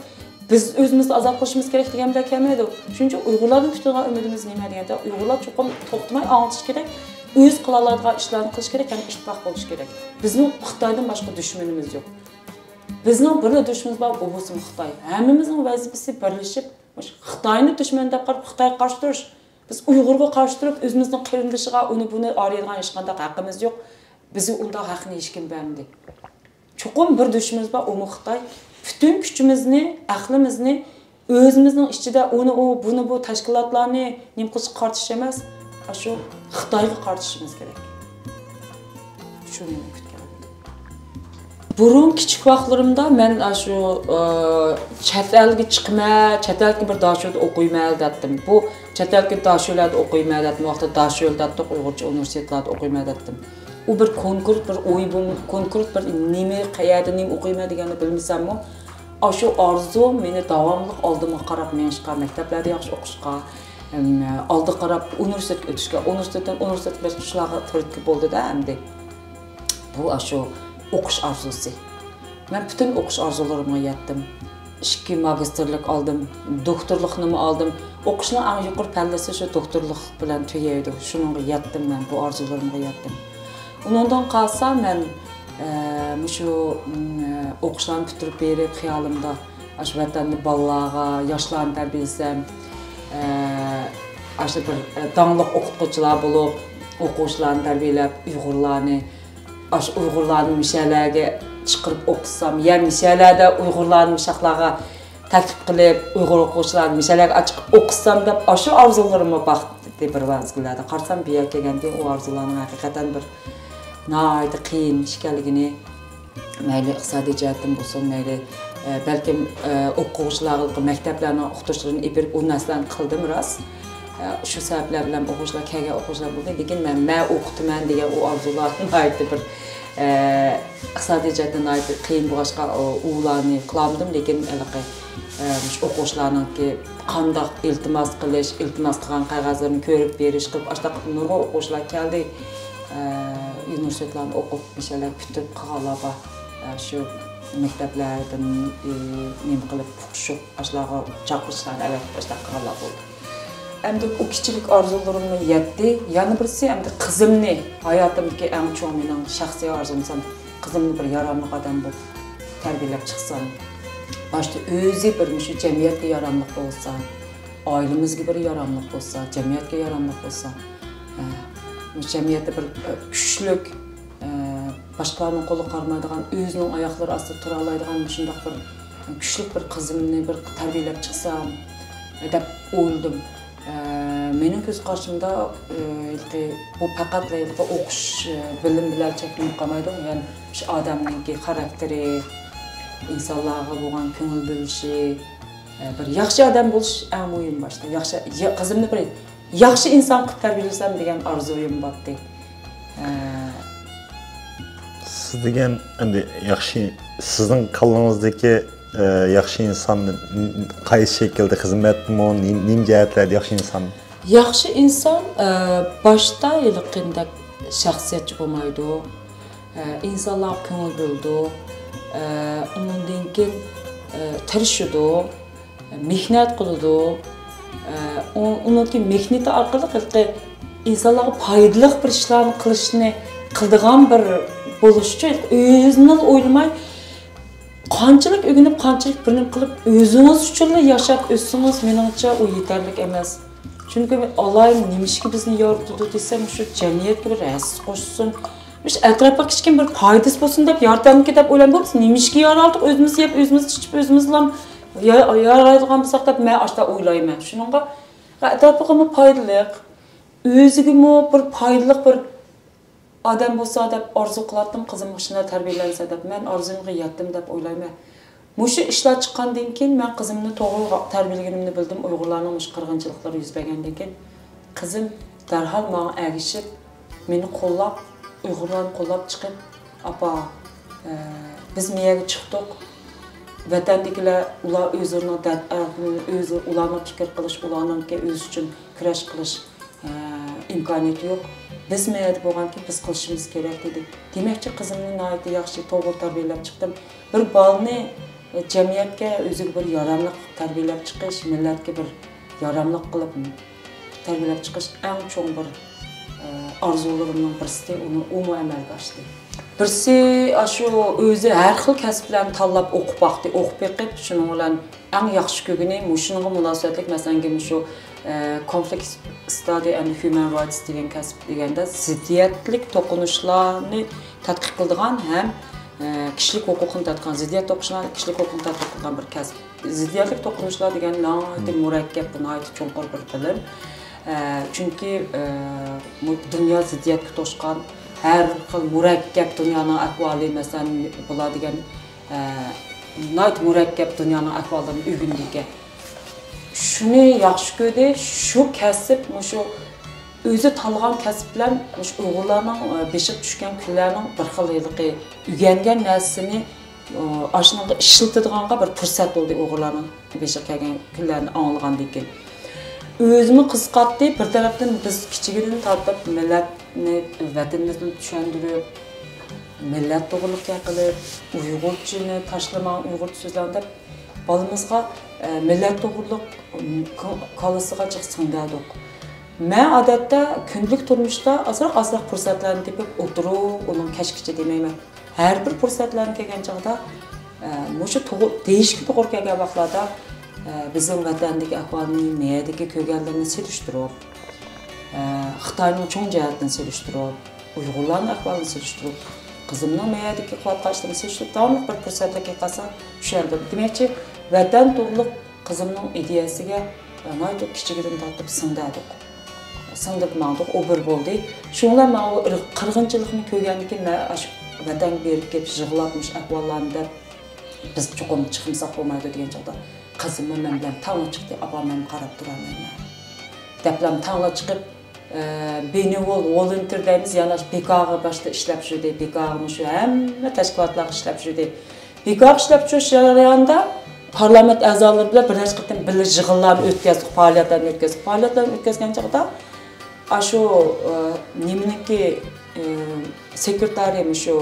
بىز ئۆزىمىزنى ئازاد قىلىشىمىز كېرەك دېگەن بىلەن كەلمەيدۇ. شۇنىڭ ئۈچۈن ئۇيغۇرلاردىن كۈتىدىغان ئۈمىدىمىز نېمە دېگەندە، ئۇيغۇرلار چوقۇم توختىماي ئاڭلىتىش كېرەك، ئۆزى قىلالايدىغان ئىشلارنى قىلىش كېرەك ھەم ئىتتىپاق بولۇش كېرەك. بىزنىڭ خىتايدىن باشقا دۈشمىنىمىز يوق. بىزنىڭ بىرلا دۈشمىنىمىز بار، ئۇ بولسىمۇ خىتاي. ھەممىمىزنىڭ ۋەزىپىسى بىرلىشىپ، مۇشۇ خىتاينى دۈشمەن دەپ قاراپ، خىتايغا قارشى تۇرۇش. بىز ئۇيغۇرغا قارشى تۇرۇپ، ئۆزىمىزنىڭ قېرىندىشىغا ئۇنى بۇنى ئارىيدىغان ھېچقانداق ھەققىمىز يوق. بىزگە ئۇنداق ھەقنى ھېچكىم بەرمىدى. چوقۇم بىر دۈشمىنىمىز بار، ئۇمۇ خىتاي. پۈتۈن كۈچىمىزنى، ئەقلىمىزنى ئۆزىمىزنىڭ ئىچىدە ئۇنى ئۇ، بۇنى بۇ تەشكىلاتلارنى نېمە قىلىشقا قارىتىش ئەمەس، ئاشۇ خىتايغا قارىتىشىمىز كېرەك. شۇنى كۈتكەن. بۇرۇن كىچىك ۋاقىتلىرىمدا مەن ئاشۇ، ئى، چەت ئەلگە چىقىمەن، چەت ئەلدىكى بىر داشۆدە ئوقۇيمەن دەتتىم. بۇ چەت ئەلدىكى داشۆلەردە ئوقۇيمەن دەتتىم. ۋاقتىدا داشۆل دەتتۇق، ئۇيغۇرچە ئۇنىۋېرسىتېتلاردا ئوقۇيمەن دەتتىم. ئۇ بىر كونكرېت بىر ئوي بولم-، كونكرېت بىر نېمە، قەيەردە نېمە ئوقۇيمەن دېگەننى بىلمىسەممۇ، ئاشۇ ئارزۇ مېنى داۋاملىق ئالدىمغا قاراپ مېڭىشقا، مەكتەپلەردە ياخشى ئوقۇشقا، ئەم، ئالدىغا قاراپ ئۇنىۋېرسىتېتكە ئۆتۈشكە، ئۇنىۋېرسىتېتتىن ئۇنىۋېرسىتېتكە ئۆتۈشلەرگە تۈرتكە بولدى-دە ئەمدى. بۇ ئاشۇ ئوقۇش ئارزۇسى. مەن پۈتۈن ئوقۇش ئارزۇلىرىمغا يەتتىم. ئىككى ماگىستىرلىك ئالدىم، دوكتورلۇقنىمۇ ئالدىم. ئوقۇشنىڭ ئەڭ يۇقىرى پەللىسى شۇ دوكتورلۇق بىلەن تۈگەيدۇ. شۇنىڭغا يەتتىم مەن، بۇ ئارزۇلىرىمغا يەتتىم. ئۇنىڭدىن قالسا مەن، ئە، مۇشۇ، م، ئوقۇشلارنى پۈتتۈرۈپ بېرىپ خىيالىمدا ئاشۇ ۋەتەندە بالىلارغا، ياشلارنى تەربىيەلىسەم، ئە، ئاشۇ بىر، ئە، داڭلىق ئوقۇتقۇچىلار بولۇپ، ئوقۇغۇچىلارنى تەربىيەلەپ، ئۇيغۇرلارنى، ئاشۇ ئۇيغۇرلارنى مۇشەلەرگە چىقىرىپ ئوقۇتسام، يا مۇشەلەردە ئۇيغۇرلارنى مۇشاقلارغا تەكلىپ قىلىپ، ئۇيغۇر ئوقۇغۇچىلارنى مۇشەلەرگە ئاچىقىپ ئوقۇتسام دەپ، ئاشۇ ئارزۇلىرىممۇ باقتى بىر مەزگىللەردە. قارىسام، بۇ يەرگە كەلگەندىن كېيىن ئۇ ئارزۇلارنىڭ ھەقىقەتەن بىر ناھايىتى قىيىن ئىش ئىكەنلىكىنى، مەيلى ئىقتىسادىي جەھەتتىن بولسۇن، مەيلى، ئە، بەلكىم، ئە، ئوقۇغۇچىلارغا مەكتەپلەرنىڭ ئوقۇتقۇچىلىرىنى ئېپىرىپ، ئۇ نەرسىلەرنى قىلدىم راست. ئە، شۇ سەۋەبلەر بىلەن ئوقۇغۇچىلار، كەلگەن ئوقۇغۇچىلار بولدى، لېكىن مەن، مەن ئوقۇتىمەن دېگەن ئۇ ئارزۇلار ناھايىتى بىر، ئە، ئىقتىسادىي جەھەتتىن ناھايىتى قىيىن بولغاچقا، ئۇ، ئۇلارنى قىلالمىدىم، لېكىن ھېلىقى، ئە، مۇشۇ ئوقۇغۇچىلارنىڭكى قانداق ئىلتىماس قىلىش، ئىلتىماس قىلغان قەغەزلىرىنى كۆرۈپ بېرىش قىلىپ، ئاشۇنداق نۇرغۇن ئوقۇغۇچىلار كەلدى. ئە، ئۇنىۋېرسىتېتلارنى ئوقۇپ، مۇشۇ يەرلەرگە پۈتتۈرۈپ قالغانلار بار. ئە، شۇ مەكتەپلەردىن، ئى، نېمە قىلىپ، ئۇقۇشۇپ، ئاشۇلارغا چاقىرىشلارنى ئەۋەتىپ، ئاشۇنداق قىلغانلار بولدى. ئەمدى ئۇ كىچىكلىك ئارزۇلىرىممۇ يەتتى. يەنە بىرسى، ئەمدى قىزىمنى، ھاياتىمدىكى ئەڭ چوڭ مېنىڭ شەخسىي ئارزۇم دېسەم، قىزىمنى بىر ياراملىق ئادەم بولۇپ تەربىيەلەپ چىقسام، باشتا ئۆزى بىر مۇشۇ جەمئىيەتكە ياراملىق بولسا، ئائىلىمىزگە بىر ياراملىق بولسا، جەمئىيەتكە ياراملىق بولسا، ئە، مۇشۇ جەمئىيەتتە بىر، ئە، كۈچلۈك، ئە، باشقىلارنىڭ قولىغا قارىمايدىغان، ئۆزىنىڭ ئاياقلىرى ئاستىدا تۇرالايدىغان مۇشۇنداق بىر، ئە، كۈچلۈك بىر قىزىمنى بىر تەربىيەلەپ چىقسام، ئە، دەپ ئويلىدىم. ئە، مېنىڭ كۆز قارىشىمدا، ئە، ھېلىقى بۇ پەقەتلا ھېلىقى ئوقۇش، ئە، بىلىم بىلەن چەكلىنىپ قالمايدۇ. يەنى شۇ ئادەمنىڭكى خاراكتېرى، ئىنسانلارغا بولغان كۆڭۈل بۆلۈشى، بىر ياخشى ئادەم بولۇش ئەڭ مۇھىم باشتا. ياخشى، يا-، قىزىمنى بىر ياخشى ئىنسان قىلىپ تەربىيەلىسەم دېگەن ئارزۇيۇم بارتى. ئە، سىز دېگەن ئەمدى ياخشى، سىزنىڭ كاللىڭىزدىكى، ئە، ياخشى ئىنسان قايسى شەكىلدە، خىزمەتمۇ، نېمە، نېمە جەھەتلەردە ياخشى ئىنسان؟ ياخشى ئىنسان، ئە، باشتا ھېلىقىندەك شەخسىيەتچى بولمايدۇ. ئە، ئىنسانلارغا كۆڭۈل بۆلىدۇ. ئە، ئۇنىڭدىن كېيىن، ئە، تىرىشىدۇ. مېھنەت قىلىدۇ. ئۇ-، ئۇنىڭكى مېھنىتى ئارقىلىق ھېلىقى ئىنسانلارغا پايدىلىق بىر ئىشلارنى قىلىشنى قىلىدىغان بىر بولۇش ئۈچۈن ئۆزىنى ئويلىماي، قانچىلىك ئۆگىنىپ، قانچىلىك بىر نېمە قىلىپ، ئۆزىڭىز ئۈچۈنلا ياشاپ ئۆتسىڭىز، مېنىڭچە ئۇ يېتەرلىك ئەمەس. چۈنكى ئالايىم نېمىشقا بىزنى يارىتىدۇ دېسەم، شۇ جەمئىيەتكە بىر ھەسسە قوشسۇن، مۇشۇ ئەتراپقا كىچىككىنە بىر پايدىسى بولسۇن دەپ يارىتامدىكىن دەپ ئويلايمەن. بولمىسا نېمىشقا يارالدۇق؟ ئۆزىمىز يەپ، ئۆزىمىز ئىچىپ، ئۆزىمىزلا يا-، يارايدىغان بولساق دەپ مەن ئاشۇنداق ئويلايمەن. شۇنىڭغا ئەتراپىغىمۇ پايدىلىق، ئۆزىگىمۇ بىر پايدىلىق بىر ئادەم بولسا دەپ ئارزۇ قىلاتتىم، قىزىمغا شۇنداق تەربىيەلەنسە دەپ. مەن ئارزۇمغا يەتتىم دەپ ئويلايمەن. مۇشۇ ئىشلار چىققاندىن كېيىن مەن قىزىمنى توغرا تەربىيەلىگىنىمنى بىلدىم. ئۇيغۇرلارنىڭ مۇشۇ قىرغىنچىلىقلىرى يۈز بەرگەندىن كېيىن قىزىم دەرھال ماڭا ئەگىشىپ، مېنى قوللاپ، ئۇيغۇرلارنى قوللاپ چىقىپ، ئاپا، ئە، بىز مەيەگە چىقتۇق. ۋەتەندىكىلەر ئۇلار ئۆزلىرىنىڭ دەرد ئەھۋالىنى ئۆزى، ئۇلارنىڭ پىكىر قىلىش، ئۇلارنىڭكى ئۆزى ئۈچۈن كۈرەش قىلىش ئىمكانىيىتى يوق. بىز مەيەردە بولغانكىن بىز قىلىشىمىز كېرەك دېدى. دېمەكچى، قىزىمنى ناھايىتى ياخشى، توغرا تەربىيەلەپ چىقتىم. بىر بالىنى جەمئىيەتكە ئۆزىگە بىر ياراملىق تەربىيەلەپ چىقىش، مىللەتكە بىر ياراملىق قىلىپ تەربىيەلەپ چىقىش ئەڭ چوڭ بىر ئارزۇلىرىمنىڭ بىرسى. ئۇنى ئۇمۇ ئەمەلگە ئاشتى. بىرسى ئاشۇ ئۆزى ھەر خىل كەسىپلەرنى تاللاپ ئوقۇپ باقتى، ئوقۇپ بېقىپ، شۇنىڭ بىلەن ئەڭ ياخشى كۆرگىنى مۇشۇنىڭغا مۇناسىۋەتلىك، مەسىلەن، مۇشۇ، ئە، Conflict Study and Human Rights دېگەن كەسىپ دېگەندە زىددىيەتلىك توقۇنۇشلارنى تەتقىق قىلىدىغان ھەم، ئە، كىشىلىك ھوقۇقنى تەتقىق قىلغان، زىددىيەت توقۇنۇشلار، كىشىلىك ھوقۇقنى تەتقىق قىلغان بىر كەسىپ. زىددىيەتلىك توقۇنۇشلار دېگەن ناھايىتى مۇرەككەپ، ناھايىتى چوڭقۇر بىر بىلىم. ئە، چۈنكى، ئە، مۇ-، دۇنيا زىددىيەتكە توشقان، ھەر خىل مۇرەككەپ دۇنيانىڭ ئەھۋالى، مەسىلەن، بۇلار دېگەن ئە، ناھايىتى مۇرەككەپ دۇنيانىڭ ئەھۋاللىرىنى ئۆگىنىدىكەن. شۇنى ياخشى كۆردى، شۇ كەسىپ، مۇشۇ ئۆزى تاللىغان كەسىپ بىلەن مۇشۇ ئۇيغۇرلارنىڭ، ئە، بېشىغا چۈشكەن كۈنلەرنىڭ بىر خىل ھېلىقى ئۆگەنگەن نەرسىسىنى، ئە، ئاشۇنىڭغا ئىشلىتىدىغانغا بىر پۇرسەت بولدى ئۇيغۇرلارنىڭ بېشىغا كەلگەن كۈنلەرنى ئاڭلىغاندىن كېيىن. ئۆزىمۇ قىزىقاتتى، بىر تەرەپتىن بىز كىچىكىدىن تارتىپ مىللەتنى، ۋەتىنىمىزنى چۈشەندۈرۈپ، مىللەت توغرىلىق گەپ قىلىپ، ئۇيغۇرچىنى تاشلىماڭ، ئۇيغۇرچە سۆزلەڭ دەپ بالىمىزغا، ئە، مىللەت توغرىلىق، ئىم، ك-، كاللىسىغا جىق سىڭدۈردۇق. مەن ئادەتتە كۈندىلىك تۇرمۇشتا ئازراق-ئازراق پۇرسەتلەرنى تېپىپ ئولتۇرۇپ، ئۇنىڭ كەچكىچە دېمەيمەن. ھەر بىر پۇرسەتلەرنى كەلگەن چاغدا، ئە، مۇشۇ توغ-، دېيىشكە توغرا كەلگەن ۋاقىتلاردا، ئە، بىزنىڭ ۋەتەندىكى ئەھۋالنى، مەيەردىكى كۆرگەنلىرىنى سېلىشتۇرۇپ، ئە، خىتاينىڭ چوڭ جەھەتتىن سېلىشتۇرۇپ، ئۇيغۇرلارنىڭ ئەھۋالىنى سېلىشتۇرۇپ، قىزىمنىڭ مەيەردىكى قىلىۋاتقان ئىشلىرىنى سېلىشتۇرۇپ، داۋاملىق بىر پۇرسەتلەر كەلگەنسا چۈشەندۈرۈپ. دېمەكچى، ۋەتەن توغرۇلۇق قىزىمنىڭ ئىدىيەسىگە ناھايىتى كىچىكىدىن تارتىپ سىڭدۈردۇق. سىڭدۈرۈپ ماڭدۇق، ئۇ بىر بولدى. شۇنىڭ بىلەن ماڭا ئۇ ئىر-، قىرغىنچىلىقنى كۆرگەندىن كېيىن مەن ئاشۇ ۋەتەنگە بېرىپ كېلىپ يىغلاپ، مۇشۇ ئەھۋاللارنى دەپ، بىز چوقۇم چىقمىساق بولمايدۇ دېگەن چاغدا، قىزىممۇ مەن بىلەن تەڭلا چىقتى، ئاپا مەن قاراپ تۇرالمايمەن دەپلا تەڭلا چىقىپ، ئە، بېنېۋول ۋولونتېر دەيمىز، يەنى ئاشۇ بىكارغا باشتا ئىشلەپ يۈردى، بىكارغا مۇشۇ ھەممە تەشكىلاتلارغا ئىشلەپ يۈردى. بىكارغا ئىشلەپ يۈرۈش جەريانىدا پارلامېنت ئەزالىرى بىلەن بىر نەچچە قېتىم بىللە يىغىنلارنى ئۆتكەزدۇق، پائالىيەتلەرنى ئۆتكەزدۇق. پائالىيەتلەرنى ئۆتكەزگەن چاغدا ئاشۇ، ئە، نېمىنىڭكى، ئە، سېكرېتارى، مۇشۇ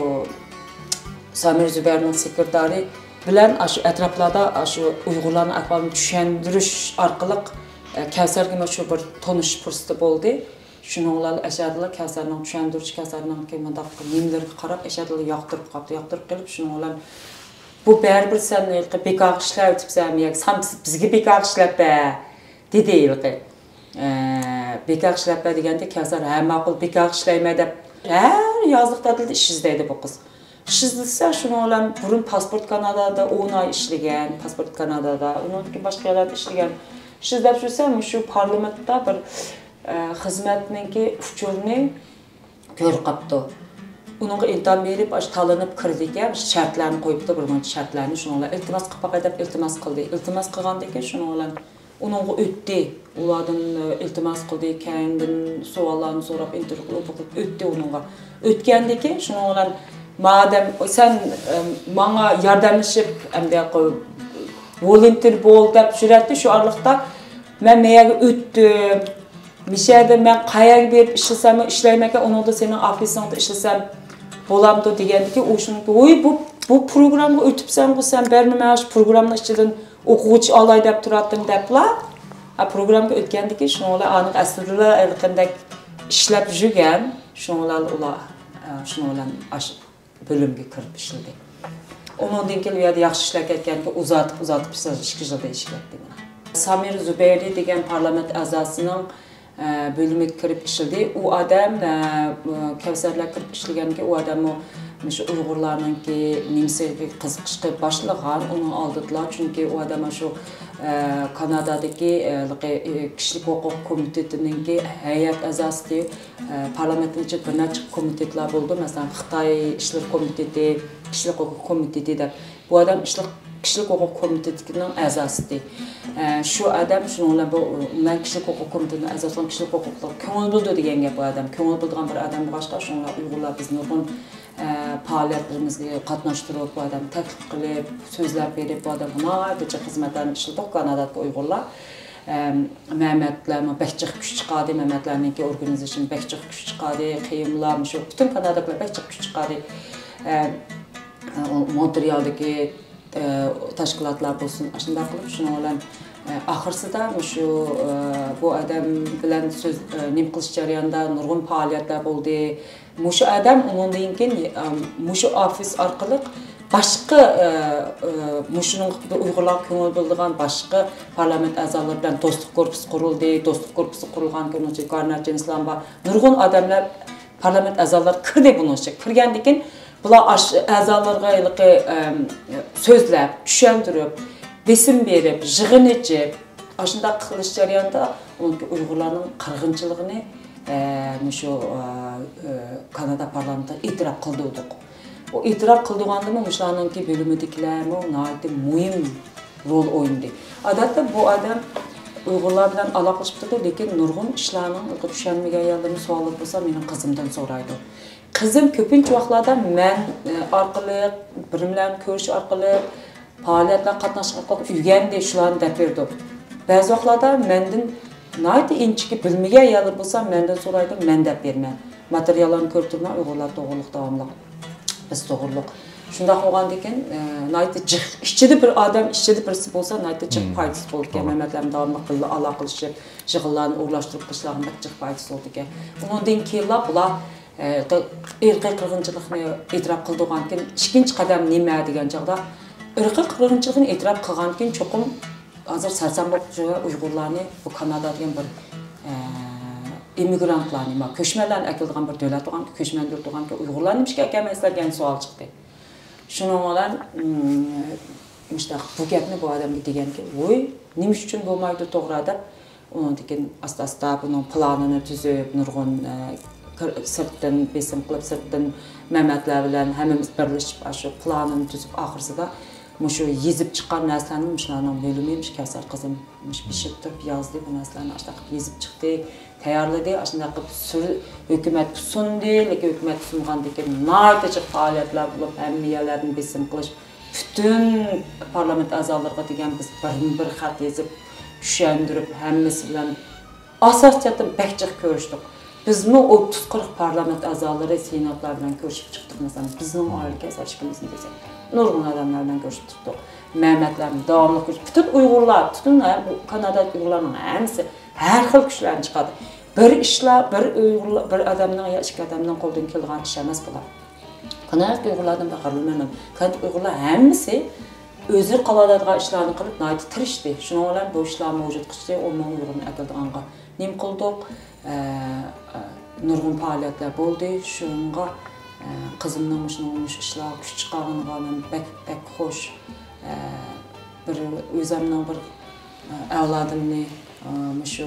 سامىر زۇبەرنىڭ سېكرېتارى بىلەن ئاشۇ ئەتراپلاردا ئاشۇ ئۇيغۇرلارنىڭ ئەھۋالىنى چۈشەندۈرۈش ئارقىلىق، ئە، كەۋسەرگىمۇ شۇ بىر تونۇشۇش پۇرسىتى بولدى. شۇنىڭ بىلەن ئەشەدىلا كەۋسەرنىڭ چۈشەندۈرۈشى، كەۋسەرنىڭكى مۇنداق نېمىلىرىگە قاراپ ئەشەدىلا ياقتۇرۇپ قاپتۇ، ياقتۇرۇپ قېلىپ، شۇنىڭ بىلەن بۇ بەرىبىر سەن ھېلىقى بىكارغا ئىشلەۋېتىپسەن، ياكى سەن بىز-، بىزگە بىكارغا ئىشلەپ بەر، دېدى ھېلىقى. ئە، بىكارغا ئىشلەپ بەر دېگەندە، كەۋسەر، ھە، ماقۇل، بىكارغا ئىشلەيمەن دەپ، ھەر يازلىق تەتىلدە ئىش ئىزدەيدۇ بۇ قىز. ئىش ئىزدىسە، شۇنىڭ بىلەن بۇرۇن پاسپورت كانادادا ئون ئاي ئىشلىگەن، پاسپورت كانادادا، ئۇنىڭدىن كېيىن باشقا يەرلەردە ئىشلىگەن. ئىش ئىزدەپ يۈرسە، مۇشۇ پارلامېنتتا بىر، ئە، خىزمەتنىڭكى ئۇچۇرىنى كۆرۈپ قاپتۇ. ئۇنىڭغا ئىمتىھان بېرىپ، ئاشۇ تاللىنىپ كىردىكەن، شەرتلەرنى قويۇپتۇ، بىر مۇنچە شەرتلەرنى. شۇنىڭ بىلەن ئىلتىماس قىلىپ باقاي دەپ ئىلتىماس قىلدى. ئىلتىماس قىلغاندىن كېيىن شۇنىڭ بىلەن ئۇنىڭغا ئۆتتى. ئۇلاردىن، ئە، ئىلتىماس قىلدى، كەينىدىن سوئاللارنى سوراپ، ئىنتېرۋيۇ قىلىپ ئوقۇپ ئۆتتى ئۇنىڭغا. ئۆتكەندىن كېيىن شۇنىڭ بىلەن، مادەم سەن، ئە، ماڭا ياردەملىشىپ، ئەمدى ۋولونتېر بول دەپ يۈرەتتى. شۇ ئارىلىقتا مەن مەيەرگە ئۆتتۈم. مىشەدە مەن قەيەرگە بېرىپ ئىشلىسەممۇ ئىشلەيمەنكەن، ئۇنىڭدا سېنىڭ ئافىسىڭدا ئىشلىسەم بولامدۇ دېگەندىكىن، ئۇ شۇنىڭكى، ۋوي، بۇ، بۇ پروگراممىغا ئۆتۈپسەنغۇ سەن، بەرمە مەن شۇ پروگراممىنىڭ ئىچىدىن ئوقۇغۇچى ئالاي دەپ تۇراتتىم دەپلا. ھە، پروگراممىغا ئۆتكەندىكىن شۇنىڭ بىلەن ئانىڭ ئەسلىدىلا ھېلىقىندەك ئىشلەپ يۈرگەن، شۇنىڭ بىلەن ئۇلار، ئە، شۇنىڭ بىلەن ئاشۇ بۆلۈمگە كىرىپ ئىشلىدى. ئۇنىڭدىن كېيىن ئۇ يەردە ياخشى ئىشلەپ كەتكەنكىن، ئۇزارتىپ، ئۇزارتىپ، ئىككى يىلدا ئىشكە كەتتى. سامىر زۇبەيرى دېگەن پارلامېنت ئەزاسىنىڭ، ئە، بۆلۈمىگە كىرىپ ئىشلىدى. ئۇ ئادەم، ئە، كەۋسەرلەر كىرىپ ئىشلىگەندىكىن، ئۇ ئادەممۇ مۇشۇ ئۇيغۇرلارنىڭكى نېمىسىگە قىزىقىشقا باشلىغان. ئۇنىڭ ئالدىدىلا، چۈنكى ئۇ ئادەم شۇ، ئە، كانادادىكى، ئە، ھېلىقى، ئە، كىشىلىك ھوقۇق كومىتېتىنىڭكى ھەيئەت ئەزاسى. ئە، پارلامېنتنىڭ ئىچىدە بىر نەچچە كومىتېتلار بولىدۇ. مەسىلەن، خىتاي ئىشلىرى كومىتېتى، كىشىلىك ھوقۇق كومىتېتى دەپ. بۇ ئادەم ئىشلىق، كىشىلىك ھوقۇق كومىتېتىنىڭ ئەزاسى. ئە، شۇ ئادەم شۇنىڭ بىلەن بۇ، مەن كىشىلىك ھوقۇق كومىتېتىنىڭ ئەزاسى بولغان، كىشىلىك ھوقۇقلارغا كۆڭۈل بۆلىدۇ دېگەن گەپ بۇ ئادەم. كۆڭۈل بۆلىدىغان بىر ئادەم بولغاچقا، شۇڭا ئۇيغۇرلار بىز نۇرغۇن، ئە، پائالىيەتلىرىمىزگە قاتناشتۇرۇپ، بۇ ئادەمنى تەكلىپ قىلىپ، سۆزلەپ بېرىپ، بۇ ئادەمگە ناھايىتى جىق خىزمەتلەرنى ئىشلىدۇق كانادادىكى ئۇيغۇرلار. ئەم، مەمەتلەرمۇ بەك جىق كۈچ چىقاردى، مەمەتلەرنىڭكى ئورگانىزېيشن بەك جىق كۈچ چىقاردى، قېيۇملار، مۇشۇ پۈتۈن كانادادىكىلار بەك جىق كۈچ چىقاردى. ئەم، ئۇ مونترېئالدىكى، ئە، تەشكىلاتلار بولسۇن، ئاشۇنداق قىلىپ، شۇنىڭ بىلەن، ئە، ئاخىرسىدا مۇشۇ، ئە، بۇ ئادەم بىلەن سۆز، ئە، نېمە قىلىش جەريانىدا نۇرغۇن پائالىيەتلەر بولدى. مۇشۇ ئادەم ئۇنىڭدىن كېيىن، ئە، مۇشۇ ئوفىس ئارقىلىق باشقا، ئە، ئە، مۇشۇنىڭ ئۇيغۇرلارغا كۆڭۈل بۆلىدىغان باشقا پارلامېنت ئەزالىرى بىلەن دوستلۇق گۇرۇپپىسى قۇرۇلدى. دوستلۇق گۇرۇپپىسى قۇرۇلغاندىن كېيىن ئۇنىڭ ئىچىگە گارناچ جېنسلام بار، نۇرغۇن ئادەملەر پارلامېنت ئەزالىرى كىردى بۇنىڭ ئىچىگە. كىرگەندىن كېيىن بۇلار ئاش-، ئەزالارغا ھېلىقى، ئەم، سۆزلەپ، چۈشەندۈرۈپ، بېسىم بېرىپ، يىغىن ئېچىپ، ئاشۇنداق قىلىش جەريانىدا ئۇنىڭكى ئۇيغۇرلارنىڭ قىرغىنچىلىقىنى، ئە، مۇشۇ، ئە، ئە، كانادا پارلامېنتىغا ئېتىراپ قىلدۇردۇق. ئۇ ئېتىراپ قىلدۇرغاندىمۇ مۇشۇلارنىڭكى بۆلۈمىدىكىلەرمۇ ناھايىتى مۇھىم رول ئوينىدى. ئادەتتە بۇ ئادەم ئۇيغۇرلار بىلەن ئالاقىلىشىپ تۇرىدۇ، لېكىن نۇرغۇن ئىشلارنىڭ چۈشەنمىگەن يەرلىرىنى سوئاللار بولسا مېنىڭ قىزىمدىن سورايدۇ. قىزىم كۆپىنچە ۋاقىتلاردا مەن، ئە، ئارقىلىق، بىرىم بىلەن كۆرۈش ئارقىلىق، پائالىيەتلەرگە قاتناشقانلىقى ئۆگەندى، شۇلارنى دەپ بېرىدۇ. بەزى ۋاقىتلاردا مەندىن ناھايىتى ئىنچىكە بىلمىگەن يەرلىرى بولسا مەندىن سورايدۇ، مەن دەپ بېرىمەن. ماتېرىياللارنى كۆرۈپ تۇرىمەن، ئۇيغۇرلار توغرۇلۇق داۋاملىق، بىز توغرۇلۇق. شۇنداق بولغاندىكىن، ئە، ناھايىتى جىق، ئىچىدە بىر ئادەم، ئىچىدە بىرسى بولسا ناھايىتى جىق مم. پايدىسى بولىدىكەن. توغرا. مەمەتلەر داۋاملىق بىللە ئالاقىلىشىپ، يىغىنلارنى ئورۇنلاشتۇرۇپ قىلىشلارغا بەك جىق پايدىسى بولىدىكەن. ئۇنىڭدىن كېيىنلا بۇلار، ئە، ئىرقىي قىرغىنچىلىقنى ئېتىراپ قىلدۇرغاندىكىن ئىككىنچى قەدەم نېمە دېگەن چاغدا، ئىرقىي قىرغىنچىلىقنى ئېتىراپ قىلغاندىكىن چوقۇم ھازىر سەرسان بولۇپ تۇرغان ئۇيغۇرلارنى بۇ كانادا دېگەن بىر، ئە، ئىممىگرانتلارنى، ما، كۆچمەنلەرنى ئەكېلىدىغان بىر دۆلەت بولغانكەن، كۆچمەن دۆلەت بولغانكەن، ئۇيغۇرلار نېمىشقا ئەكەلمەيسىلەر دېگەن سوئال چىقتى. شۇنىڭ بىلەن، ئىم، مۇشۇنداق بۇ گەپنى بۇ ئادەمگە دېگەنكى، ۋوي، نېمە ئۈچۈن بولمايدۇ توغرا دەپ، ئۇنىڭدىن كېيىن ئاستا-ئاستا بۇنىڭ پىلانىنى تۈزۈپ، نۇرغۇن، ئە، كىر-، سىرتتىن بېسىم قىلىپ، سىرتتىن مەمەتلەر بىلەن ھەممىمىز بىرلىشىپ، ئاشۇ پىلانىنى تۈزۈپ، ئاخىرسىدا مۇشۇ يېزىپ چىققان نەرسىلەرنى مۇشۇلارنىڭ بۆلۈمى، مۇشۇ كەۋسەر قىزىم مۇشۇ پىشىپ تۇرۇپ يازدى، بۇ نەرسىلەرنى ئاشۇنداق قىلىپ يېزىپ چىقتى، تەييارلىدى، ئاشۇنداق قىلىپ سۈر-، ھۆكۈمەتكە سۇندى، لېكىن ھۆكۈمەتكە سۇنغاندىن كېيىن ناھايىتى جىق پائالىيەتلەر بولۇپ، ھەممە يەرلەردىن بېسىم قىلىش، پۈتۈن پارلامېنت ئەزالىرىغا دېگەن بىز بىرمۇبىر خەت يېزىپ، چۈشەندۈرۈپ، ھەممىسى بىلەن ئاساسىي جەھەتتىن بەك جىق كۆرۈشتۇق. بىزمۇ ئوتتۇز قىرىق پارلامېنت ئەزالىرى سېناتلار بىلەن كۆرۈشۈپ چىقتۇق، مەسىلەن، بىزنىڭ ئائىلە كەسەر ئىككىمىزنى دېسەك، نۇرغۇن ئادەملەر بىلەن كۆرۈشۈپ چىقتۇق. مەمەتلەر بىلەن داۋاملىق كۆرۈشۈپ، پۈتۈن ئۇيغۇرلار، پۈتۈن ھەم-، كانادا ئۇيغۇرلارنىڭ ھەممىسى ھەر خىل كۈچلەرنى چىقاردى. بىر ئىشلار، بىر ئۇيغۇرلار، بىر ئادەمنىڭ يا ئىككى ئادەمنىڭ قولىدىن كېلىدىغان ئىش ئەمەس بۇلار. كانادادىكى ئۇيغۇرلاردىن بىر غەربلىمەن. كانادادىكى ئۇيغۇرلار ھەممىسى ئۆزى قىلالايدىغان ئىشلارنى قىلىپ ناھايىتى تىرىشتى. شۇنىڭ بىلەن بۇ ئىشلار مەۋجۇتقىچە ئون مىڭ ئۇيغۇرنى ئەكېلىدىغانغا نېمە قىلدۇق؟ ئە، ئە، نۇرغۇن پائالىيەتلەر بولدى. شۇنىڭغا، ئە، قىزىمنىڭ مۇشۇنىڭ، مۇشۇ ئىشلارغا كۈچ چىقارغىنىغا مەن بەك، بەك خوش. ئە، بىر ئۆزۈمنىڭ بىر، ئە، ئەۋلادىمنى، ئە، مۇشۇ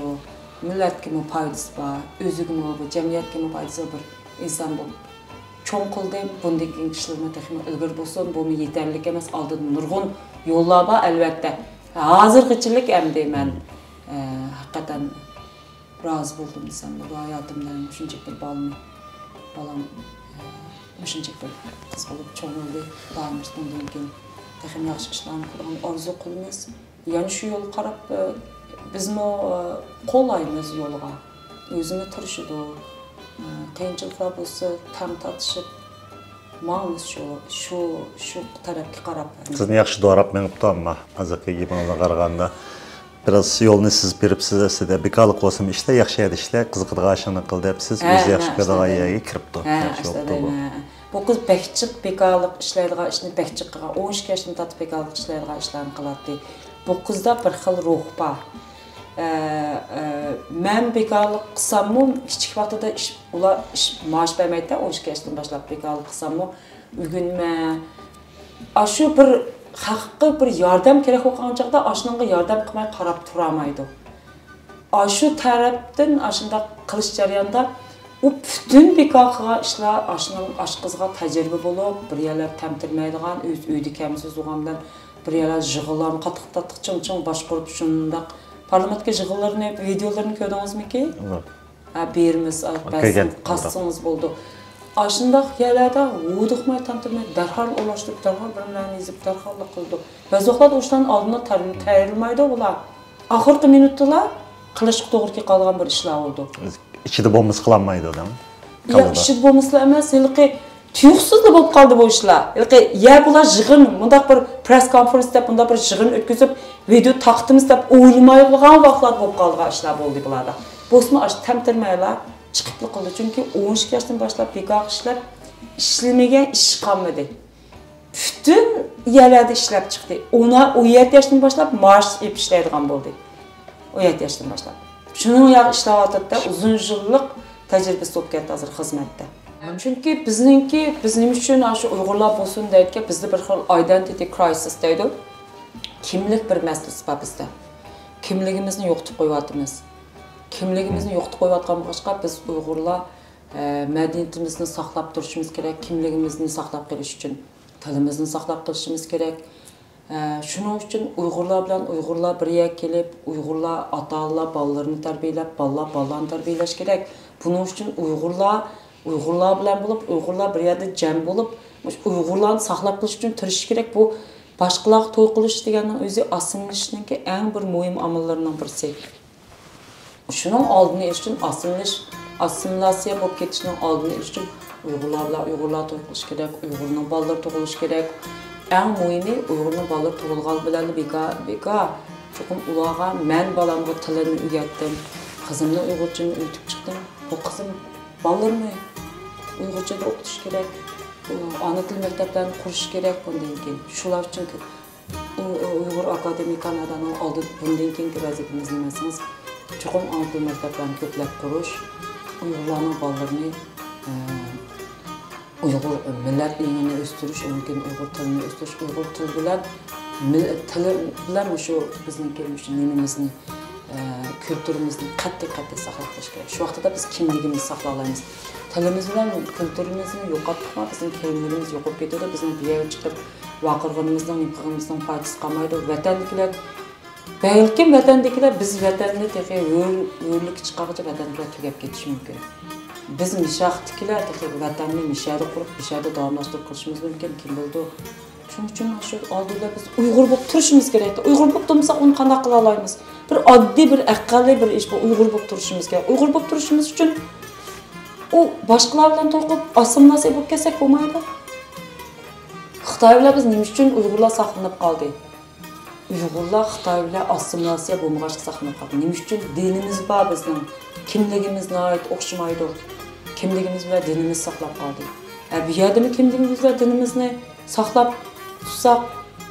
مىللەتكىمۇ پايدىسى بار، ئۆزىگىمۇ، بۇ جەمئىيەتكىمۇ پايدىسى بار بىر ئىنسان بولۇپ چوڭ قىلدىم. بۇندىن كېيىنكى ئىشلىرىمۇ تېخىمۇ ئىلگىرى بولسۇن. بۇمۇ يېتەرلىك ئەمەس، ئالدىدا نۇرغۇن يوللار بار، ئەلۋەتتە. ھازىرغىچىلىك ئەمدى مەن، ئە، ھەقىقەتەن رازى بولدۇم دېسەم بولىدۇ. ھاياتىمدا مۇشۇنچىلىك بىر بالىنى، بالام، ئە، مۇشۇنچىلىك بىر قىز بولۇپ چوڭ بولدى. خۇدايىم بۇندىن كېيىن تېخىمۇ ياخشى ئىشلارنى قىلغىنى ئارزۇ قىلىمىز. يەنە شۇ يولغا قاراپ، ئە، بىزمۇ، ئە، قولايمىز يولغا. ئۆزىمۇ تىرىشىدۇ. ئە، قىيىنچىلىقلار بولسا تەڭ تارتىشىپ ماڭىمىز شۇ، شۇ، شۇ تەرەپكە قاراپ. سىزنى ياخشى دوراپ مېڭىپتۇ، ئەمما ھازىرقى گېپىڭىزگە قارىغاندا، بىراز يولنى سىزىپ بېرىپسىز ئەسلىدە. بىكارلىق بولسىمۇ ئىشلە، ياخشى يەردە ئىشلە، قىزىقىدىغان ئىشىڭنى قىل دەپ، سىز ھە، ئۆزى ھە، ياخشى كۆرىدىغان ئەسلىدە. يەرگە كىرىپتۇ. ھە، ياخشى ئەسلىدە، بوپتۇ بۇ. ھە. بۇ قىز بەك جىق بىكارلىق ئىشلەيدىغان ئىشنى بەك جىق قىلغان. ئون ئىككى ياشتىن تارتىپ بىكارلىق ئىشلەيدىغان ئىشلارنى قىلاتتى. بۇ قىزدا بىر خىل روھ بار. ئە، ئە، مەن بىكارلىق قىلساممۇ، كىچىك ۋاقتىدا ئىش، ئۇلار ئىش، مائاش بەرمەيتتى، ئون ئىككى ياشتىن باشلاپ بىكارلىق قىلساممۇ، ئۆگۈنمە. ئاشۇ بىر خەققە بىر ياردەم كېرەك بولغان چاغدا ئاشۇنىڭغا ياردەم قىلماي قاراپ تۇرالمايدۇ. ئاشۇ تەرەپتىن ئاشۇنداق قىلىش جەريانىدا ئۇ پۈتۈن بىكار قىلغان ئىشلار ئاشۇنىڭ، ئاشۇ قىزغا تەجرىبە بولۇپ، بىر يەرلەر تەمتىرىمەيدىغان، ئۆز ئۆيىدە كەمسىز بولغان بىلەن بىر يەرلەر يىغىنلارنى قاتتىق، قاتتىق چىڭ، چىڭ باشقۇرۇپ، شۇنداق پارلامېنتقا يىغىنلىرىنى، ۋىدېئولىرىنى كۆردىڭىزمىكى؟ ياق. ھە، بېرىمىز، ئا، بەزى كۆرگەن. قاسسىڭىز بولىدۇ. ئاشۇنداق يەرلەردە ھودۇقماي، تەمتىرىمەي، دەرھال ئۇلاشتۇرۇپ، دەرھال بىر نەرسىنى يېزىپ، دەرھاللا قىلىدۇ. بەزى ۋاقىتلاردا ئۇ ئىشلارنى ئالدىنلا تەييارلىمايدۇ بۇلار. ئاخىرقى مىنۇتتىلا قىلىشقا توغرا كېلىپ قالغان بىر ئىشلار بولىدۇ. ئىچىدە بولمىسا قىلالمايدۇ ئادەم. ياق، ئىچىدە بولمىسىلا ئەمەس، ھېلىقى تۇيۇقسىزلا بولۇپ قالدى بۇ ئىشلار. ھېلىقى يە بۇلار يىغىن، مۇنداق بىر پرېس كونفېرېنس دەپ، مۇنداق بىر يىغىن ئۆتكۈزۈپ، ۋىدېئو تارقىتىمىز دەپ ئويلىمايدىغان ۋاقىتلاردا بولۇپ قالىدىغان ئىشلار بولدى بۇلاردا. بولسىمۇ ئاشۇ تەمتىرىمەيلا چىقىپلا قالدى. چۈنكى ئون ئىككى ياشتىن باشلاپ بىكارغا ئىشلەپ، ئىشلىمىگەن ئىش قالمىدى. پۈتۈن يەرلەردە ئىشلەپ چىقتى. ئۇنا-، ئون يەتتە ياشتىن باشلاپ مائاش ئېلىپ ئىشلەيدىغان بولدى. ئون يەتتە ياشتىن باشلاپ. شۇنىڭ ياغى ئىشلەۋاتىدۇ-دە، ئۇزۇن يىللىق تەجرىبىسى بولۇپ كەتتى ھازىر خىزمەتتە. چۈنكى بىزنىڭكى، بىز نېمە ئۈچۈن ئاشۇ ئۇيغۇرلار بولسۇن دەيدىكەن، بىزدە بىر خىل ئايدېنتىتى كرايسىس دەيدۇ. كىملىك بىر مەسىلىسى بار بىزدە. كىملىكىمىزنى يوقىتىپ قويۇۋاتىمىز. كىملىكىمىزنى يوقىتىپ قويۇۋاتقان بولغاچقا، بىز ئۇيغۇرلار، ئە، مەدەنىيىتىمىزنى ساقلاپ تۇرۇشىمىز كېرەك، كىملىكىمىزنى ساقلاپ قېلىش ئۈچۈن تىلىمىزنى ساقلاپ قېلىشىمىز كېرەك. ئە، شۇنىڭ ئۈچۈن ئۇيغۇرلار بىلەن ئۇيغۇرلار بىر يەرگە كېلىپ، ئۇيغۇرلار ئاتا-ئانىلار بالىلىرىنى تەربىيەلەپ، بالىلار بالىلارنى تەربىيەلەش كېرەك. بۇنىڭ ئۈچۈن ئۇيغۇرلار ئۇيغۇرلار بىلەن بولۇپ، ئۇيغۇرلار بىر يەردە جەم بولۇپ، مۇشۇ ئۇيغۇرلارنى ساقلاپ قېلىش ئۈچۈن تىرىشىش كېرەك. بۇ باشقىلارغا توي قىلىش دېگەننىڭ ئۆزى ئاسسىمىلىشىشنىڭكى ئەڭ بىر مۇھىم ئامىللىرىنىڭ بىرسى. شۇنىڭ ئالدىنى ئېلىش ئۈچۈن، ئاسسىمىلىش-، ئاسسىمىلياتسىيە بولۇپ كېتىشنىڭ ئالدىنى ئېلىش ئۈچۈن ئۇيغۇرلار بىلەن ئۇيغۇرلار توي قىلىش كېرەك، ئۇيغۇرنىڭ بالىلىرى تۇغۇلۇشى كېرەك. ئەڭ مۇھىمى، ئۇيغۇرنىڭ بالىلىرى تۇغۇلغان بىلەنلا بىكار، بىكار. چوقۇم ئۇلارغا، مەن بالامغا تىلىنى ئۆگەتتىم، قىزىمنى ئۇيغۇرچىنى ئۆگىتىپ چىقتىم. بۇ قىزىم، بالىلىرىنى ئۇيغۇرچىدا ئوقۇتۇش كېرەك، ئانا تىل مەكتەپلەرنى قۇرۇش كېرەك بۇندىن كېيىن. شۇلار ئۈچۈن ئۇ-، ئۇ-، ئۇيغۇر ئاكادېمىيە كانادانىڭ ئالدىدا بۇندىن كېيىنكى ۋەزىپىمىز نېمە دېسىڭىز، چوقۇم ئانا تىل مەكتەپلەرنى كۆپلەپ قۇرۇش، ئۇيغۇرلارنىڭ بالىلىرىنى، ئە، ئۇيغۇر مىللەت ئېڭىنى ئۆستۈرۈش، ئۇنىڭدىن كېيىن ئۇيغۇر تىلىنى ئۆستۈرۈش، ئۇيغۇر تىلى بىلەن، مىل-، تىلى بىلەن مۇشۇ بىزنىڭكى مۇشۇ نېمىمىزنى، ئە، كۈلتۈرىمىزنى قەتئىي، قەتئىي ساقلاپ قېلىش كېرەك. شۇ ۋاقىتتا بىز كىملىكىمىزنى ساقلايالايمىز. تىلىمىز بىلەن كۈلتۈرىمىزنى يوقاتتۇقمۇ، بىزنىڭ كىملىكىمىز يوقىلىپ كېتىدۇ. بىزنىڭ بۇ يەرگە چىقىپ ۋارقىرىغىنىمىزنىڭ، نېمە قىلغىنىمىزنىڭ پايدىسى قالمايدۇ. ۋەتەندىكىلەر، بەلكىم ۋەتەندىكىلەر بىز ۋەتەننى تېخى ھۆر-، ھۆرلۈككە چىقارغۇچە ۋەتەندىكىلەر تۈگەپ كېتىشى مۇمكىن. بىز مىشاختىكىلەر تېخى ۋەتەننى مىشەدە قۇرۇپ، مىشەدە داۋاملاشتۇرۇپ قىلىشىمىز مۇمكىن، كىم بىلىدۇ. شۇنىڭ ئۈچۈن شۇ ئالدى بىلەن بىز ئۇيغۇر بولۇپ تۇرۇشىمىز كېرەك. ئۇيغۇر بولۇپ تۇرمىساق، ئۇنى قانداق قىلالايمىز؟ بىر ئاددىي، بىر ئەقەللىي بىر ئىش بۇ، ئۇيغۇر بولۇپ تۇرۇشىمىز كېرەك. ئۇيغۇر بولۇپ تۇرۇشىمىز ئۈچۈن ئۇ باشقىلار بىلەن توي قىلىپ، ئاسسىمىلياتسىيە بولۇپ كەتسەك بولمايدۇ. خىتاي بىلەن بىز نېمە ئۈچۈن ئۇيغۇرلار ساقلىنىپ قالدى؟ ئۇيغۇرلار خىتاي بىلەن ئاسسىمىلياتسىيە بولمىغاچقا ساقلىنىپ قالدى. نېمە ئۈچۈن؟ دىنىمىز بار بىزنىڭ. كىملىكىمىز ناھايىتى ئوخشىمايدۇ. كىملىكىمىز بىلەن دىنىمىز ساقلاپ قالدى. ھە، بۇ يەردىمۇ كىملىكىمىز بىلەن دىنىمىزنى ساقلاپ تۇتساق،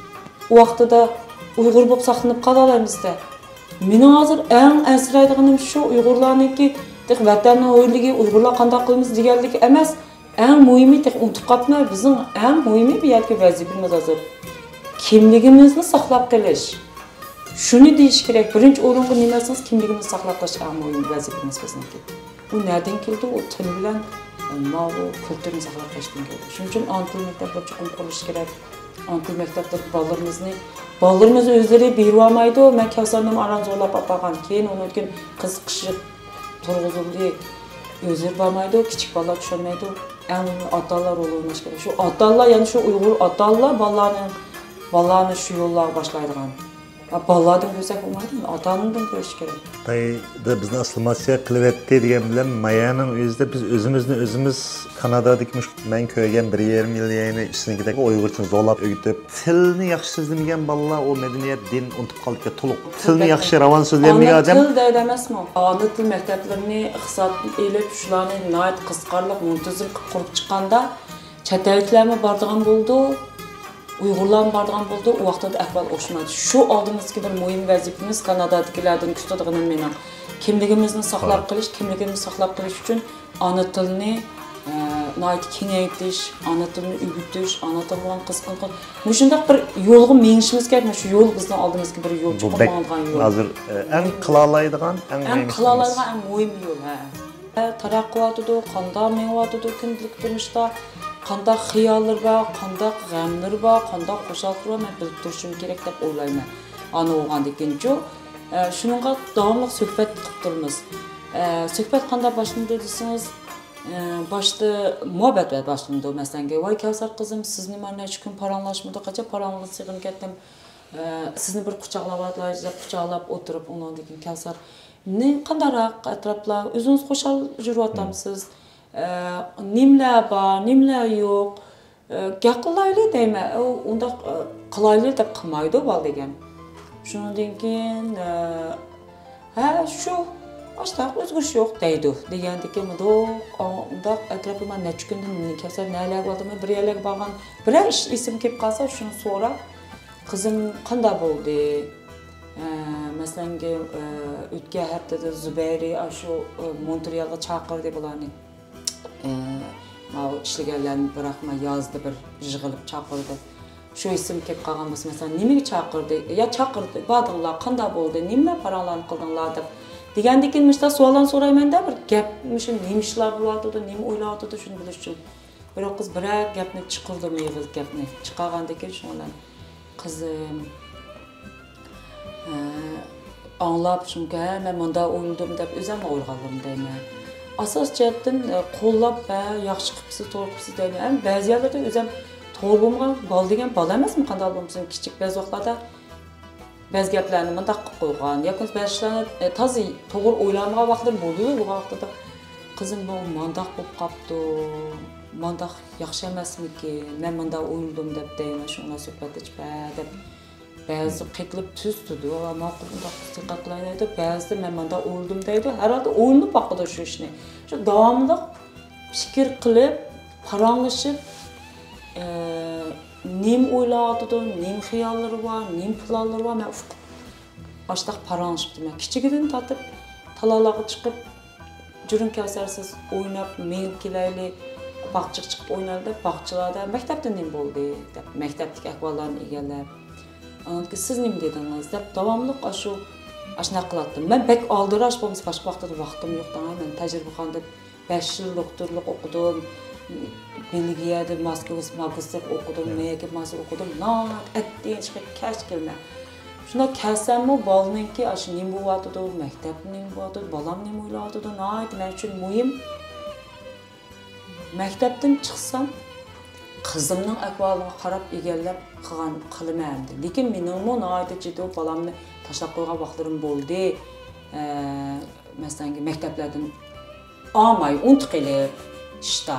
ئۇ ۋاقتىدا ئۇيغۇر بولۇپ ساقلىنىپ قالالايمىز-دە. مېنىڭ ھازىر ئەڭ ئەنسىرەيدىغىنىم شۇ، ئۇيغۇرلارنىڭكى تېخى ۋەتەننىڭ ھۆرلۈكى، ئۇيغۇرلار قانداق قىلىمىز دېگەنلىك ئەمەس. ئەڭ مۇھىمى، تېخى ئۇنتۇپ قاپتىمەن، بىزنىڭ ئەڭ مۇھىمى بۇ يەردىكى ۋەزىپىمىز ھازىر كىملىكىمىزنى ساقلاپ قېلىش. شۇنى دېيىش كېرەك، بىرىنچى ئورۇنغا نېمە دېسىڭىز، كىملىكىمىزنى ساقلاپ قېلىش ئەڭ مۇھىم ۋەزىپىمىز بىزنىڭكى. ئۇ نەدىن كېلىدۇ؟ ئۇ تىل بىلەن ماۋۇ كۈلتۈرنى ساقلاپ قېلىشتىن كېلىدۇ. شۇنىڭ ئۈچۈن ئانا تىل مەكتەپلىرى چوقۇم قۇرۇلۇشى كېرەك. ئانا تىل مەكتەپلىرى بالىلىرىمىزنى، بالىلىرىمىز ئۆزلىرى بېرىۋالمايدۇ. مەن كەۋسەرنىمۇ ئاران زورلاپ ئاپارغان. كېيىن ئۇنىڭدىن كېيىن قىزىقىشى تۇرغۇزۇلدى. ئۆزلىرى بارمايدۇ، كىچىك بالىلار چۈشەنمەيدۇ. ئەڭ مۇھىمى ئاتا-ئانىلار رولى ئويناش كېرەك. شۇ ئاتا-ئانىلار، يەنى شۇ ئۇيغۇر ئاتا-ئانىلار بالىلارنىڭ، بالىلارنى شۇ يوللارغا باشلايدىغان. ھە، بالىلاردىن كۆرسەك بولمايدۇ، ئاتا-ئانىدىن كۆرۈش كېرەك. خىتايدا بىزنى ئاسسىمىلياتسىيە قىلىۋەتتى دېگەن بىلەن، مايانىڭ ئۆزىدە بىز ئۆزىمىزنى ئۆزىمىز كانادادىكى مۇشۇ مەن كۆرگەن بىر يېرىم مىليوننى ئىچىدىكىدەك ئۇيغۇرچىنى زورلاپ ئۆگىتىپ، تىلنى ياخشى سۆزلىمىگەن بالىلار ئۇ مەدەنىيەت، دىن ئۇنتۇپ قالىدىكەن تولۇق. تىلنى ياخشى راۋان سۆزلىيەلمىگەن ئانا ئادەم. تىل دەيدۇ ئەمەسمۇ؟ ئانا تىل مەكتەپلىرىنى ئىقتىسادتىن ئېلىپ، شۇلارنى ناھايىتى قىزىقارلىق، مۇنتىزىم قىلىپ قۇرۇپ چىققاندا، چەت ئەللىكلەرمۇ بارىدىغان بولىدۇ. ئۇيغۇرلارمۇ بارىدىغان بولىدۇ، ئۇ ۋاقىتتا ئەھۋال ئوخشىمايدۇ. شۇ ئالدىمىزدىكى بىر مۇھىم ۋەزىپىمىز، كانادادىكىلەردىن كۈتىدىغىنىم مېنىڭ. كىملىكىمىزنى ساقلاپ قېلىش، كىملىكىمىزنى ساقلاپ قېلىش ئۈچۈن ئانا تىلنى، ئە، ناھايىتى كېڭەيتىش، ئانا تىلنى ئۆگىتىش، ئانا تىل بىلەن قىزغىن قىل-، مۇشۇنداق بىر يولغا مېڭىشىمىز كېرەك. مۇشۇ يول بىزنىڭ ئالدىمىزدىكى بىر يول، بۇ چوقۇم بەك ماڭىدىغان يول. ھازىر، ئە، ئەڭ قىلالايدىغان، ئەڭ ئەڭ مۇھىم ئىشىمىز. قىلالايدىغان، ئەڭ مۇھىم يول، ھە. تەرەققىي قىلىۋاتىدۇ، قانداق مېڭىۋاتىدۇ كۈندىلىك تۇرمۇشتا، قانداق خىياللىرى بار، قانداق غەملىرى بار، قانداق خۇشاللىقلىرى بار، مەن بىلىپ تۇرۇشۇم كېرەك دەپ ئويلايمەن. ئانا بولغاندىن كېيىنچۇ، ئە، شۇنىڭغا داۋاملىق سۆھبەت قىلىپ تۇرىمىز. ئە، سۆھبەت قانداق باشلىنىدۇ دېسىڭىز، ئە، باشتا مۇھەببەت بىلەن باشلىنىدۇ. مەسىلەن، ۋاي كەۋسەر قىزىم، سىزنى مانا نەچچە كۈن پاراڭلاشمىدۇق، قاچان پاراڭلىسىغىن كەتتىم. ئە، سىزنى بىر قۇچاقلاۋاتىلاي دەپ قۇچاقلاپ ئولتۇرۇپ، ئۇنىڭدىن كېيىن كەۋسەر، نېمە، قانداقراق ئەتراپلار، ئۆزىڭىز خۇشال يۈرۈۋاتامسىز؟ ئە، نېمىلەر بار، نېمىلەر يوق؟ ئە، گەپ قىلايلى دەيمەن. ئۇ ئۇنداق، ئە، قىلايلى دەپ قىلمايدۇ بالا دېگەن. شۇنىڭدىن كېيىن، ئە، ھە، شۇ، ئاشتاق ئۆزگىرىش يوق دەيدۇ. دېگەندىكىن مۇنداق، ئا، ئۇنداق ئەتراپىما نەچچە كۈندىن كەلسە نەلەرگە بارغان، بىر يەرلەرگە بارغان، بىرەر ئىش ئېسىمگە كېلىپ قالسا، شۇنى سوراپ، قىزىم قانداق بولدى؟ ئە، مەسىلەنگە، ئە، ئۆتكەن ھەپتىدە زۇبەيرى ئاشۇ، ئە، مونترېئالغا چاقىردى بۇلارنى. ئە، ماۋۇ ئىشلىگەنلەرنى بىراقما يازدا بىر يىغىلىپ چاقىردى. شۇ ئېسىمگە كېلىپ قالغان بولسا، مەسىلەن، نېمىگە چاقىردى؟ يا چاقىردى، باردىڭلار، قانداق بولدى؟ نېمىلەر پاراڭلارنى قىلدىڭلار؟ دەپ دېگەندىن كېيىن مۇشۇنداق سوئاللارنى سورايمەن-دە، بىر گەپ، مۇشۇ نېمە ئىشلار بولۇۋاتىدۇ، نېمە ئويلاۋاتىدۇ، شۇنى بىلىش ئۈچۈن. بىراق قىز بىرەر گەپنى چىقىرىدىمۇ، ئېغىز گەپنى. چىقارغاندىن كېيىن شۇنىڭ بىلەن، قىزىم، ھە، ئاڭلاپ، چۈنكى، ھە، مەن مۇنداق ئويلىدىم دەپ ئۆزۈممۇ ئويلىغانلىرىم دەيمەن. ئاساسىي جەھەتتىن، ئە، قوللاپ، ھە، ياخشى قىپسىز، توغرا قىپسىز دەيمەن. ھەم بەزى يەرلەردە ئۆزۈم توغرا بولمىغان بالا دېگەن بالا ئەمەسمۇ، قانداق بولمىسۇن، كىچىك بەزى ۋاقىتلاردا بەزى گەپلەرنى مۇنداق قىلىپ قويغان، ياكى بەزى ئىشلارنى، ئە، تازا توغرا ئويلانمىغان ۋاقىتلىرىم بولدى، بۇ ۋاقتىدا، قىزىم، بۇ مانداق بولۇپ قاپتۇ، مانداق ياخشى ئەمەسمىكىن، مەن مۇنداق ئويلىدىم دەپ دەيمەن، شۇڭا سۆھبەتلىشىپ، ھە، دەپ. بەزىدە قېقىلىپ تۈز تۇرىدۇ، ۋا ماقۇل، ئۇنداق دىققەت قىلاي دەيدۇ، بەزىدە مەن مانداق ئويلىدىم دەيدۇ، ھەر ھالدا ئويلىنىپ باقىدۇ شۇ ئىشنى. شۇ داۋاملىق پىكىر قىلىپ، پاراڭلىشىپ، ئە، نېمە ئويلاۋاتىدۇ، نېمە خىياللىرى بار، نېمە پىلانلىرى بار، مەن ئۇقۇپ ئاشتاق پاراڭلىشىپتىمەن. كىچىكىدىن تارتىپ تالالارغا چىقىپ، جۈرۈم كەۋسەر سىز ئويناپ، مېڭىپ كېلەيلى، باغچىغا چىقىپ ئوينايلى دەپ، باغچىلاردا مەكتەپتە نېمە بولدى دەپ، مەكتەپتىكى ئەھۋاللارنى ئىگىلەپ، ئاندىن كېيىن سىز نېمە دېدىڭىز دەپ داۋاملىق ئاشۇ، ئاشۇنداق قىلاتتىم. مەن بەك ئالدىراش بولمىسا، باشقا ۋاقىتتا ۋاقتىم يوق دەڭ، مەن تەجرىبىخانىدا بەش يىل دوكتورلۇق ئوقۇدۇم. بېلگىيەدە ماسكوس-، ماگىستىر ئوقۇدۇم، مەيەرگە ماستېر ئوقۇدۇم. ناھايىتى ئەتىگەن چىقىپ كەچ كېلىمەن. شۇنداق كەلسەممۇ بالىنىڭكى ئاشۇ نېمە بولۇۋاتىدۇ، مەكتەپتە نېمە بولۇۋاتىدۇ، بالام نېمە ئويلاۋاتىدۇ، ناھايىتى مەن ئۈچۈن مۇھىم. مەكتەپتىن چىقسام، قىزىمنىڭ ئەھۋالىغا قاراپ ئىگىلەپ قىلغان قىلىمەن ئەمدى. لېكىن مېنىڭمۇ ناھايىتى جىددىي بالامنى تاشلاپ قويغان ۋاقىتلىرىم بولدى. ئە، مەسىلەن، مەكتەپلەردىن ئالماي، ئۇنتۇپ قېلىپ، ئىشتا.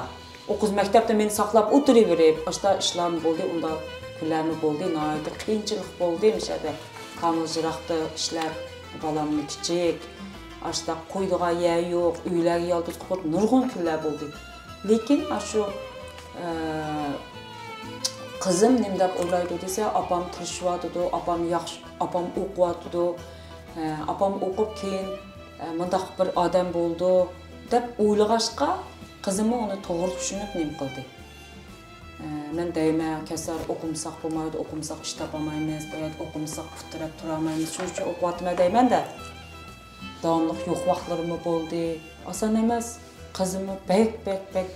ئۇ قىز مەكتەپتە مېنى ساقلاپ ئولتۇرۇۋېرىپ، ئاشتا ئىشلارمۇ بولدى، ئۇنداق كۈنلەرمۇ بولدى، ناھايىتى قىيىنچىلىق بولدى مۇشۇ يەردە. كامىل يىراقتا ئىشلەپ، بالاممۇ كىچىك، ئاشتا قويىدىغان يەر يوق، ئۆيلەرگە يالغۇز قېلىپ نۇرغۇن كۈنلەر بولدى. لېكىن ئاشۇ، ئە، قىزىم نېمە دەپ ئويلايدۇ دېسە، ئاپام تىرىشىۋاتىدۇ، ئاپام ياخشى، ئاپام ئوقۇۋاتىدۇ، ئە، ئاپام ئوقۇپ كېيىن، ئە، مۇنداق بىر ئادەم بولىدۇ دەپ ئويلىغاچقا، قىزىممۇ ئۇنى توغرا چۈشىنىپ نېمە قىلدى. ئە، مەن دەيمەن، كەسەر ئوقۇمىساق بولمايدۇ، ئوقۇمىساق ئىش تاپالمايمىز، بۇ يەردە ئوقۇمىساق پۇت تىرەپ تۇرالمايمىز، شۇنىڭ ئۈچۈن ئوقۇۋاتىمەن دەيمەن-دە. داۋاملىق يوق ۋاقىتلىرىممۇ بولدى. ئاسان ئەمەس. قىزىممۇ بەك، بەك، بەك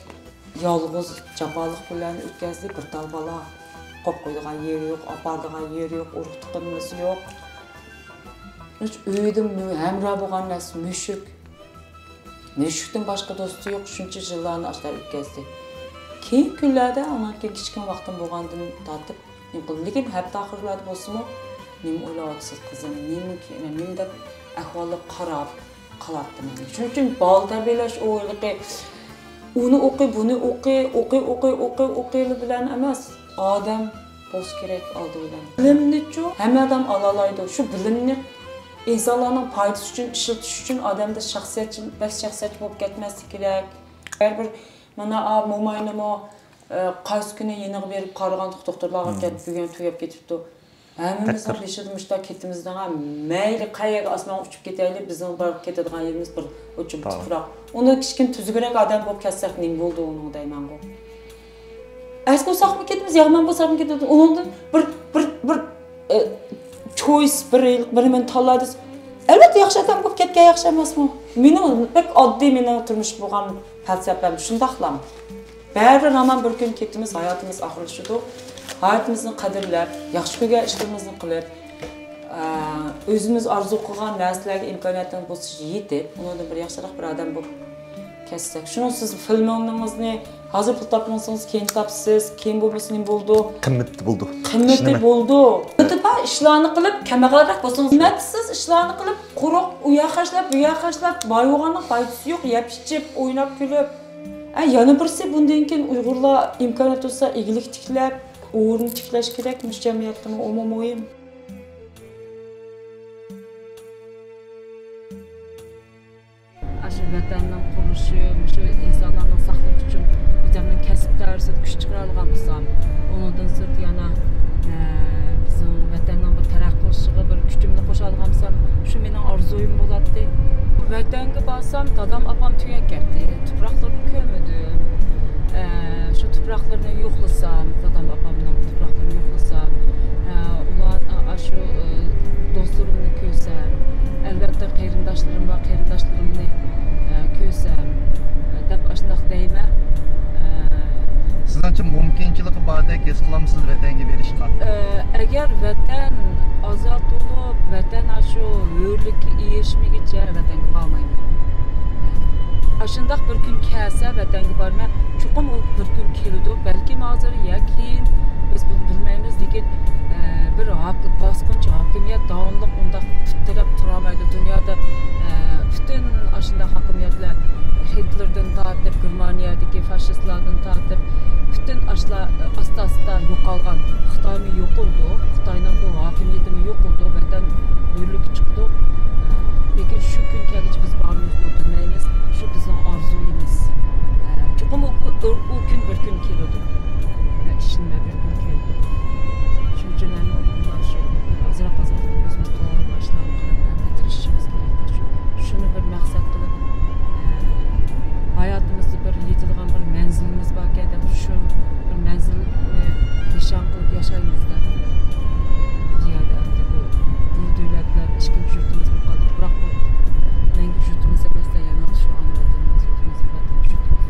يالغۇز، جاپالىق كۈنلەرنى ئۆتكەزدى. بىر تال بالا، قويۇپ قويىدىغان يېرى يوق، ئاپارىدىغان يېرى يوق، ئۇرۇق تۇغقىنىمىز يوق. ئۆيدە مۇ-، ھەمراھ بولغان نەرسە مۈشۈك. مۈشۈكتىن باشقا دوستى يوق، شۇنچە يىللارنى ئاشۇنداق ئۆتكەزدى. كېيىنكى كۈنلەردە، ئاندىن كېيىن كىچىككىنە ۋاقتىم بولغاندىن تارتىپ، نېمە قىلدىم؟ لېكىن ھەپتە ئاخىرلاردا بولسىمۇ، «نېمە ئويلاۋاتىسىز، قىزىم؟ نېمە، نېمە؟» دەپ ئەھۋاللىق قاراپ قالاتتىم. شۇنىڭ ئۈچۈن بالا تەربىيەلەش ئۇ ھېلىقى ئۇنى ئوقۇي، بۇنى ئوقۇي، ئوقۇي، ئوقۇي، ئوقۇي، ئوقۇي بىلەن ئەمەس، ئادەم بولسا كېرەك ئالدى بىلەن. بىلىمنىچۇ ھەممە ئادەم ئالالايدۇ. شۇ بىلىمنى ئىنسانلارنىڭ پايدىسى ئۈچۈن ئىشلىتىش ئۈچۈن ئادەمدە شەخسىيەتچىل-، بەك شەخسىيەتچى بولۇپ كەتمەسلىك كېرەك. بەرىبىر مانا، ئا، موماينىمۇ، ئە، قايسى كۈنى يېنىغا بېرىپ قارىغانتۇق، دوختۇرلارغا كەتتى، بۈگۈن تۈگەپ كېتىپتۇ. ھەممىمىزنىڭ بېشىدا مۇشۇنداق كېتىمىز دەڭا، مەيلى قەيەرگە ئاسمانغا ئۇچۇپ كېتەيلى، بىزنىڭ بار كېتىدىغان يېرىمىز بىر ئوچۇم تۇپراق. ئۇنى كىچىككىنە تۈزۈكرەك ئادەم بولۇپ كەتسەك نېمە بولىدۇ ئۇنىڭ دەيمەنغۇ. ئەسكى بولساقمۇ كېتىمىز، يامان بولساقمۇ كېتىمىز. ئۇنىڭدىن بىر، بىر، بىر، ئە، چويس، بىر، بىر مەن تاللا دېسە، ئەلۋەتتە ياخشى ئادەم بولۇپ كەتكەن ياخشى ئەمەسمۇ؟ مېنىڭ بەك ئاددىي، مېنىڭ تۇرمۇشتا بولغان پەلسەپەم شۇنداقلا. بەرىبىر ھامان بىر كۈن كېتىمىز، ھاياتىمىز ئاخىرلىشىدۇ. ھاياتىمىزنى قەدىرلەپ، ياخشى كۆرگەن ئىشلىرىمىزنى قىلىپ، ئە، ئۆزىمىز ئارزۇ قىلغان نەرسىلەرگە ئىمكانىيەتنىڭ بولسا يېتىپ، ئۇنىڭدىن بىر ياخشىراق بىر ئادەم بولۇپ كەتسەك. شۇنىڭ سىز فىلمىڭىزنى ھازىر پۇل تاپمىسىڭىز، كېيىن تاپسىز، كېيىن بولمىسا نېمە بولىدۇ؟ قىممىتى بولىدۇ. قىممىتى بولىدۇ. قىممىتى بار ئىشلارنى قىلىپ، كەمبەغەلرەك بولسىڭىز، قىممەتسىز ئىشلارنى قىلىپ، قۇرۇق ئۇ يەر خەجلەپ، بۇ يەر خەجلەپ، باي بولغاننىڭ پايدىسى يوق، يەپ ئىچىپ، ئويناپ كۈلۈپ. ئە، يەنە بىرسى، بۇندىن كېيىن ئۇيغۇرلار ئىمكانىيەت بولسا ئىگىلىك تىكلەپ، ئورۇن تىكلەش كېرەك، مۇشۇ جەمئىيەتتىمۇ ئۇمۇ مۇھىم. ئاشۇ ۋەتەننىڭ قۇرۇلۇشى، مۇشۇ ئىنسانلارنىڭ ساقلىقى ئۈچۈن ئۆزۈمنىڭ كەسىپ دائىرىسىدە كۈچ چىقىرالىغان بولسام، ئۇنىڭدىن سىرت يەنە، ئە، بىزنىڭ ۋەتەننىڭ بىر تەرەققىي قىلىشىغا بىر كۈچۈمنى قوشالىغان بولسام، شۇ مېنىڭ ئارزۇيۇم بولاتتى. ۋەتەنگە بارسام، دادام، ئاپام تۈگەپ كەتتى. تۇپراقلىرىنى كۆرمىدىم. ئە، شۇ تۇپراقلىرىنى يوقلىسام، دادام، ئاپامنىڭ تۇپراقلىرىنى يوقلىسام، ئە، ئۇلار، ئە، ئاشۇ، ئە، دوستلىرىمنى كۆرسەم، ئەلۋەتتە، قېرىنداشلىرىم بار، قېرىنداشلىرىمنى، ئە، كۆرسەم، ئە، دەپ ئاشۇنداق دەيمەن. ئە، سىزنىڭچە مۇمكىنچىلىكى باردەك ھېس قىلامسىز ۋەتەنگە بېرىشقا؟ ئە، ئەگەر ۋەتەن ئازاد بولۇپ، ۋەتەن ئاشۇ ھۆرلۈككە ئېرىشمىگىچە ۋەتەنگە بارمايمەن. ئاشۇنداق بىر كۈن كەلسە ۋەتەنگە بارىمەن. چوقۇم ئۇ بىر كۈن كېلىدۇ. بەلكىم ھازىر يا كېيىن، بىز بۇنى بىلمەيمىز، لېكىن، ئە، بىر ھاك-، باسقۇنچى ھاكىمىيەت داۋاملىق ئۇنداق پۇت تىرەپ تۇرالمايدۇ. دۇنيادا، ئە، پۈتۈن ئاشۇنداق ھاكىمىيەتلەر ھىتلېردىن تارتىپ، گېرمانىيەدىكى فاشىستلاردىن تارتىپ، پۈتۈن ئاشۇلار ئاستا-ئاستا يوقالغان. خىتايمۇ يوقىلىدۇ، خىتاينىڭ بۇ ھاكىمىيىتىمۇ يوقىلىدۇ، ۋەتەن ھۆرلۈككە چىقىدۇ. لېكىن شۇ كۈن كەلگۈچە بىز بارمىز، بۇ بىلمەيمىز. شۇ بىزنىڭ ئارزۇيىمىز. چوقۇم ئۇ، ئۇ، ئۇ كۈن بىر كۈن كېلىدۇ. مەن ئىشىنىمەن، بىر كۈن كېلىدۇ. شۇنىڭ ئۈچۈن ھەم شۇ ئازراق، ئازراق ئۆزىمىز قىلالىغان ئىشلارنى قىلىپ، ھەم تىرىشىشىمىز كېرەك. شۇ، شۇنى بىر مەقسەت قىلىپ، ھاياتىمىزدا بىر يېتىدىغان بىر مەنزىلىمىز باركەن دەپ، شۇ بىر مەنزىلنى نىشان قىلىپ ياشايمىز-دە. بۇ يەردە ئەمدى بۇ، بۇ دۆلەتلەر ئىككىنچى يۇرتىمىز بولۇپ قالدى. بىراق بۇ مەڭگۈ يۇرتىمىز ئەمەس-دە، يەنە شۇ ئانا ۋەتىنىمىز، ئۆزىمىزنىڭ ۋەتىنى، يۇرتىمىز.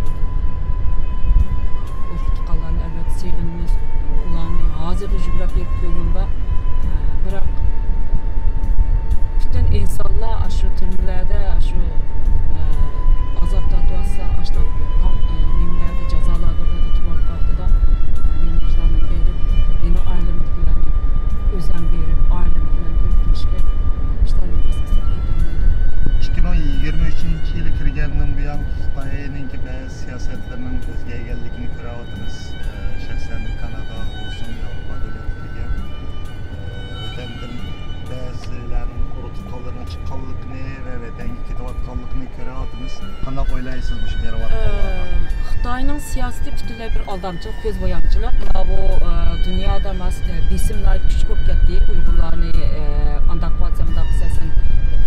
ئۇرۇق-تۇغقانلارنى ئەلۋەتتە سېغىنىمىز. ئۇلارنى ھازىرلا يۈگرەپ بېرىپ كۆرگۈم بار. بىراق پۈتۈن ئىنسانلار ئاشۇ تۈرمىلەردە، ئاشۇ، ئە، ئازاب تارتىۋاتسا، ئاشۇنداق قان-، ئە، نېمىلەردە، جازا لاگېرلىرىدا تۇرۇۋاتقان ۋاقتىدا، ئە، مېنىڭ ۋىجدانىم بېرىپ، مېنىڭ ئائىلەمدىكىلەرنى ئۆزۈم بېرىپ، ئائىلەمدىكىلەرنى كۆرۈپ كېلىشكە ئىشتانىم ئەسلا كېتەلمەيدۇ. ئىككى مىڭ يىگىرمە ئۈچىنچى يىلى كىرگەندىن بۇيان خىتاينىڭكى بەزى سىياسەتلىرىنىڭ ئۆزگەرگەنلىكىنى كۆرۈۋاتىمىز. ئە، شەخسەن كاناداغا بولسۇن، ياۋروپا دۆلەتلىرىگە، ئە، ۋەتەندىن بەزىلەرنىڭ ئۇرۇق-تۇغقانلىرىنىڭ چىققانلىقىنى ۋە ۋەتەنگە كېتىۋاتقانلىقىنى كۆرۈۋاتىمىز. قانداق ئويلايسىز مۇشۇ بېرىۋاتقانلارغا؟ ئە، خىتاينىڭ سىياسىتى پۈتۈنلەي بىر ئالدامچىلىق، كۆز بويامچىلىق. ماۋۇ، ئە، دۇنيادا ماس-، ئە، بېسىم ناھايىتى كۈچلۈك بولۇپ كەتتى. ئۇيغۇرلارنى، ئە، ئانداق قىلىۋاتسا، مۇنداق قىلسا، سەن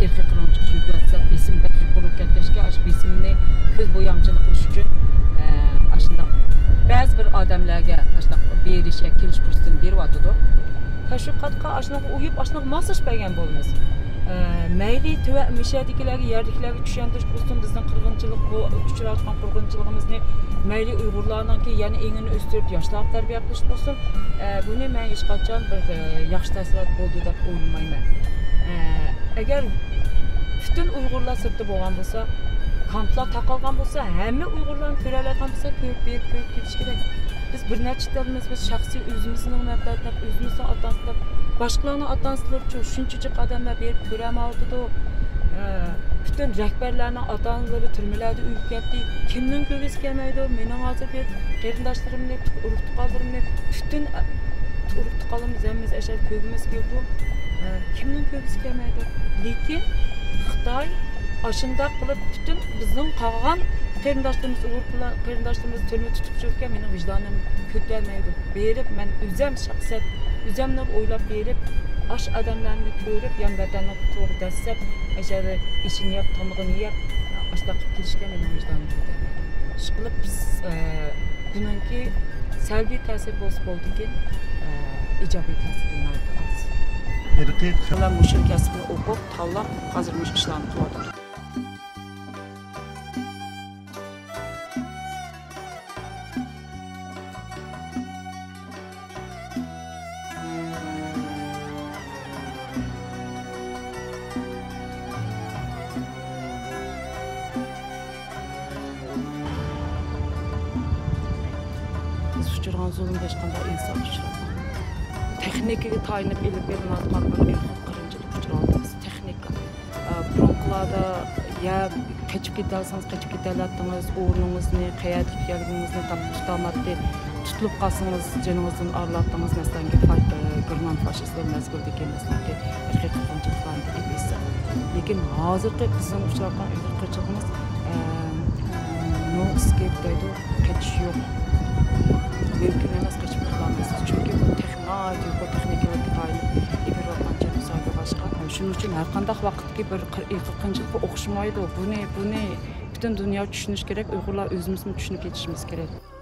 ئىرقىي قىرغىنچىلىق يۈرگۈزۈۋاتىسەن، بېسىم بەك يۇقىرى بولۇپ كەتكەچكە، ئاشۇ بېسىمنى كۆز بويامچىلىق قىلىش ئۈچۈن، ئە، ئاشۇنداق بەزى بىر ئادەملەرگە ئاشۇنداق بېرىش يا كېلىش پۇرسىتىنى بېرىۋاتىدۇ. تەشۋىقاتقا ئاشۇنىڭغا ئۇيۇپ، ئاشۇنىڭغا ماسلىشىپ بەرگەن بولىمىز. ئە، مەيلى تۆۋەن مۇشەدىكىلەرگە، يەردىكىلەرگە چۈشەندۈرۈش بولسۇن، بىزنىڭ قىرغىنچىلىق، بۇ ئۇچراۋاتقان قىرغىنچىلىقىمىزنى مەيلى ئۇيغۇرلارنىڭكى يەنە ئېڭىنى ئۆستۈرۈپ، ياشلارغا تەربىيە قىلىش بولسۇن، ئە، بۇنى مەن ھېچقاچان بىر، ئە، ياخشى تەسىرات بولدى دەپ ئويلىمايمەن. ئە، ئەگەر پۈتۈن ئۇيغۇرلار سىرتتا بولغان بولسا، كامپلار تاقالغان بولسا، ھەممە ئۇيغۇرلارنى كۆرەلەيدىغان بولسا، كۆرۈپ، بېرىپ كۆرۈپ كېلىش كېرەك. بىز بىر نەچچە تىلىمىز، بىز شەخسىي ئۆزىمىزنىڭ مەنپەئەتىنى دەپ، ئۆزىمىزنىڭ ئاتا-ئانىسى دەپ، باشقىلارنىڭ ئاتا-ئانىسىلىرىچۇ شۇنچىچىك ئادەملەر بېرىپ كۆرەلمەيۋاتىدۇ. ئە، پۈتۈن رەھبەرلەرنىڭ ئاتا-ئانىلىرى تۈرمىلەردە ئۆلۈپ كەتتى. كىمنىڭ كۆرگۈسى كەلمەيدۇ؟ مېنىڭ ھازىر بېرىپ قېرىنداشلىرىمنى، ئۇرۇق-تۇغقانلىرىمنى، پۈتۈن ئۇرۇق-تۇغقانلىرىمىز ھەممىمىز ئەشەدە كۆرگۈمىز كېلىدۇ. ئە، كىمنىڭ كۆرگۈسى كەلمەيدۇ؟ لېكىن خىتاي ئاشۇنداق قىلىپ پۈتۈن بىزنىڭ قالغان قېرىنداشلىرىمىز، ئۇيغۇر قېرىنداشلىرىمىز تۈرمىدە تۇتۇپ يۈرگەن مېنىڭ ۋىجدانىم كۆتەرمەيدۇ. بېرىپ مەن ئۆزەم شەخسەن، ئۆزەمنى ئويلاپ بېرىپ، ئاشۇ ئادەملەرنى كۆرۈپ، يان ۋەتەننىڭ تۇپرىقىغا دەسسەپ، ئاشۇ يەردە ئېشىنى يەپ، تامىقىنى يەپ، ئاشۇنداق قىلىپ كېلىشكە مېنىڭ ۋىجدانىم كۆتەرمەيدۇ. ئىشقىلىپ بىز، ئە، بۇنىڭكى سەلبىي تەسىرى بولسا بولىدىكىن، ئە، ئىجابىي تەسىرى ناھايىتى ئاز. ئىرقىي بىلەن مۇشۇ كەسىپنى ئوقۇپ، تاللاپ، ھازىر مۇشۇ ئىشلارنى قىلىۋاتىدۇ. بىز ئۇچرىغان زۇلۇمغا ھېچقانداق ئىنسان ئۇچرىمىغان. تېخنىكىگە تايىنىپ ئېلىپ بېرىلىۋاتقان بىر ئىرقىي قىرغىنچىلىق ئۇچراۋاتىمىز. تېخنىكا. ئە، بۇرۇنقىلاردا يا قېچىپ كېتەلىسىڭىز، قېچىپ كېتەلەتتىڭىز، ئورنىڭىزنى، قەيەردە ئىكەنلىكىڭىزنى تاپىپ تۇتالماتتى. تۇتۇلۇپ قالسىڭىز، جېنىڭىزدىن ئارىلاتتىڭىز، مەسىلەنكى، فا-، ئە، گېرمان فاشىستلار مەزگىلىدىكى، مەسىلەنكى، ئىرقىي قىرغىنچىلىقلارنى دېيىپ ئېيتساق. لېكىن ھازىرقى بىزنىڭ ئۇچراۋاتقان ئىرقىي قىرغىنچىلىقىمىز، ئە، no escape دەيدۇ، قېچىش يوق. مۇمكىن ئەمەس، قېچىپ قۇتۇلالمايسىز. چۈنكى بۇ تېخ-، ناھايىتى يۇقىرى تېخنىكىلارغا تايىنىپ ئېلىپ بېرىلىۋاتقان جېنوسايدقا باشقا. شۇنىڭ ئۈچۈن ھەر قانداق ۋاقىتتىكى بىر قىر-، ئىرقىي قىرغىنچىلىق بۇ ئوخشىمايدۇ. بۇنى، بۇنى پۈتۈن دۇنيا چۈشىنىشى كېرەك، ئۇيغۇرلار ئۆزىمىزمۇ چۈشىنىپ يېتىشىمىز كېرەك.